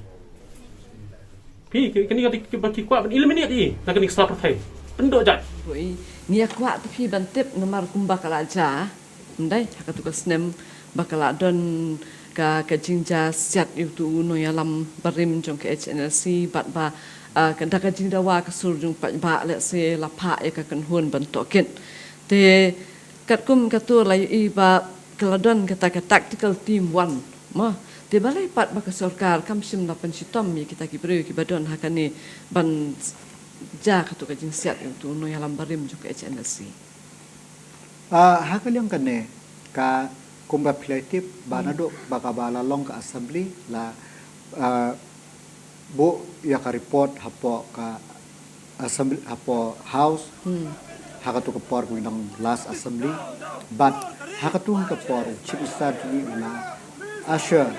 Phi, ki, kine ki, ki, ki kwah ban eliminate ïa i na kane ka sla pyrthei. Pyndoh jait. Ngi ïa kwah te phi ban tip namar kumba ka la jia. Ym dei, ha katu ka snem ba ka la don ka, ka jingjia siat ïa utu u nongïalam barim jong ka H N L C bad ba, ah, ka, da ka jingdawa ka sur jong paidbah, let's say, la phah ïa ka kynhun ban tohkit. Te katkum katu la ïohi ba ka la don kata ka tactical team one. Mo, te balei pat ba ka sorkar kam shym la pynshitom ïa kita ki briew kiba don ha kane ban jia katu ka jingsiat ïa utu u nongïalam barim jong ka H N L C? Ah, ha ka liang kane, ka kumba phi la tip ba naduh ba kaba la long ka assembly la, ah, buh ïa ka report hapoh ka assembly, hapoh House. Ha katu ka por ka long last assembly. Bad ha katu ka por u Chief Minister jong ngi u la assure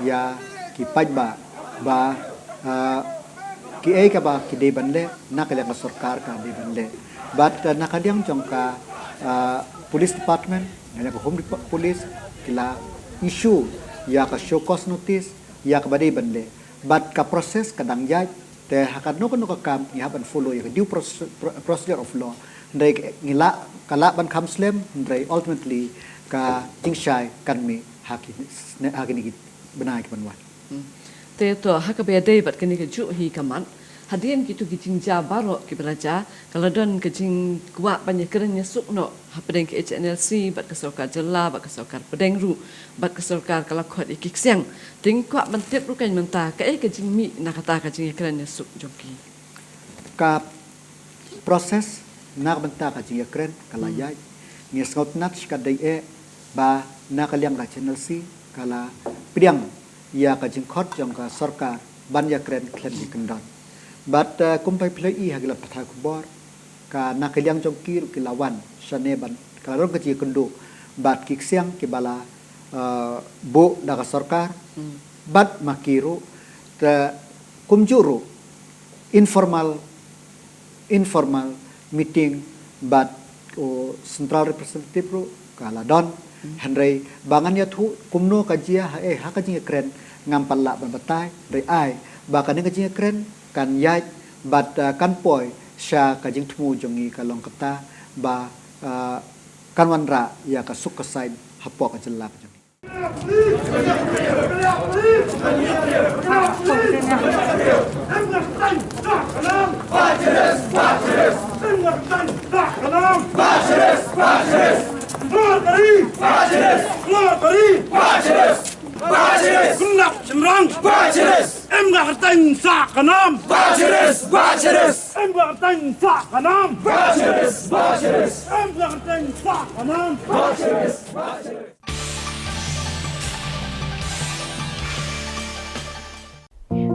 ïa ki paidbah ba, ah, kiei kaba ki dei ban leh na ka liang ka sorkar ka dei ban leh. Bad, ah, na ka liang jong ka, ah, police department, na ka liang ka home depa-, police, ki la issue ïa ka show cause notice ïa kaba dei ban leh. Bad ka process ka dang ïaid, te ha kano kano ka kam ngi hap ban follow ïa ka due proce-, pro-, procedure of law. Hynrei ngi lah, ka lah ban kham slem, hynrei ultimately ka jingshai kan mih ha kine, ha kine ki bnai ki ban wan. Te to, ha kaba ïadei bad kane kajuh hi ka mat, hadien kitu ki jingjia baroh kiba la jia, ka la don ka jingkwah ban ïakren ïasuk noh hapdeng ka H N L C bad ka sorkar jylla bad ka sorkar pdeng ruh bad ka sorkar ka la khot ïa ki ksiang. Te ngi kwah ban tip ruh kein mynta kaei ka jingmih na kata ka jingïakren ïasuk jong ki. Ka process na ka bynta ka jingïakren ka la ïaid. Ngi sngewtynnat shikatdei eh ba na ka liang ka H N L C ka la pdiang ïa ka jingkhot jong ka sorkar ban ïakren khlem ki kyndon. Bad, eh, kumba phi la ïohi ha ki lad pathai khubor, ka na ka liang jong ki ruh ki la wan shane ban ka la long ka jingkynduh bad ki ksiang kiba la, eh, buh da ka sorkar bad ma ki ruh, te kumjuh ruh informal informal meeting bad u central representative ruh ka la don. Hynrei ba ngan ïathuh kumno ka jia ha, eh, ha ka jingïakren ngam pat lah ban batai, hynrei ai ba kane ka jingïakren kan ïaid bad, eh, kan poi sha ka jingthmu jong ngi ka long kata ba, eh, kan wanrah ïa ka suk ka saiñ hapoh ka jylla ka jong ngi.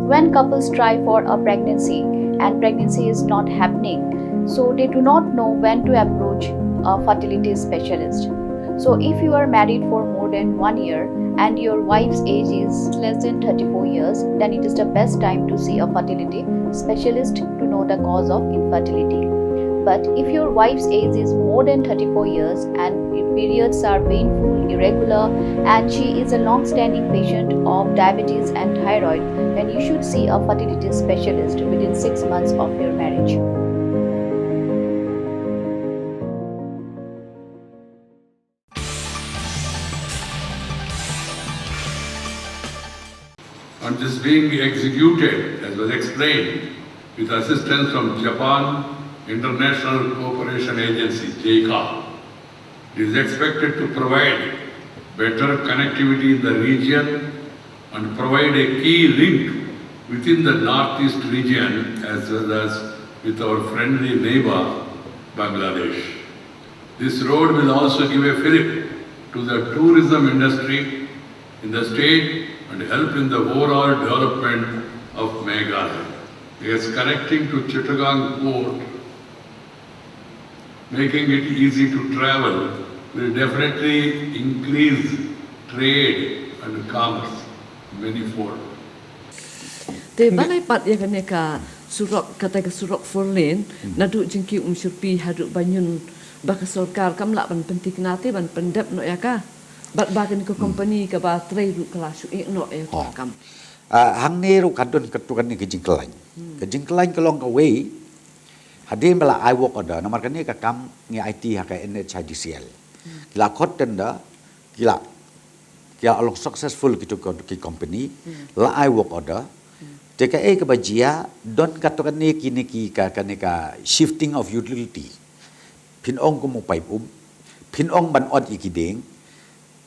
When couples try for a pregnancy and pregnancy is not happening, so they do not know when to approach a fertility specialist. So, if you are married for more than one year and your wife's age is less than thirty-four years, then it is the best time to see a fertility specialist to know the cause of infertility. But if your wife's age is more than thirty-four years and periods are painful, irregular, and she is a long standing patient of diabetes and thyroid, then you should see a fertility specialist within six months of your marriage. And this being executed, as was explained, with assistance from Japan International Cooperation Agency, JICA. It is expected to provide better connectivity in the region and provide a key link within the Northeast region as well as with our friendly neighbor, Bangladesh. This road will also give a fillip to the tourism industry in the state and help in the overall development of Meghalaya. As connecting to Chittagong port, making it easy to travel will definitely increase trade and commerce manifold. Te balei pat ïa kane ka surok, kata ka surok four lane, naduh jingkiew Umshyrpi haduh Banyun, ba ka sorkar kam lah ban pynthikna te ban pyndep noh ïa ka. Bad ba kane ka company kaba trei ruh ka la shu ïeh noh ïa ka kam. Ah, hangne ruh ka don katto katne ka jingkyllaiñ. Ka jingkyllaiñ ka long kawei, hadien ba la ai work order, namar kane ka kam ngi aiti ha ka NHIDCL. Ki la khot tender, ki la, ki la long successful kito ki company, la ai work order. Te kaei kaba jia, don katto katne kine ki ka, kane ka shifting of utility. Phin ong kum u paip um, phin ong ban ot ïa ki dieng.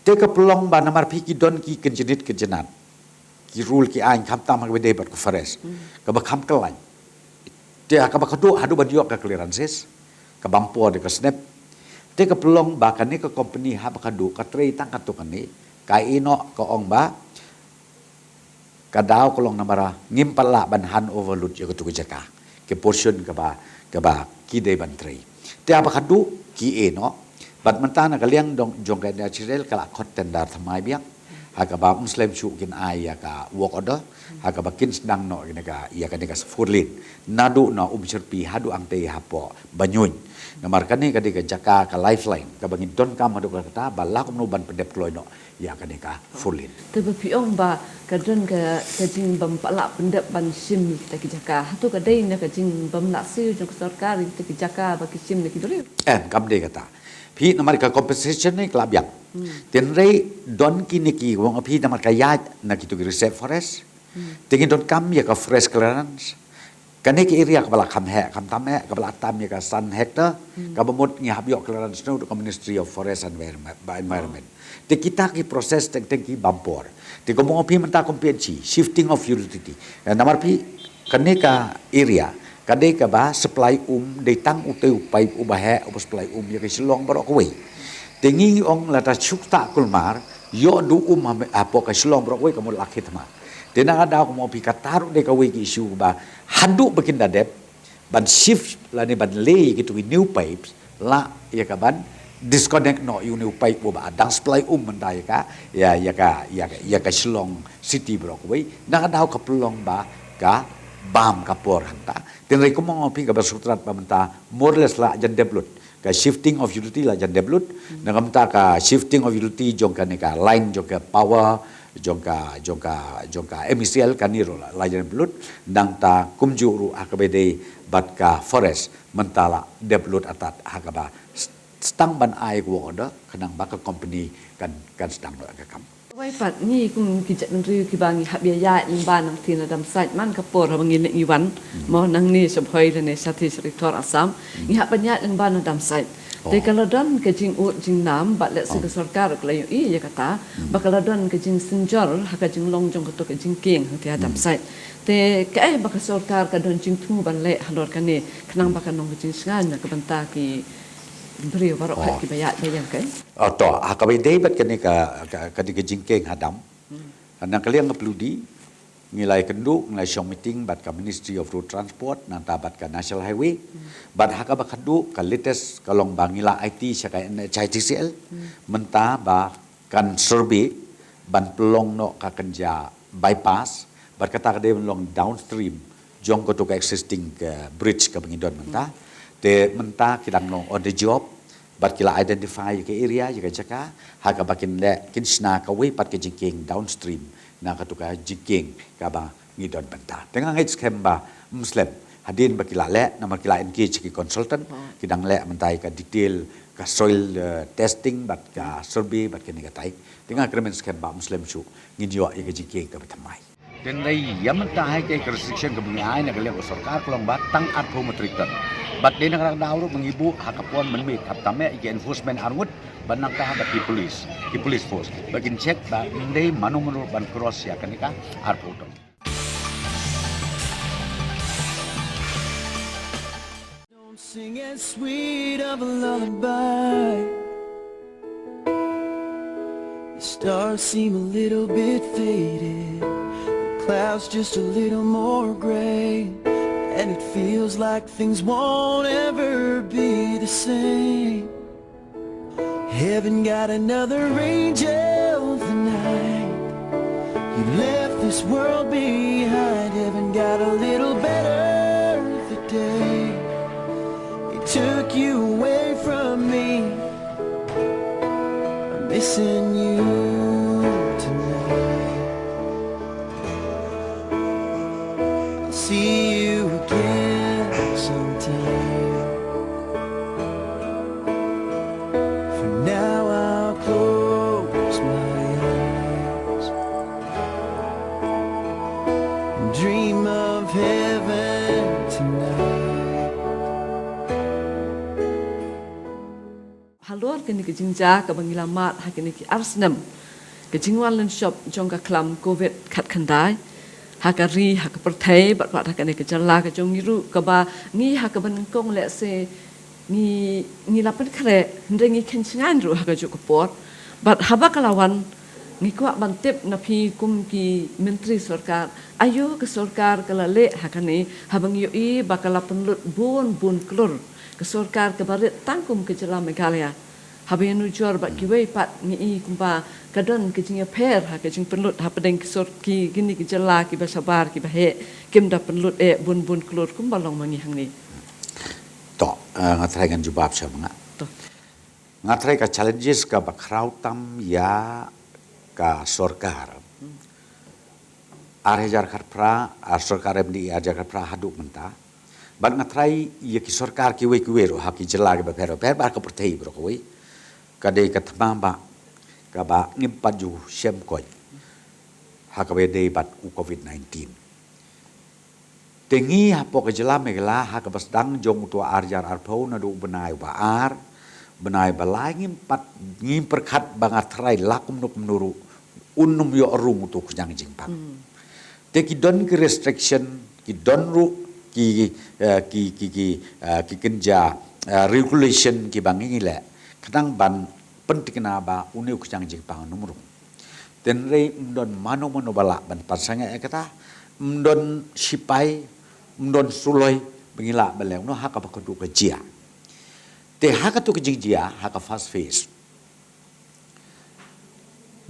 Te ka pynlong ba namar phi ki don ki kynjnit kynjnat, ki rule ki aiñ khamtam ha kaba ïadei bad ka forest, kaba kham kyllaiñ. Te ha kaba khatduh haduh ban ïoh ka clearances, ka bam por da ka snep. Te ka pynlong ba kane ka company haba khatduh ka trei tang katto katne, ka ïeh noh, ka ong ba ka daw ka long namar ngim pat lah ban hand over lut ïa katu ka jaka, ka portion kaba, kaba ki dei ban trei. Te haba khatduh ki ïeh noh, bad mynta na ka liang dong jong ka NHIDCL ka la khot tender thymmai biang ha kaba ym slem shuh kin ai ïa ka work order, ha kaba kin sdang noh ïa kane ka, ïa kane ka four lane naduh na Umshyrpi haduh hangtei hapoh Banyun. Namar kane ka dei ka jaka ka lifeline kaba ngi donkam haduh katta ba la kumno ban pyndep kloi noh ïa kane ka four lane. Te ba phi ong ba ka don ka, ka jingbym pat lah pyndep ban shim ïa kita ki jaka, hato ka dei na ka jingbym lah siew jong ka sorkar ïa kita ki jaka ba ki shim na ki briew? Em, kam dei kata. Phi, namar ka compensation ne ka la biang. Tynrai don kine ki, ong phi, namar ka ïaid na kitu ki reserve forest. Te ngi donkam ïa ka forest clearance. Kane ka area kaba la kham heh, kham tam heh, kaba la tam ïa ka san hectare, kaba mut ngi hap ïoh clearance naduh ka Ministry of Forest and Environment. Te kita ki process teng teng ki bam por. Te kumba ong phi mynta kum phi ong, shifting of utility. Namar phi, kane ka area ka dei kaba supply um, dei tang utei u paip uba heh uba supply um ïa ka Shillong baroh kawei. Te ngi ong lada shu ktah kulmar, Ïoh du um ha, hapoh ka Shillong baroh kawei ka mut la ki thma. Te na ka daw kumno phi, kata ruh dei kawei ka issue ba haduh ba kin da dep ban shift lane ban leh ïa kitu ki new pipes, la ïa ka ban disconnect noh ïa u new pipe uba dang supply um mynta ïa ka, ïa, ïa ka, ïa ka, ïa ka Shillong City baroh kawei. Na ka daw ka pynlong ba ka bam ka por hangta. Tynrai kumno phi, kaba sngewthuh ba mynta more or less la jan dep lut. Ka shifting of utility la jan dep lut. Na ka bynta ka shifting of utility jong kane ka line jong ka power, jong ka, jong ka, jong ka M E C L, kane ruh la, la jan dep lut. Nangta kumjuh ruh ha kaba ïadei bad ka forest, mynta la dep lut artat ha kaba s-, sdang ban ai ka work order, khnang ba ka company kan, kan sdang noh ka kam. Wei pat ngi kum ki jaitbynriew kiba ngi hap ïaid lyngba nangta na Damsait man ka por haba ngi leit ngi wan. Hmm. Mo nangne sha Bhoi lane sha Shillong, Shillong Assam. Hmm. Ngi hap ban ïaid lyngba na Damsait. Te, oh, ka la don ka jingud jingnam bad lehse, oh, ka sorkar ka la ïohi ïa kata. Hmm. Ba ka la don ka jingsynjor ha ka jinglong jong kato ka jingkieng hangta ha, hmm, Damsait. Te kaei ba ka sorkar ka don jingthmu ban leh halor kane khnang ba kan long ka jingshngaiñ na ka bynta ki briew baroh, oh, kiba ïaid ba ïeng, kaei? Oh, to, ha kaba ïadei bad kane ka, ka, kane ka jingkieng ha dam. Hmm. Na ka liang ka pynlong, ngi la ïakynduh, ngi la shong meeting bad ka Ministry of Road Transport, nangta bad ka National Highway. Hmm. Bad ha kaba khatduh, ka latest ka long ba ngi la aiti sha ka N H I D C L. Hmm. Mynta ba kan survey ban pynlong noh ka kynja bypass, bad kata ka dei ban long downstream jong kato ka existing ka bridge kaba ngi don mynta. Hmm. Te mynta ki dang long on the job, bad ki la identify ïa ka area, ïa ka jaka, ha kaba kin leh, kin shna kawei pat ka jingkieng downstream na kato ka jingkieng kaba ngi don mynta. Te nga ngeit skhem ba ym slem, hadien ba ki la leh, namar ki la engage ki consultant, hmm, ki dang leh mynta ïa ka detail, ka soil, eh, testing bad ka survey bad kine kitai. Te nga kyrmen skhem ba ym slem shuh ngin ïoh ïa ka jingkieng kaba thymmai. Tynrai ïa mynta ha kane ka restriction kaba ngi ai na ka liang ka sorkar ka long ba tang arphew metric ton. Bad dei na ka daw ruh ba ngi buh ha ka por mynmiet, hap tam ïa ki enforcement arngut, bad nangta ha ki police, ki police force ba kin check ba ym dei mano mano ban cross ïa kane ka arphew ton. Don't sing as sweet of a lullaby. The stars seem a little bit faded. The clouds just a little more gray. And it feels like things won't ever be the same. Heaven got another angel tonight. You left this world behind. Heaven got a little better the day it took you away from me. I'm missing you tonight. I'll see you again sometime. For now, I'll close my eyes and dream of heaven tonight. Halor kine ki jingjia kaba ngi la mad ha kine ki ar snem ka jingwan lynshop jong ka khlam covid khatkhyndai ha ka ri, ha ka pyrthei, bad pat ha kane ka jylla ka jong ngi ruh, kaba ngi ha kaba nyngkong lehse ngi, ngi la pynkhreh, hynrei ngi khein shngaiñ ruh ha kajuh ka por. Bad haba ka la wan, ngi kwah ban tip na phi kum ki myntri sorkar, aïu ka sorkar ka la leh ha kane, haba ngi ïohi ba ka la pynlut bun bun klur ka sorkar kaba rit tang kum ka jylla Meghalaya. Haba ïanujor bad kiwei pat ngi i kumba ka don ka jingïapher ha ka jingpynlut hapdeng ki sor-, ki, kine ki jylla kiba shabar kiba heh, kim da pynlut eh bun bun klur kumba long ma ngi hangne. To, eh, nga tharai ngan jubab sha ma nga. To. Nga tharai ka challenges kaba khraw tam ïa ka sorkar. Hmm. Ar hajar khatphra, ar sorkar M D A ar hajar khatphra haduh mynta. Bad nga tharai ïa ki sorkar kiwei kiwei ruh ha ki jylla kiba pher bapher, bad ka pyrthei baroh kawei, ka dei ka thma ba, kaba ngim pat ju shem koit ha kaba ïadei bad u covid nineteen. Te ngi hapoh ka jylla Meghalaya ha kaba sdang jong uto u ar hajar arphew naduh u bnai ba ar, bnai ba lai, ngim pat, ngim pyrkhat ba nga tharai la kumno kumno ruh un ym ïoh rung uto u khñiang jingpang. Hmm. Te ki don ki restriction, ki don ruh ki, eh, ki, ki, ki, eh, ki kynja, eh, regulation kiba ngi ngi leh khnang ban pyntikna ba une u khñiang jingpang un ym rung. Tynrai ym don mano mano ba lah ban pynsangeh ïa kata, ym don sipai, ym don suloi ba ngi lah ban leh noh ha kaba khatduh ka jia. Te ha katu ka jingjia, ha ka first phase,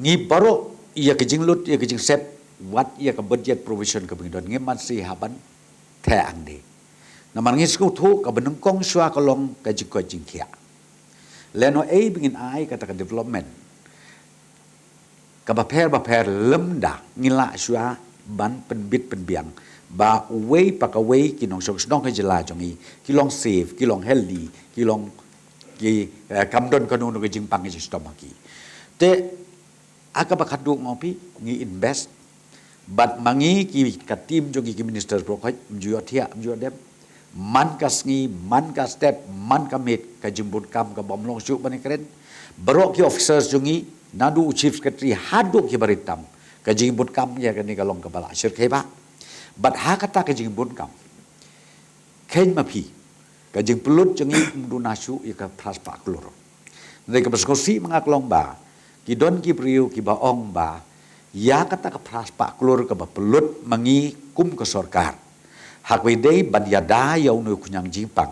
ngi baroh ïa ka jinglut, ïa ka jingsep, wat ïa ka budget provision kaba ngi don, ngim man shuh ban theh hangne. Namar ngi sngewthuh kaba nyngkong shuwa ka long ka jingkoit jingkhiah. Lehnohei ba ngin ai kata ka development kaba pher bapher lymda ngi lah shuwa ban pynbit pynbiang ba uwei pa kawei ki nongshong shnong ka jylla jong ngi ki long safe, ki long healthy, ki long ki, eh, kam don kano kano ka jingpang ka jingshitom ha ki. Te ha kaba khatduh, nga ong ïa phi, ngi invest. Bad ma ngi ki, ka team jong ngi ki ministers baroh khoit, ym ju ïohthiah, ym ju ïohdem. Man ka sngi, man ka step, man ka miet, ka jingbun kam kaba ym long shuh ban ïakren. Baroh ki officers jong ngi, naduh u chief secretary haduh kiba rit tam, ka jingbun kam ïa kane ka long kaba la shyrkhei bha. Bad ha kata ka jingbun kam, kheiñ ma phi, ka jingpynlut jong ngi ym duna shuh ïa ka phra spah klur. Hynrei kaba sngewsih ma nga ka long ba ki don ki briew kiba ong ba ïa kata ka phra spah klur kaba pynlut ma ngi kum ka sorkar, ha kaba ïadei ban ïada ïa une u khñiang jingpang,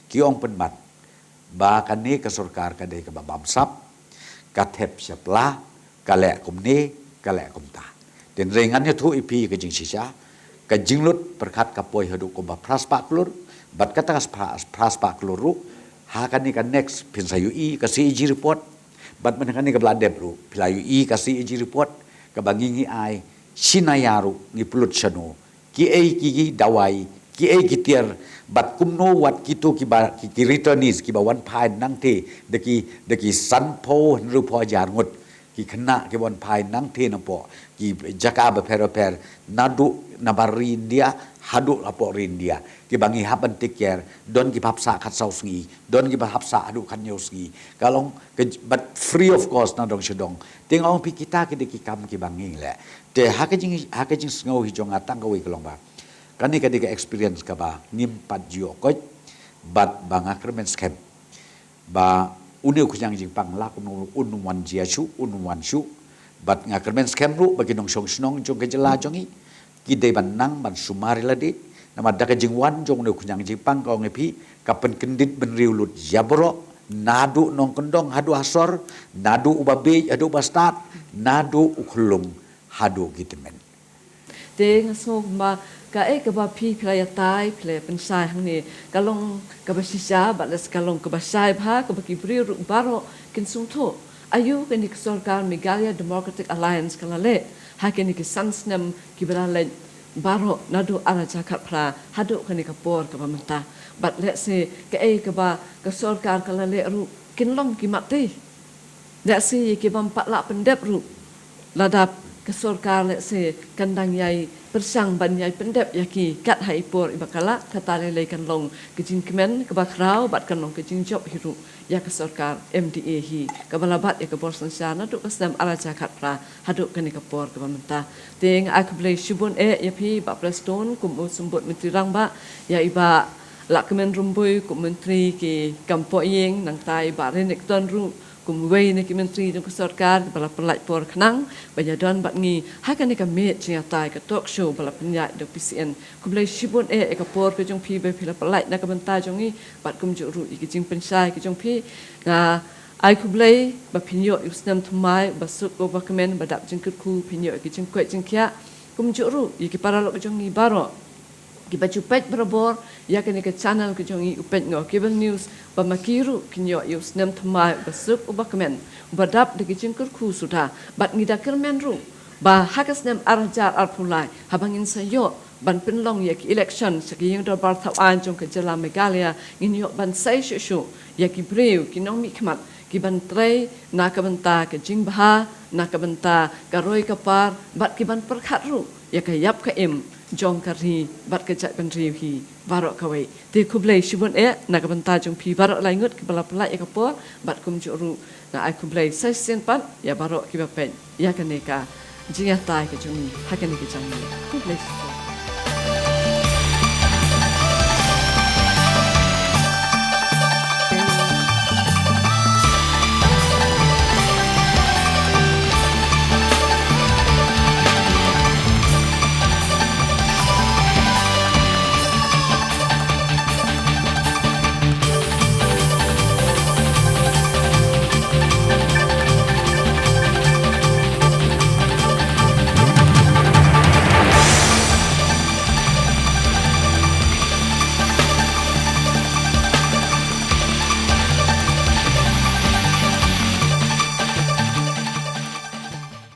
ki ong pynban ba kane ka sorkar ka dei kaba bamsap, ka thep shapla, ka leh kumne, ka leh kumta. Te hynrei ngan ïathuh ïa phi ka jingshisha, ka jinglut pyrkhat ka poi haduh kumba phra spah klur, bad kata ka phra, phra spah klur ruh, ha kane ka next phin sa ïohi ka C A G report, bad mynta kane kaba la dep ruh phi la ïohi ka C A G report, kaba ngi, ngi ai shi naya ruh ngi pynlut shano, kiei ki, ki dawai, kiei ki tiar, bad kumno wat kito kiba, ki, ki returnees kiba wan phai nangtei da ki, da ki sanphew hynriewphew hajar ngut, ki khynnah kiba wan phai nangtei napoh ki jaka bapher bapher, naduh nabar ri India haduh hapoh ri India, kiba ngi hap ban take care, don kiba hap sah khatsaw sngi, don kiba hap sah haduh khathynñiew sngi. Ka long ka j-, bad free of cost na dong sha dong. Te nga ong ïa phi, kita ki dei ki kam kiba ngi leh. Te ha ka jing, ha ka jingsngew hi jong nga tang kawei ka long ba kane ka dei ka experience kaba ngim pat ju ïoh koit, bad ba nga kyrmen skhem ba une u khñiang jingpang la kumno un ym wan jia shuh, un ym wan shuh. Bad nga kyrmen skhem ruh ba ki nongshong shnong jong ka jylla jong ngi ki dei ban nang ban sumar ïa lade. Namar da ka jingwan jong une u khñiang jingpang, ka ong ïa phi, ka pynkyndit bynriew lut ïa baroh, naduh nongkyndong haduh ha sor, naduh uba bieit haduh uba stad, naduh u khyllung haduh ki tymmen. Te nga sngew ba kaei kaba phi, phi la ïatai, phi la pynshai hangne, ka long kaba shisha, bad lehse ka long kaba shai bha, kaba ki briew ruh baroh kin sngewthuh. Aïu kane ka sorkar Meghalaya Democratic Alliance ka la leh ha kine ki san snem kiba la leit baroh, naduh ar hajar khatphra haduh kane ka por kaba mynta. Bad lehse kaei kaba ka sorkar ka la leh ruh kin long ki mat te. Lehse ïa ki bym pat lah pyndep ruh, lada ka sorkar lehse kan dang ïai pyrshang ban ïai pyndep ïa ki kat ha i por iba ka lah, kata lei lei kan long ka jingkmen kaba khraw bad kan long ka jingjop hi ruh ïa ka sorkar M D A hi, kaba la bat ïa ka bor synshar naduh ka snem ar hajar khatphra haduh kane ka por kaba mynta. Te nga ai khublei shibun eh ïa phi Bah Prestone kum u Symbud Myntri Rangbah, ïa i Bah Lahkmen Rymbui kum u Myntri ki kam pohïing, nangta i Bah Rynnickton ruh kum uwei na ki myntri jong ka sorkar ba la pynlait por khnang ban ïadon bad ngi ha kane ka miet jingïatai, ka talk show ba la pynïaid da u P C N. Khublei shibun eh ïa ka por ka jong phi ba phi la pynlait na ka bynta jong ngi, bad kumjuh ruh ïa ki jingpynshai ka jong phi. Nga ai khublei ba phin ïoh ïa u snem thymmai uba suk uba kmen, uba dap jingkyrkhu, phin ïoh ïa ki jingkoit jingkhiah. Kumjuh ruh ïa ki paralok jong ngi baroh kiba ju peit barabor ïa kane ka channel ka jong ngi, u Peit Noh Cable News, ba ma ki ruh kin ïoh ïa u snem thymmai uba suk uba kmen, uba dap da ki jingkyrkhu suda. Bad ngi da kyrmen ruh ba ha ka snem ar hajar arphew lai, haba ngin sa ïoh ban pynlong ïa ki election sha ka ïing dorbar thaw aiñ jong ka jylla Meghalaya, ngin ïoh ban sei shuh shuh ïa ki briew, ki nongmihkhmat, ki ban trei na ka bynta ka jingbha, na ka bynta ka roi ka par, bad ki ban pyrkhat ruh ïa ka ïap ka im jong ka ri bad ka jaitbynriew hi baroh kawei. Te khublei shibun eh na ka bynta jong phi baroh lai ngut kiba la pynlait ïa ka por, bad kumjuh ruh nga ai khublei sa shisien pat ïa baroh kiba peit ïa kane ka jingïatai ka jong ngi ha kane ka janmiet. Khublei shibun.